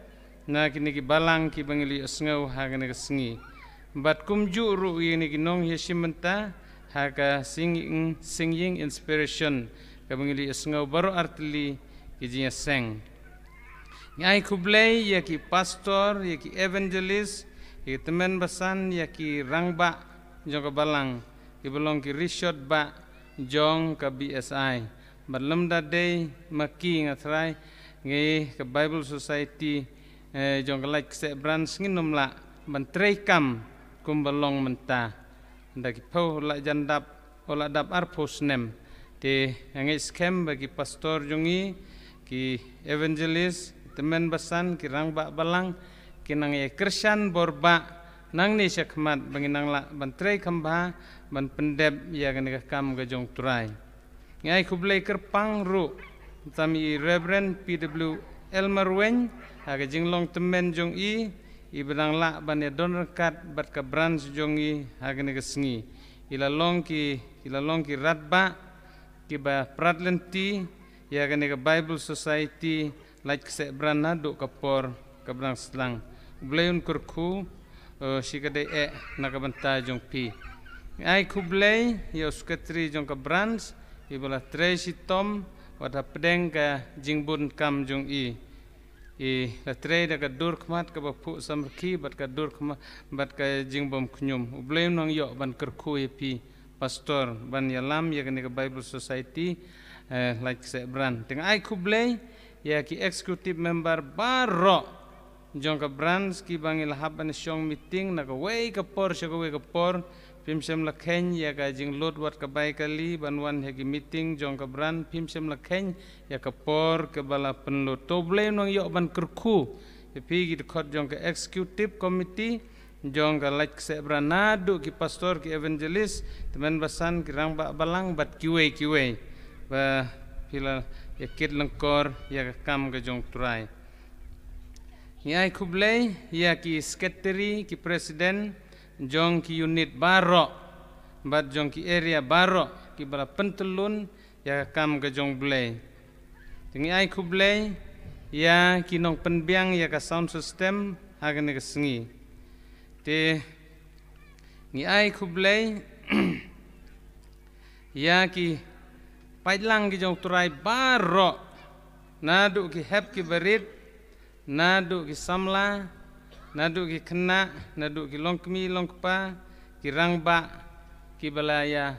na kine ki balang kiba ngi la ïoh sngew ha kane ka sngi. Bad kumjuh ruh ïa kine ki nongïashim bynta ha ka singing, singing inspiration kaba ngi la ïoh sngew baroh artylli ki jingïaseng. Ngi ai khublei ïa ki pastor, ïa ki evangelist, ïa ki tymmen basan, ïa ki rangbah jong ka balang, kiba long ki rishot bah jong ka B S I. Bad lymda dei ma ki, nga tharai ngi ka Bible Society, eh, jong ka Laitkaseh Branch ngin ym lah ban treikam kumba long mynta. Da ki phew la jan dap, u la dap arphew snem. Te nga ngeit skhem ba ki pastor jong ngi, ki evangelist, ki tymmen basan, ki rangbah balang, kin nang ïa kyrshan bor bah nangne shakhmat ba ngin nang lah ban trei kham bha, ban pyndep ïa kane ka kam ka jong U Trai. Ngi ai khublei kyrpang ruh tam i Reverend P W Elmer Weng ha ka jinglong tymmen jong i, iba dang lah ban ïadon ryngkat bad ka branch jong i ha kane ka sngi. I la long ki, i la long ki radbah kiba prat lynti ïa kane ka Bible Society Laitkaseh Branch naduh ka por kaba dang sdang. U Blei un kyrkhu, eh, shikatdei eh na ka bynta jong phi. Ngi ai khublei ïa u secretary jong ka branch, iba la trei shitom wat hapdeng ka jingbun kam jong i. I la trei da ka dur khmat kaba phuh samrkhie bad ka dur khmat bad ka jingbymkhñium. U Blei un nang ïoh ban kyrkhu ïa phi, pastor, ban ïalam ïa kane ka Bible Society eh, Laitkaseh Branch. Te nga ai khublei ïa ki executive member baroh jong ka branch kiba ngi la hap ban shong meeting na kawei ka por sha kawei ka por. Phim shym la kheiñ ïa ka jinglut wat ka bai kali ban wan ha ki meeting jong ka branch, phim shym la kheiñ ïa ka por kaba la pynlut. To U Blei un nang ïoh ban kyrkhu ïa phi ki dkhot jong ka executive committee jong ka Laitkaseh Branch, naduh ki pastor, ki evangelist, tymmen basan, ki rangbah balang bad kiwei kiwei ba phi la ïa kit lyngkor ïa ka kam ka jong U Trai. Ngi ai khublei ïa ki secretary, ki president jong ki unit baroh bad jong ki area baroh kiba la pyntyllun ïa ka kam ka jong U Blei. Te ngi ai khublei ïa ki nongpynbiang ïa ka sound system ha kane ka sngi. Te ngi ai khublei ïa ki paidlang ki jong U Trai baroh, naduh ki hep ki barit, naduh ki samla, naduh ki khynnah, naduh ki longkmie longkpa, ki rangbah kiba la ïa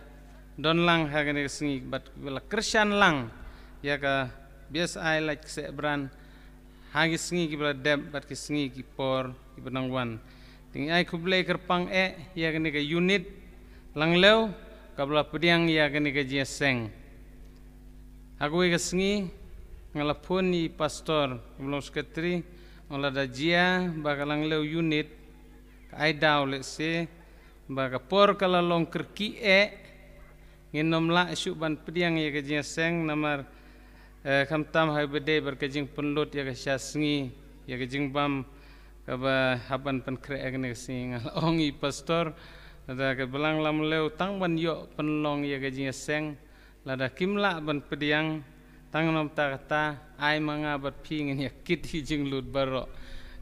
don lang ha kane ka sngi bad kiba la kyrshan lang ïa ka B S I Laitkaseh Branch ha ki sngi kiba la dep bad ki sngi ki por kiba nang wan. Te ngi ai khublei kyrpang eh ïa kane ka unit Langlew kaba la pdiang ïa kane ka jingïaseng. Ha kawei ka sngi nga la phone ïa i pastor, i long secretary, nga la da jia ba ka Langlew unit ka ai daw lehse ba ka por ka la long kyrkieh, ngin ym lah shuh ban pdiang ïa ka jingïaseng namar, eh, khamtam ha kaba dei bad ka jingpynlut ïa ka sha sngi, ïa ka jingbam kaba hap ban pynkhreh ha kane ka sngi. Nga la ong ïa i pastor, lada ka Balang Langlew tang ban ïoh pynlong ïa ka jingïaseng, lada kim lah ban pdiang, tang namar kata, ai ma nga bad phi ngin ïa kit ïa ki jinglut baroh.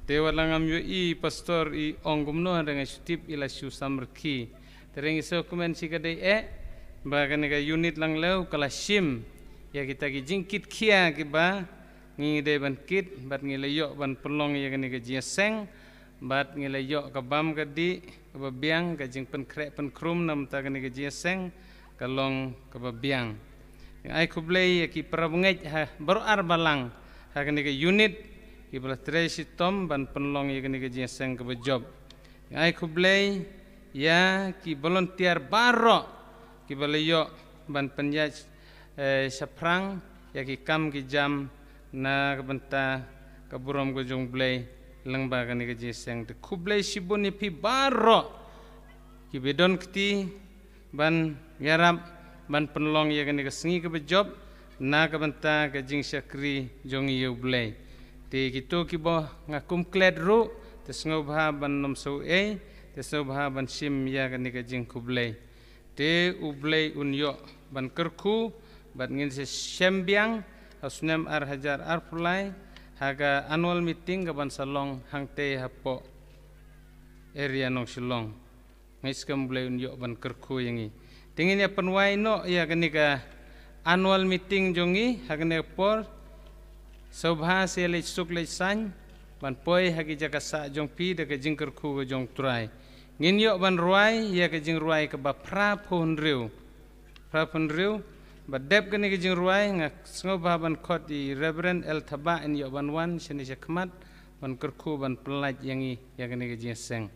Te wat la ngam ïohi i pastor i ong kumno, hynrei nga shu tip i la shu samrkhie. Te ngi sngewkmen shikatdei eh ba kane ka unit Langlew ka la shim ïa kita ki jingkitkhia kiba ngi dei ban kit bad ngi la ïoh ban pynlong ïa kane ka jingïaseng bad ngi la ïoh ka bam ka dih kaba biang, ka jingpynkhreh pynkhrum namar kane ka jingïaseng ka long kaba biang. Ngi ai khublei ïa ki parabangeit ha baroh ar balang ha kane ka unit kiba la trei shitom ban pynlong ïa kane ka jingïaseng kaba jop. Ngi ai khublei ïa ki volunteer baroh kiba la ïoh ban pynïaid, eh, shaphrang ïa ki kam ki jam na ka bynta ka burom ka jong U Blei lyngba kane ka jingïaseng. Te khublei shibun ïa phi baroh kiba don kti ban ïarap ban pynlong ïa kane ka sngi kaba jop na ka bynta ka jingshakri jong ngi ïa U Blei. Te kito kiba nga kum klet ruh, te sngewbha ban nym shu ei, te sngewbha ban shim ïa kane ka jingkhublei. Te U Blei un ïoh ban kyrkhu bad ngin sa shem biang ha u snem ar hajar arphew lai ha ka annual meeting kaban sa long hangtei hapoh area Nongshillong. Nga ngeit skhem U Blei un ïoh ban kyrkhu ïa ngi. Te ngin ïa pynwai noh ïa kane ka annual meeting jong ngi ha kane ka por. Sngewbha sa leit suk leit saiñ ban poi ha ki jaka sah jong phi da ka jingkyrkhu ka jong U Trai. Ngin ïoh ban rwai ïa ka jingrwai kaba phra phew hynriew. Phra phew hynriew. Ba dep kane ka jingrwai nga sngewbha ban khot ïa i Reverend L Thabah, in ïoh ban wan shane sha khmat ban kyrkhu ban pyllait ïa ngi ïa kane ka jingïaseng.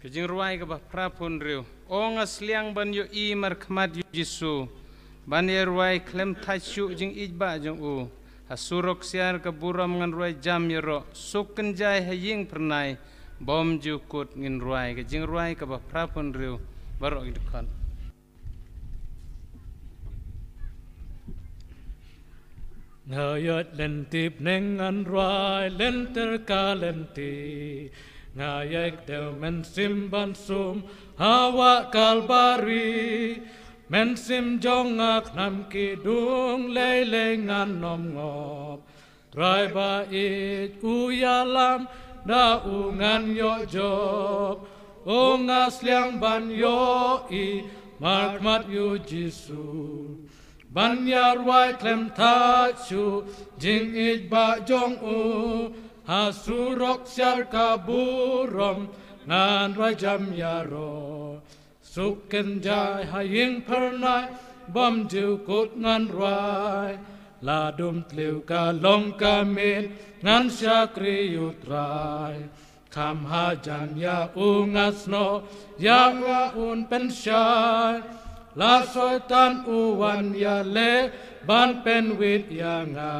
Ka jingrwai kaba phra phew hynriew. O nga sliang ban ïohi markhmat ïa u Jisu, ban ïa rwai khlem thait shuh jingïeit bah jong u. Ha surok siar ka burom ngan rwai jam ïaroh, suk kynjai ha ïing phyrnai, bym ju kut ngin rwai. Ka jingrwai kaba phra phew hynriew, baroh ki dkhot. Nga ïaid lynti bneng ngan rwai lynter ka lynti. Nga ïaid dew mynsiem ban sum ha wah Kalbari. Mynsiem jong nga khnam ki dung lei lei ngan nym ngop. Trai ba ïeit u ïalam da u ngan ïoh jop. O nga sliang ban ïohi markhmat ïa u Jisu. Ban ïa rwai khlem thait shuh jingïeit bah jong u. Ha surok siar ka burom ngan rwai jam ïaroh. Suk kynjai ha ïing phyrnai bym ju kut ngan rwai. La dum tliw ka long ka miet, ngan shakri ïa U Trai. Kham hajan ïa u nga snoh, ïa nga un pynshai. La Soitan u wan ïaleh, ban pynwit ïa nga.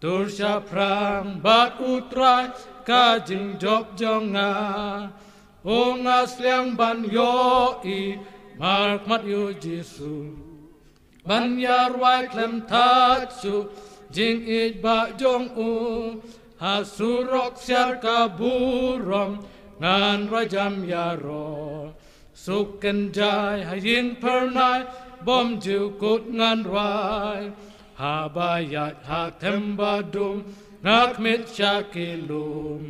Tur shaphrang bad U Trai ka jingjop jong nga. O nga sliang ban ïohi markhmat ïa U Jisu. Ban ïa rwai khlem thait shuh jingïeit ba jong u. Ha surok siar ka burom ngan rajam ïaroh. Suk kynjai ha ïing phyrnai bym ju kut ngan rwai. Haba ïaid ha them ba dum nga khmih sha ki lum.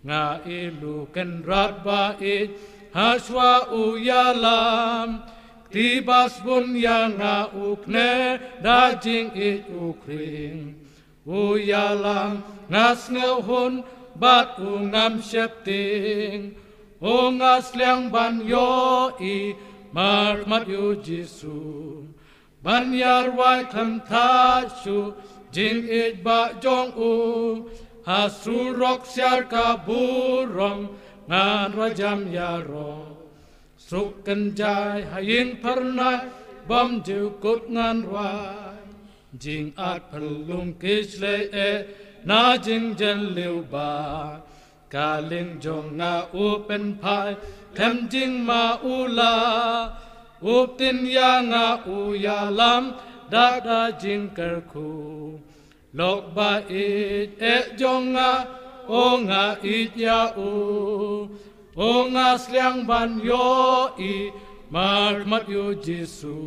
Nga ïohi Kynrad ba ïeit ha shuwa u ïalam. Kti ba sbun ïa nga u khynnah da jingïeit u khring. U ïalam nga sngewhun bad u ngam sheptieng. O nga sliang ban ïohi markhmat ïa U Jisu. Ban ïa rwai khlem thait shuh jingïeit ba jong u. Ha surok siar ka burom ngan rajam ïaroh. Suk kynjai ha ïing phyrnai bym ju kut ngan rwai. Jingat phyllung ki shlei eh na jingjylliew ba. Ka lieng jong nga u pynphai khlem jingma u la. U btin ïa nga u ïalam da da jingkyrkhu. Lok ba ïeit eh jong nga, o nga ïeit ïa u. O nga sliang ban ïohi markhmat ïa U Jisu.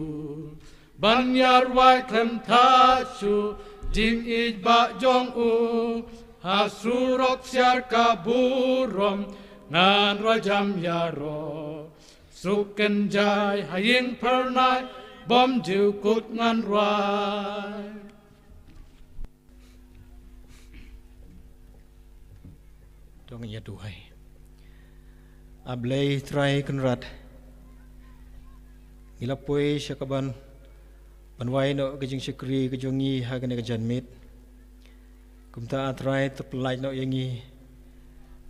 Ban ïa rwai khlem thait shuh jingïeit ba jong u. Ha surok siar ka burom ngan rajam ïaroh. Suk kynjai ha ïing phyrnai bym ju kut ngan rwai. To ngin ïa duwai. A Blei Trai Kynrad, ngi la poi sha kaban ban wai noh ka jingshakri ka jong ngi ha kane ka janmiet. Kumta A Trai, to pyllait noh ïa ngi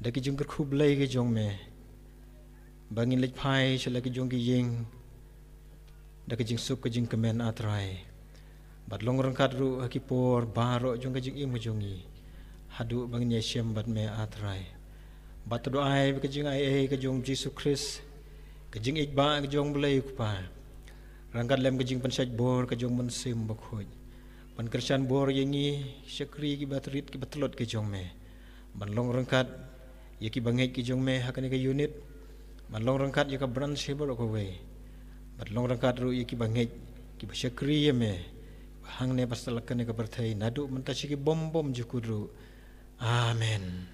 da ka jingkyrkhu Blei ka jong me, ba ngin leit phai sha la ka jong ki ïing da ka jingsuk ka jingkmen, A Trai. Bad long ryngkat ruh ha ki por baroh jong ka jingim ka jong ngi, haduh ba ngin ïashem bad me, A Trai. Bad to duwai ba ka jingai ei ka jong U Jisu Khrist, ka jingïeit ba ka jong U Blei U Kpa, ryngkat lem ka jingpynshait bor ka jong U Mynsiem Bakhuid, ban kyrshan bor ïa ngi shakri kiba rit kiba tlot ka jong me. Ban long ryngkat ïa kiba ngeit ki jong me ha kane ka unit. Ban long ryngkat ïa ka branch baroh kawei. Ban long ryngkat ruh ïa kiba ngeit, kiba shakri ïa me, ba hangne bad sha la kane ka pyrthei, naduh mynta sha ki bym bym ju kut ruh. Amen.